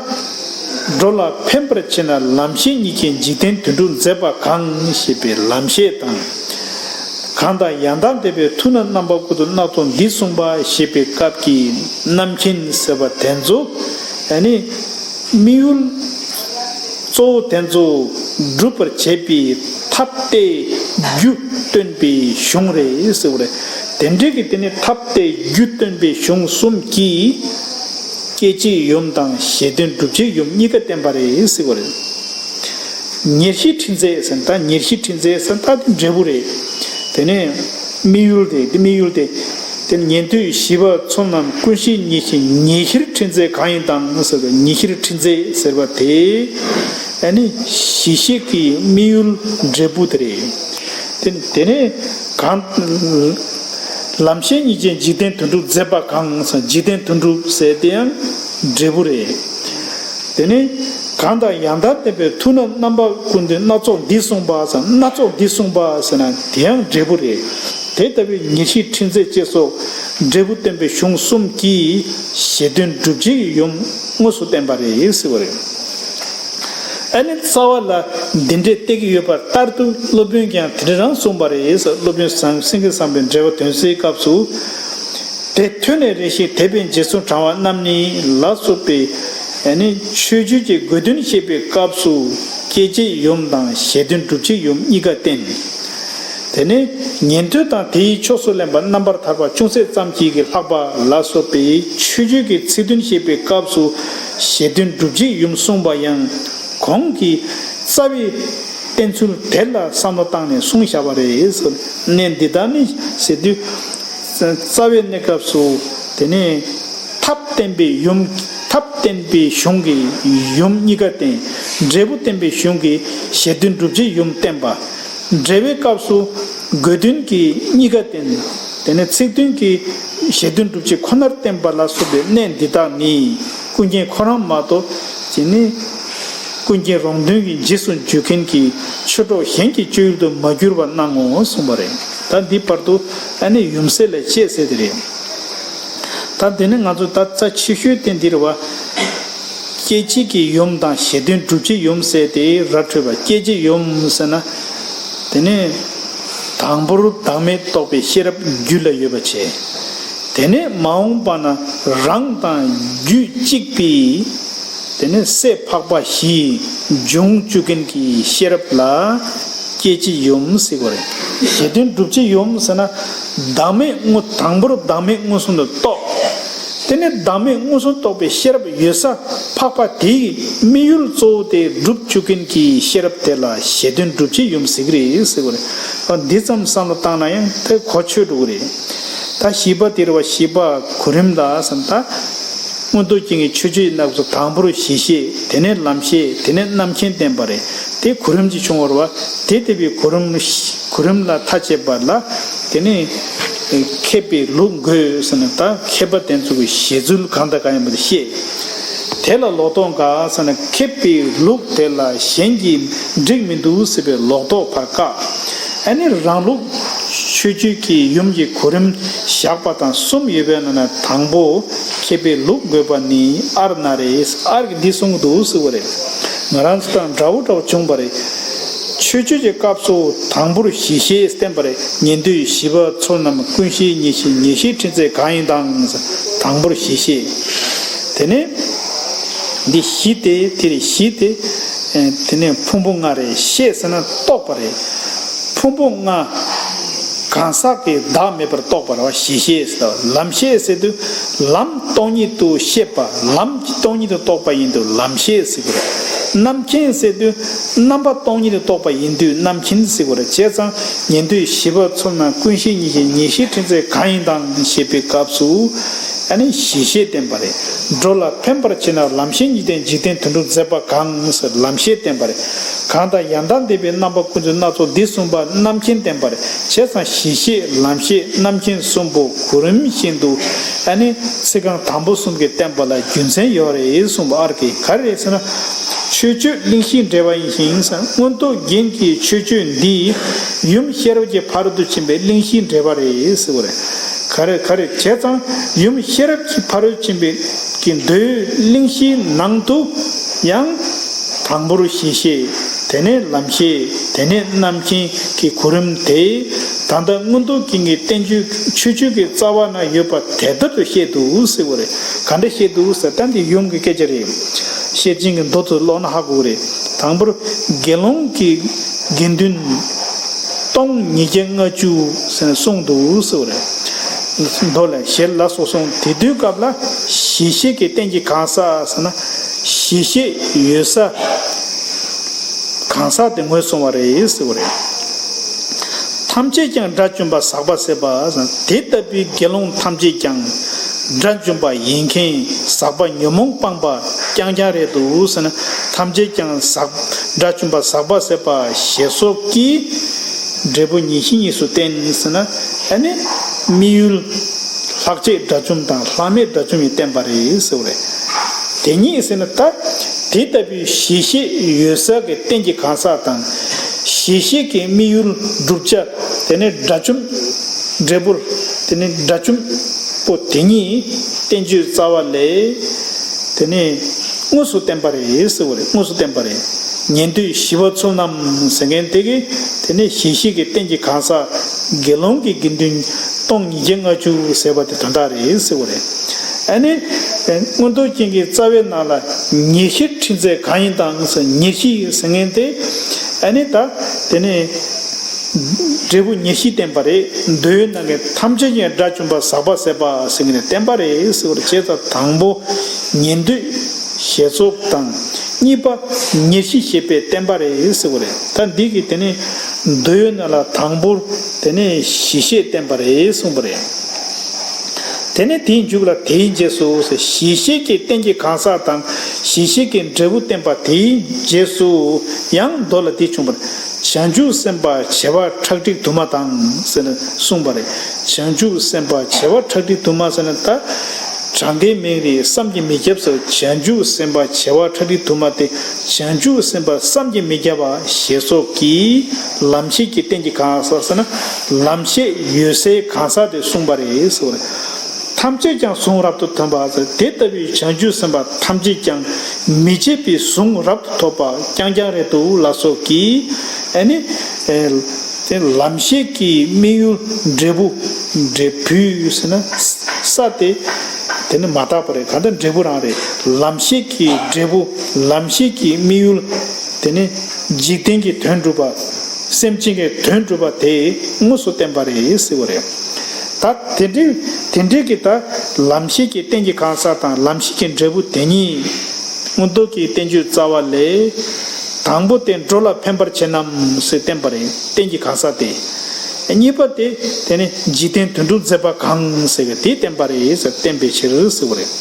འགྲོ་ལ་ཕན་པར་བྱེད་ན་ལམ་ཤེས་གཉིས་ཀྱི་འཇིག་རྟེན་དོན་གྲུབ་མཛད་པ་གང་ཞེས་པའི་ལམ་ཤེས་དང་། གང་དང་ཡང་དག་ལྡན་པའི་ཐུགས་ན་རྣམ་པ་ཀུན་ཏུ་སྣ་ཚོགས་འདི་གསུངས་པ་ཞེས་པའི་སྐབས་ཀྱི་རྣམ་མཁྱེན་ཟེར་བ་དེ་ཚོ་ཨ་ནི། དམིགས་ཡུལ་གཙོ་བོ་དེ་ཚོ་སྒྲུབ་པར་བྱེད་པའི་ཐབས་ཏེ་རྒྱུ་སྟོན་པའི་གཞུང་རེད་ཟེར་བ་རེད། དེ་འདྲའི་གི་དེ་ནི་ཐབས་ཏེ་རྒྱུ་སྟོན་པའི་གཞུང་གསུམ་གྱིས་སྐྱེད་བྱེད་ཡུམ་དང་གཞི་དོན་སྒྲུབ་བྱེད་ཡུམ་གཉིས་ཀ་བསྟན་པ་རེད་ཟེར་བ་རེད། ཉེར་ཞིའི་ཕྲིན་ཚེགས་ཟེར་ད་ཉེར་ཞིའི་ཕྲིན་ཚེགས་ཟེར་ད་དེ་འབྲས་བུ་རེད། དེ་ནས་དམིགས་ཡུལ་དེ་དེ་དམིགས་ཡུལ་དེ། དེ་ཉན་ཐོས་ཞི་བ་ཚོལ་རྣམས་ཀུན་ཤེས་ཉེར་ཞི་ཉེར་ཞིའི་ཕྲིན་ཚེགས་གང་ཡིན་དང་ཟེར་བའི་ཉེར་ཞིའི་ཕྲིན་ཚེགས་ཟེར་བ་དེ། ཨ་ནི་གཞི་ཤེས་ཀྱི་དམིགས་ཡུལ་འབྲས་བུ་དེ་རེད། དེ་དེ་ནས་གང་ལམ་ཤེས་གཉིས་ཀྱི་འཇིག་རྟེན་དོན་གྲུབ་མཛད་པ་གང་ཟེར་འཇིག་རྟེན་དོན་གྲུབ་ཟེར་དེ་ཡང་འབྲས་བུ་རེད། དེ་ནས་གང་དང་ཡང་དག་ལྡན་པའི་ཐུགས་ན་རྣམ་པ་ཀུན་ཏུ་སྣ་ཚོགས་འདི་གསུངས་པ་ཟེར་སྣ་ཚོགས་འདི་གསུངས་པ་ཟེར་ན་དེ་ཡང་འབྲས་བུ་རེད། དེ་ལྟ་བུའི་ཉེར་ཞིའི་ཕྲིན་ཚེགས་ཅེས་སོགས་འབྲས་བུ་སྟོན་པའི་གཞུང་གསུམ་གྱིས་གཞི་དོན་སྒྲུབ་བྱེད་ཀྱི་ཡུམ་དངོས་སུ་བསྟན་པ་རེད་ཟེར་བ་རེད། ཨ་ནི་རྩ་བ་ལ་འདི་འདྲས་བལྟས་ཀྱི་ཡོད་པ་ལྟར་དུ་སློབ་དཔོན་ཀྱང་དེ་འདྲ་རང་གསུངས་པ་རེད། སློབ་དཔོན་སེང་གེ་བཟང་པོའི་འགྲེལ་པ་དོན་གསལ་སྐབས་སུ། དེ་ཐོས་ནས་རེ་ཞིག་དད་པས་རྗེས་སུ་འབྲང་བ་རྣམས་ནི་ལ་སོགས་པའི་ཨ་ནི་མཆོད་བརྗོད་ཀྱི་དགོས་དོན་བཤད་པའི་སྐབས་སུ་སྐྱེ་མཆེད་ཡུམ་དང་ཞེ་འདོད་སྒྲུབ་བྱེད་ཡུམ་གཉིས་ཀ་བསྟན། དེ་ནས་ཉན་ཐོས་དང་དེའི་ཕྱོགས་སུ་ལེན་པ་རྣམ་པར་ཐར་པ་ཅུང་ཟད་ཙམ་གྱིས་ཀྱི་ལྷག་པ་ལ་སོགས་པའི་མཆོད་བརྗོད་ཀྱི་ཚིག་དོན་བཤད་པའི་སྐབས་སུ་ཞེ་འདོད་སྒྲུབ་བྱེད་ཡུམ་གསུངས་པ་ཡང་གོང་གི་རྩ་བའི་བསྟན་ཚུལ་དེ་ལ་བསམ་བློ་བཏང་ནས་གསུངས་བཞག་པ་རེད། གནད་འདི་དག་ནི་ཟེར་དུས། རྩ་བའི་གནས་སྐབས་སུ་དེ་ནས་ཐབས་བསྟན་པའི་ཡུམ། ཐབས་བསྟན་པའི་གཞུང་གི་ཡུམ་གཉིས་ཀ་བསྟན། འབྲས་བུ་བསྟན་པའི་གཞུང་གི་ཞེ་འདོད་སྒྲུབ་བྱེད་ཡུམ་བསྟན་པ། འགྲེལ་བའི་སྐབས་སུ་དགོས་དོན་གྱི་གཉིས་ཀ་བསྟན། དེ་ནས་ཚིག་དོན་གྱི་ཞེ་འདོད་སྒྲུབ་བྱེད་ཁོ་ནར་བསྟན་པ་ལ་སོགས་པའི་གནད་འདི་དག་ནི་ཀུན་མཁྱེན་ཁོ་རང་མ་གཏོགས་ཅི་ནི་ཀུན་མཁྱེན་རོང་སྟོན་གྱི་རྗེས་སུ་འཇུག་མཁན་གྱི་ཆོས་གྲོགས་གཞན་གྱི་སྤྱོད་ཡུལ་དུ་མ་གྱུར་པར་སྣང་ངོ་གསུངས་པ་རེད། ད་འདི་བར་དུ་ཨ་ནི་ཡུམ་སྲས་ལ་བཤད་ཟེར་དེ་རེད། ད་དེ་ནི་ང་ཚོ་ད་རྩ་ཆེ་ཤོས་དེ་འདིར་བ། སྐྱེ་མཆེད་ཀྱི་ཡུམ་དང་ཞེ་འདོད་སྒྲུབ་བྱེད་ཡུམ་ཟེར་ཏེ་ར་འཕྲོད་པ། སྐྱེ་མཆེད་ཡུམ་ཟེར་ན། དེ་ནི་དང་པོར་བདག་མེད་རྟོགས་པའི་ཤེས་རབ་རྒྱུད་ལ་ཡོད་པ་བྱས། དེ་ནས་མ་འོངས་པ་ན་རང་དང་རྒྱུད་གཅིག་པའི་དེ་ནས་སྲས་འཕགས་པ་བཞི་འབྱུང་བཅུག་མཁན་གྱི་ཤེས་རབ་ལ་སྐྱེ་མཆེད་ཡུམ་ཟེར་གོ་རེད། ཞེ་འདོད་སྒྲུབ་བྱེད་ཡུམ་ཟེར་ན་བདག་མེད་མངོན། དང་པོར་བདག་མེད་མངོན་སུམ་དུ་རྟོགས། དེ་ནས་བདག་མེད་མངོན་སུམ་རྟོགས་པའི་ཤེས་རབ་ཡོད་ས་འཕགས་པ་དེའི་དམིགས་ཡུལ་གཙོ་བོ་དེ་སྒྲུབ་བཅུག་མཁན་གྱི་ཤེས་རབ་དེ་ལ་ཞེ་འདོད་སྒྲུབ་བྱེད་ཡུམ་ཟེར་གི་རེད་ཟེར་གོ་རེད། འདི་ཙམ་བསམ་བློ་བཏང་ན་ཡང་དེ་གོ་ཆོད་འགྲོ་གི་རེད། ད་བཞི་པ་དེ་རེད་བ། བཞི་པ་གོ་རིམ་ལ་བསམ་ད། མངོན་རྟོགས་རྒྱན་གྱི་མཆོད་བརྗོད་རྣམས་སུ་དང་པོར་གཞི་ཤེས། དེ་ནས་ལམ་ཤེས། དེ་ནས་རྣམ་མཁྱེན་བསྟན་པ་རེད། དེ་གོ་རིམ་གྱིས་བྱུང་བ་རེད་བ། དེ་ལྟ་བུའི་གོ་རིམ། གོ་རིམ་ལ་མཐའ་དཔྱད་པ་ལ། དེ་ནས་མཁས་པའི་ལུགས་དགོས་ཟེར་ན་ད་མཁས་པ་དེ་ཚོ་གི་བཞེད་ཚུལ་གང་དང་གང་ཡིན་པ་དེ་ཤེས། དེ་ལ་ལོག་རྟོག་འགག་ཟེར་ན་མཁས་པའི་ལུགས་དེ་ལ་གཞན་གྱིས་འགྲིག་མི་འདུག་ཟེར་བའི་ལོག་རྟོག་ཕར་བཀག་ཨ་ནི་རང་ལུགས་མཆོད་བརྗོད་ཀྱི་ཡུམ་གྱི་གོ་རིམ་བཞག་པ་དང་གསུམ་ཡོད་པའི་ནང་ན་དང་པོ་མཁས་པའི་ལུགས་དགོས་པ་ནི་ཨར་ན་རེ། ཨར་གྱིས་འདི་གསུང་གི་འདུག་ཟེར་བ་རེད། ང་རང་ཚོ་དང་འདྲ་བོ་འདྲ་བོ་བྱུང་བ་རེད། མཆོད་བརྗོད་ཀྱི་སྐབས་སུ་དང་པོར་གཞི་ཤེས་བསྟན་པ་རེད། ཉན་ཐོས་བཞི་པ་ཚོལ་རྣམས་ཀུན་ཤེས་ཉེར་ཞི། ཉེར་ཞིའི་ཕྲིན་ཚེགས་གང་ཡིན་དང་། དང་པོར་གཞི་ཤེས། དེ་ནས་འདི་གཞི་དེ་དེ་རེད། གཞི་དེ་དེ་ནས་ཕུང་པོ་ལྔ་རེད། ཤེས་ཟེར་ན་རྟོགས་པ་རེད། ཕུང་པོ་ལྔ་གང་ཟག་གི་བདག་མེད་པར་རྟོགས་པ་རེད་བ། གཞི་ཤེས་ཟེར། ལམ་ཤེས་ཟེར་དུས་ལམ་སྟོང་ཉིད་དུ་ཤེས་པ། ལམ་གྱི་སྟོང་ཉིད་དུ་རྟོགས་པ་ཡིན་དུས་ལམ་ཤེས་ཟེར་གི་རེད། རྣམ་མཁྱེན་ཟེར་དུས་རྣམ་པ་སྟོང་ཉིད་དུ་རྟོགས་པ་ཡིན་དུས་རྣམ་མཁྱེན་ཟེར་གི་རེད། བྱས་ཙང་ཉན་ཐོས་བཞི་པ་ཚོལ་རྣམས་ཀུན་ཤེས་ཉེར་ཞི། ཉེར་ཞིའི་ཕྲིན་ཚེགས་གང་ཡིན་དང་ཞེས་པའི་སྐབས་སུ་ཨ་ནི་གཞི་ཤེས་བསྟན་པ་རེད། འགྲོ་ལ་ཕན་པར་བྱེད་ན་ལམ་ཤེས་ཉིད་ལྡན་འཇིག་རྟེན་དོན་སྒྲུབ་མཛད་པ་གང་ཟེར་ལམ་ཤེས་བསྟན་པ་རེད། གང་དག་ཡང་དག་འདས་པའི་རྣམ་པ་ཀུན་ཏུ་སྣ་ཚོགས་འདི་གསུངས་པ་རྣམ་མཁྱེན་བསྟན་པ་རེད། བྱས་ཙང་གཞི་ཤེས་ལམ་ཤེས་རྣམ་མཁྱེན་གསུམ་པོ་གོ་རིམ་བཞིན་དུ་ཨ་ནི་ཚིག་རྐང་དང་པོ་གསུམ་གྱིས་བསྟན་པ་ལ་རྒྱུ་མཚན་ཡོད་རེད་གསུངས་པ་ཨར་གྱིས་ག་རེ་རེད་ཟེར་ན། མཆོད་བརྗོད་གླེང་གཞིའི་འགྲེལ་པ་ཡིན་ཞིང་། མངོན་རྟོགས་རྒྱན་གྱི་མཆོད་བརྗོད་འདི་ཡུམ་ཤེས་རབ་ཀྱི་ཕ་རོལ་ཏུ་ཕྱིན་པའི་གླེང་གཞིའི་འགྲེལ་པ་རེད་ཟེར་བ་རེད། ག་རེ་ག་རེ་བྱས་ཙང་ཡུམ་ཤེས་རབ་ཀྱི་ཕ་རོལ་ཕྱིན་པའི་གི་མདོའི་གླེང་གཞིའི་ནང་དུ་ཡང་དང་པོར་གཞི་ཤེས། དེ་ནས་ལམ་ཤེས། དེ་ནས་རྣམ་མཁྱེན་གྱི་གོ་རིམ་དེ་ད་ལྟ་མངོན་རྟོགས་རྒྱན་གྱི་བསྟན་བཅོས་མཆོད་བརྗོད་ཀྱི་རྩ་བ་ན་ཡོད་པ་དེ་ལྟར་དུ་བཤད་འདུག་ཟེར་བ་རེད། ག་འདྲ་བཤད་འདུག་ཟེར་ད་འདི་ཡུམ་གྱི་སྐད་ཆ་རེད། ཤེར་ཕྱིན་གྱི་མདོ་དུ་ཀློག་ན་ཧ་གོ་གི་རེད། དང་པོར་དགེ་སློང་གི་དགེ་འདུན་སྟོང་ཉིས་བརྒྱ་ལྔ་བཅུ་ཟེར་ནས་གསུངས་འདུག་ཟེར་བ་རེད། མདོ་ལས་ཞལ་ལ་སོགས་གསུངས། དེ་དུས་སྐབས་ལ་གཞི་ཤེས་ཀྱི་རྟེན་གྱི་གང་ཟག་ཟེར་ན་གཞི་ཤེས་ཡོད་ས་གང་ཟག་དེ་ངོས་བཟུང་བ་རེད་ཟེར་བ་རེད། ཐམས་ཅད་ཀྱང་དགྲ་བཅོམ་པ་ཟག་པ་ཟད་པ་ཟེར་ན་དེ་ལྟ་བུའི་དགེ་སློང་ཐམས་ཅད་ཀྱང་དགྲ་བཅོམ་པ་ཡིན་མཁན་ཟག་པ་ཉོན་མོངས་སྤངས་པ་རྐྱང་རྐྱང་རེད་འདུག་ཟེར་ན། ཐམས་ཅད་ཀྱང་ཟག་དགྲ་བཅོམ་པ་ཟག་པ་ཟད་པ་ཞེས་སོགས་ཀྱི་འབྲས་བུ་ཉེར་ཞི་གཉིས་སུ་བསྟན་ཟེར་ན། ཨ་ནི་དམིགས་ཡུལ་ལྷག་བཅས་དགྲ་བཅོམ་དང་ལྷག་མེད་དགྲ་བཅོམ་ཡིས་བསྟན་པ་རེད་ཟེར་བ་རེད། དེ་ཉིད་ཟེར་ན་ད་དེ་ལྟ་བུའི་གཞི་ཤེས་ཡོད་ས་གི་རྟེན་གྱི་གང་ཟག་དང་། གཞི་ཤེས་ཀྱི་དམིགས་ཡུལ་བསྒྲུབ་བྱ་དེ་ནི་དགྲ་བཅོམ་འབྲས་བུར་དེ་ནི་དགྲ་བཅོམ་པོ་དེ་ཉིད་བསྟན་བཅོས་རྩ་བ་ལས་དེ་ནི་དངོས་སུ་བསྟན་པ་རེད་ཟེར་བ་རེད། དངོས་སུ་བསྟན་པ་རེད། ཉན་ཐོས་ཞི་བ་ཚུལ་རྣམས་ཟེར་མཁན་དེ་གིས་དེ་ནས་ཞི་བྱེད་ཀྱི་རྟེན་གྱི་གང་ཟག་དགེ་སློང་གི་དགེ་འདུན་སྟོང་ཉིས་བརྒྱ་ལྔ་བཅུ་ཟེར་བ་དེ་དོན་དག་རེད་ཟེར་བ་རེད། ཨ་ནི་མངོན་རྟོགས་རྒྱན་གྱི་རྩ་བའི་ནང་ལ་ཉེར་བཞིར་ཁྲིད་མཛད་གང་ཡིན་དང་ཟེར། ཉེར་བཞི་ཟེར་མཁན་དེ་ཨ་ནི་ད་དེ་ནས་འབྲས་བུ་ཉེར་བཞི་བསྟན་པ་རེད། འདོད་ཡོན་ནམ་མཁའི་ཐམས་ཅད་ཀྱི་དགྲ་བཅོམ་པ་ཟག་པ་ཟད་པ་ཟེར་མཁན་དེ་བསྟན་པ་རེད་ཟེར་བ་རེད། བྱས་ཙང་དང་པོ་ཉན་ཐོས་ཞི་ཚོགས་དང་། གཉིས་པ་ཉེར་བཞི་ཞེས་པས་བསྟན་པ་རེད་ཟེར་བ་རེད། ད་འདི་གི་དེ་ནས་འདོད་ཡོན་ནང་ལ་དང་པོར་དེ་ནས་ཞི་བྱེད་བསྟན་པ་རེད་གསུངས་པ་རེད། དེ་ནས་དེའི་མཇུག་ལ་དེའི་རྗེས་སུ་ཞི་བྱེད་ཀྱི་རྟེན་གྱི་གང་ཟག་དང་ཞི་བྱེད་ཀྱི་འབྲས་བུ་བསྟན་པ། དེའི་རྗེས་སུ་ཡང་མདོ་ལ་འདི་བྱུང་བར། བྱང་ཆུབ་སེམས་དཔའ་བྱེ་བ་ཁྲག་ཁྲིག་དུ་མ་དང་ཟེར་ནས་གསུངས་པ་རེད། བྱང་ཆུབ་སེམས་དཔའ་བྱེ་བ་ཁྲག་ཁྲིག་དུ་མ་ཟེར་ན་ད་གྲངས་ཀའི་མིང་རེད། བསམ་གྱིས་མི་ཁྱབ་ཟེར། བྱང་ཆུབ་སེམས་དཔའ་བྱེ་བ་ཁྲག་ཁྲིག་དུ་མ་དེ་བྱང་ཆུབ་སེམས་དཔའ་བསམ་གྱིས་མི་ཁྱབ་པ་ཞེས་སོགས་ཀྱིས་ལམ་ཤེས་ཀྱི་རྟེན་གྱི་གང་ཟག་ཟེར་ན་ལམ་ཤེས་ཡོད་སའི་གང་ཟག་དེ་གསུངས་པ་རེད་ཟེར་བ་རེད། ཐམས་ཅད་ཀྱང་གཟུང་རབ་ཏུ་ཐོན་པ་ཟེར། དེ་ལྟ་བུའི་བྱང་ཆུབ་སེམས་དཔའ་ཐམས་ཅད་ཀྱང་མི་བརྗེད་པའི་གཟུངས་རབ་ཏུ་ཐོབ་པ་རྐྱང་རྐྱང་རེད་འདུག་ལ་སོགས་ཀྱིས་ཨ་ནི། དེ་ལམ་ཤེས་ཀྱི་དམིགས་ཡུལ་འབྲས་བུ། འབྲས་བུ་ཟེར་ན་ས་དེ་དེ་ནི་མ་དག་པ་རེད། གང་ལྟར་འབྲས་བུ་རང་རེད། ལམ་ཤེས་ཀྱི་འབྲས་བུ། ལམ་ཤེས་ཀྱི་དམིགས་ཡུལ་དེ་ནི་འཇིག་རྟེན་གྱི་དོན་སྒྲུབ་པ། སེམས་ཅན་གྱི་དོན་སྒྲུབ་པ་དེ་དངོས་སུ་བསྟན་པ་རེད་ཟེར་བ་རེད། ད་དེ་འདྲའི་དེ་འདྲའི་གི་ད་ལམ་ཤེས་ཀྱི་རྟེན་གྱི་གང་ཟག་དང་ལམ་ཤེས་ཀྱི་འབྲས་བུ་དེ་ཉིད་མངོན་རྟོགས་ཀྱི་བསྟན་བཅོས་རྩ་བ་ལས། དང་པོ་དེ་འགྲོ་ལ་ཕན་པར་བྱེད་རྣམས་ཟེར་བསྟན་པ་རེད། རྟེན་གྱི་གང་ཟག་དེ། གཉིས་པ་དེ་དེ་ནི་འཇིག་རྟེན་དོན་སྒྲུབ་མཛད་པ་གང་ཟེར་གི་དེ་བསྟན་པ་རེད་ཟེར། བསྟན་པའི་ཕྱིར་ཟེར་བ་རེད།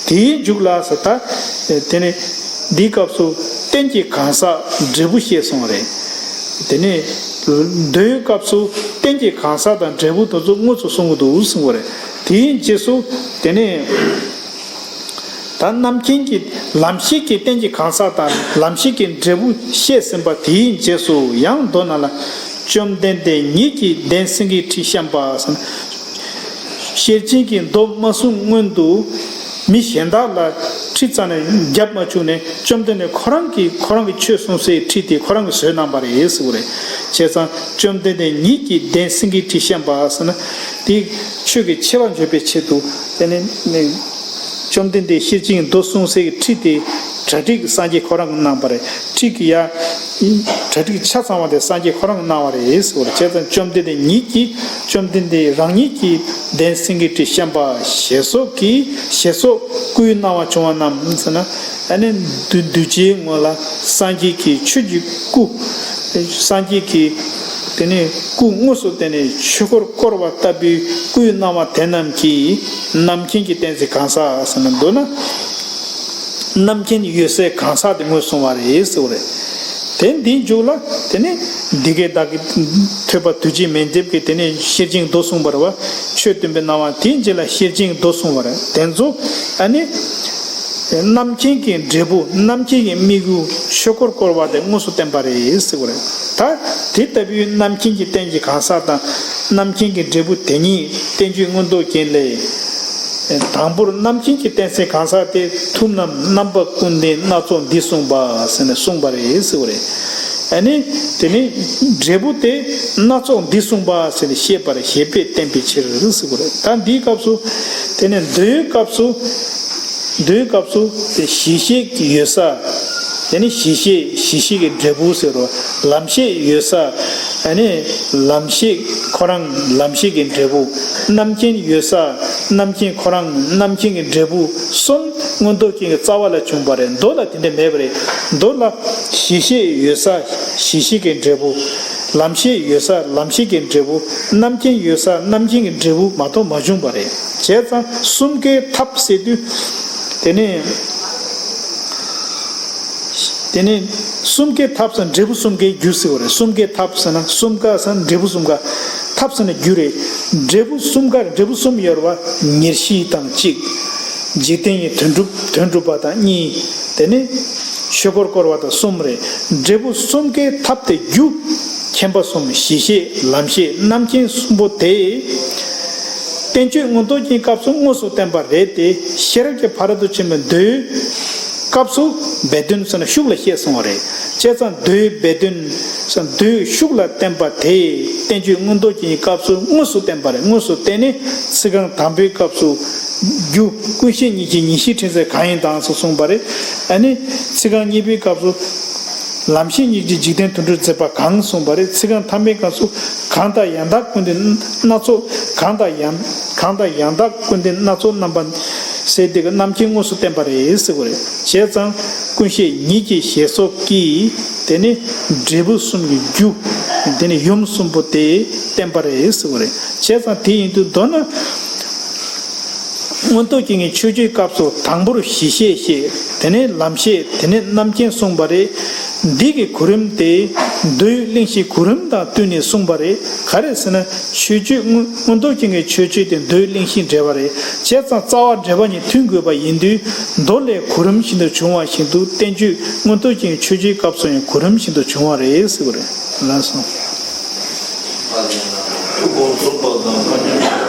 དེའི་མཇུག་ལ་ཟེར་ད་དེ་ནི་འདིའི་སྐབས་སུ་རྟེན་གྱི་གང་ཟག་འབྲས་བུ་བཤད་སོང་བ་རེད། དེ་ནི་མདོའི་སྐབས་སུ་རྟེན་གྱི་གང་ཟག་དང་འབྲས་བུ་དེ་ཚོ་དངོས་སུ་གསུང་གི་འདུག་གསུང་བ་རེད། དེའི་རྗེས་སུ་དེ་ནི། ད་རྣམ་མཁྱེན་གྱི་ལམ་ཤེས་ཀྱི་རྟེན་གྱི་གང་ཟག་དང་ལམ་ཤེས་ཀྱི་འབྲས་བུ་བཤད་ཟིན་པ་དེའི་རྗེས་སུ་ཡང་མདོ་ནང་ལ། བཅོམ་ལྡན་འདས་ཉིད་ཀྱིས་གདན་སེང་གེའི་ཁྲི་བཤམས་པ་ཟེར་ན། ཤེར་ཕྱིན་གྱི་མདོ་མ་གསུངས་སྔོན་དུ་མི་གཞན་དག་ལ་ཁྲི་རྩ་ནས་བརྒྱབ་མ་བཅུག་ནས་བཅོམ་ལྡན་འདས་ཁོ་རང་གིས་ཁོ་རང་གི་ཆོས་གསུང་སའི་ཁྲི་དེ་ཁོ་རང་གིས་བཟོས་གནང་པ་རེད་ཟེར་བ་རེད། བྱས་ཙང་བཅོམ་ལྡན་འདས་ཉིད་ཀྱིས་གདན་སེང་གེའི་ཁྲི་བཤམས་པ་ཟེར་ན། དེ་ཆོས་ཀྱི་ཆེ་བ་འཇོག་པའི་ཆེད་དུ་དེ་ནི། བཅོམ་ལྡན་འདས་ཤེར་ཕྱིན་མདོ་གསུང་སའི་ཁྲི་དེ་གྲ་སྒྲིག་སངས་རྒྱས་ཁོ་རང་གིས་གནང་བ་རེད། ཁྲི་གི་ཡ། གྲ་སྒྲིག་ཆ་ཚང་བ་དེ་སངས་རྒྱས་ཁོ་རང་གིས་གནང་བ་རེད་ཟེར་བ་རེད། བྱས་ཙང་བཅོམ་ལྡན་འདས་ཉིད་ཀྱིས་བཅོམ་ལྡན་འདས་རང་ཉིད་ཀྱིས་གདན་སེང་གེའི་ཁྲི་བཤམས་པ་ཞེས་སོགས་ཀྱི་ཞེས་སོགས་སྐུའི་སྣང་བ་བྱུང་བ་རྣམས་ཟེར་ན། ཨ་ནི་གདུལ་གདུལ་བྱའི་ངོ་ལ་སངས་རྒྱས་ཀྱི་ཆོས་ཀྱི་སྐུ། སངས་རྒྱས་ཀྱི་དེ་ནས་སྐུ་དངོས་སུ་དེ་ནས་ཆོས་འཁོར་བསྐོར་བ་ལྟ་བུའི་སྐུའི་སྣང་བ་དེ་རྣམས་ཀྱིས་རྣམ་མཁྱེན་གྱི་རྟེན་གྱི་གང་ཟག་ཟེར་ན་མདོར་ན། རྣམ་མཁྱེན་ཡོད་སའི་གང་ཟག་དེ་ངོས་བཟུང་བ་རེད་ཟེར་བ་རེད། དེ་འདིའི་མཇུག་ལ་དེ་ནས་འདི་སྐད་བདག་གིས་ཐོས་པ་ཐུགས་རྗེ་མཎྜལ་གྱིས་དེ་ནས་ཤེར་ཕྱིན་མདོ་གསུངས་པ་རེད་བ། ཆོས་སྟོན་པའི་སྣང་བ་དེའི་རྗེས་ལ་ཤེར་ཕྱིན་མདོ་གསུངས་པ་རེད། དེ་ཚོ་ཨ་ནི། རྣམ་མཁྱེན་གྱི་འབྲས་བུ། རྣམ་མཁྱེན་གྱི་དམིགས་ཡུལ། ཆོས་འཁོར་བསྐོར་བ་དེ་དངོས་སུ་བསྟན་པ་རེད་ཟེར་བ་རེད། ད་དེ་ལྟ་བུའི་རྣམ་མཁྱེན་གྱི་རྟེན་གྱི་གང་ཟག་དང་རྣམ་མཁྱེན་གྱི་འབྲས་བུ་དེ་ཉིད་བསྟན་བཅོས་མངོན་རྟོགས་རྒྱན་ལས། དང་པོར་རྣམ་མཁྱེན་གྱི་རྟེན་གྱི་གང་ཟག་དེ་ཐུབ་རྣམས་རྣམ་པ་ཀུན་ལྡན་སྣ་ཚོགས་འདི་གསུངས་པ་ཟེར་ནས་གསུངས་པ་རེད་ཟེར་བ་རེད། ཨ་ནི་དེ་ནི་འབྲས་བུ་དེ་སྣ་ཚོགས་འདི་གསུངས་པ་ཟེར་ནས་བཤད་པར་བཞེད་པས་བསྟན་པའི་ཕྱིར་ཟེར་བ་རེད། ད་འདིའི་སྐབས་སུ་དེ་ནི་མདོའི་སྐབས་སུ། མདོའི་སྐབས་སུ་དེ་ཞི་བྱེད་ཀྱི་ཡོད་ས། དེ་ནི་ཞི་བྱེད་ཞི་བྱེད་ཀྱི་འབྲས་བུ་ཟེར་རོ། ལམ་ཤེས་ཡོད་ས། ཨ་ནི་ལམ་ཤེས་ཁོ་རང་ལམ་ཤེས་ཀྱི་འབྲས་བུ། རྣམ་མཁྱེན་ཡོད་ས། རྣམ་མཁྱེན་ཁོ་རང་རྣམ་མཁྱེན་གྱི་འབྲས་བུ་གསུམ་མངོན་རྟོགས་རྒྱན་གྱི་རྩ་བ་ལ་བྱུང་བ་རེད། མདོ་ལ་དེ་འདྲ་མེད་པ་རེད། མདོ་ལ་ཞི་བྱེད་ཡོད་ས་ཞི་བྱེད་ཀྱི་འབྲས་བུ། ལམ་ཤེས་ཡོད་ས་ལམ་ཤེས་ཀྱི་འབྲས་བུ། རྣམ་མཁྱེན་ཡོད་ས་རྣམ་མཁྱེན་གྱི་འབྲས་བུ་མ་གཏོགས་མ་བྱུང་བ་རེད། བྱས་ཙང་གསུམ་ཀའི་ཐབས་ཟེར་དུས། དེ་ནས། དེ་ནས་གསུམ་ཀའི་ཐབས་ཟེར་འབྲས་བུ་གསུམ་ཀའི་རྒྱུ་ཟེར་བ་རེད། གསུམ་ཀའི་ཐབས་ཟེར་ན་གསུམ་ཀ་ཟེར་ན་འབྲས་བུ་གསུམ་ཀ། ཐབས་ཟེར་ན་རྒྱུ་རེད། འབྲས་བུ་གསུམ་ཀ་འབྲས་བུ་གསུམ་ཡོད་རེད་བ། ཉེར་ཞི་དང་གཅིག་འཇིག་རྟེན་གྱི་དོན་སྒྲུབ་དོན་སྒྲུབ་པ་དང་གཉིས། དེ་ནས་ཆོས་འཁོར་བསྐོར་བ་དང་གསུམ་རེད། འབྲས་བུ་གསུམ་ཀའི་ཐབས་དེ་རྒྱུ། མཁྱེན་པ་གསུམ་ཞི་བྱེད་ལམ་བྱེད་རྣམ་མཁྱེན་གསུམ་པོ་དེ། བསྟན་བཅོས་མངོན་རྟོགས་ཀྱི་སྐབས་སུ་དངོས་སུ་བསྟན་པ་རེད་དེ། ཤེས་རབ་ཀྱི་ཕ་རོལ་ཏུ་ཕྱིན་པའི་མདོའི་ སྐབས་སུ་སྦས་དོན་ཟེར་ན་ཤུགས་ལ་བཤད་གསུངས་པ་རེད། བྱས་ཙང་མདོའི་སྦས་དོན་ཟེར་མདོའི་ཤུགས་ལ་བསྟན་པ་དེ་བསྟན་བཅོས་མངོན་རྟོགས་རྒྱན་གྱི་སྐབས་སུ་དངོས་སུ་བསྟན་པ་རེད། དངོས་སུ་བསྟན་ནས་ཚིག་རྐང་དང་པོའི་སྐབས་སུ་རྒྱུ་ཀུན་ཤེས་གཉིས་ཀྱི་ཉེར་ཞིའི་ཕྲད་ཚད་གང་ཡིན་དང་སོགས་གསུངས་པ་རེད། ཨ་ནི་ཚིག་རྐང་གཉིས་པའི་སྐབས་སུ། ལམ་ཤེས་གཉིས་ཀྱི་འཇིག་རྟེན་དོན་སྒྲུབ་མཛད་པ་གང་གསུངས་པ་རེད། ཚིག་རྐང་ཐ་མའི་སྐབས་སུ་གང་དང་ཡང་དག་ཀུན་ལྡན་སྣ་ཚོགས། གང་དང་ཡང་། གང་དང་ཡང་དག་ཀུན་ལྡན་སྣ་ཚོགས་རྣམ་པ་ཟེར་དེ་གི་རྣམ་མཁྱེན་དངོས་སུ་བསྟན་པ་རེད་ཟེར་བ་རེད། བྱས་ཙང་ཀུན་ཤེས་གཉིས་ཀྱི་ཞེས་སོགས་ཀྱིས་དེ་ནི་འབྲས་བུ་གསུམ་གྱི་རྒྱུ། དེ་ནི་ཡུམ་གསུམ་པོ་དེ་བསྟན་པ་རེད་ཟེར་བ་རེད། བྱས་ཙང་དེ་ཡིན་དུས་མདོར་ན། མངོན་རྟོགས་རྒྱན་གྱི་མཆོད་བརྗོད་སྐབས་སུ་དང་པོར་གཞི་ཤེས་བཤད། དེ་ནས་ལམ་ཤེས། དེ་ནས་རྣམ་མཁྱེན་གསུངས་པ་རེད། འདི་གི་གོ་རིམ་དེ་མདོའི་གླེང་གཞིའི་གོ་རིམ་དང་བསྟུན་ནས་གསུངས་པ་རེད། ག་རེ་ཟེར་ན་མཆོད་བརྗོད་མངོན་མངོན་རྟོགས་རྒྱན་གྱི་མཆོད་བརྗོད་དེ་མདོའི་གླེང་གཞི་འབྲེལ་བ་རེད། བྱས་ཙང་རྩ་བ་འབྲེལ་བ་གཉིས་མཐུན་དགོས་པ་ཡིན་དུས་མདོ་ལས་གོ་རིམ་བཞིན་དུ་བྱུང་བ་བཞིན་དུ་བསྟན་བཅོས་མངོན་རྟོགས་རྒྱན་གྱི་མཆོད་བརྗོད་སྐབས་སུ་ཡང་གོ་རིམ་བཞིན་དུ་བྱུང་བ་རེད་ཟེར་བ་རེད། ལགས་སོ།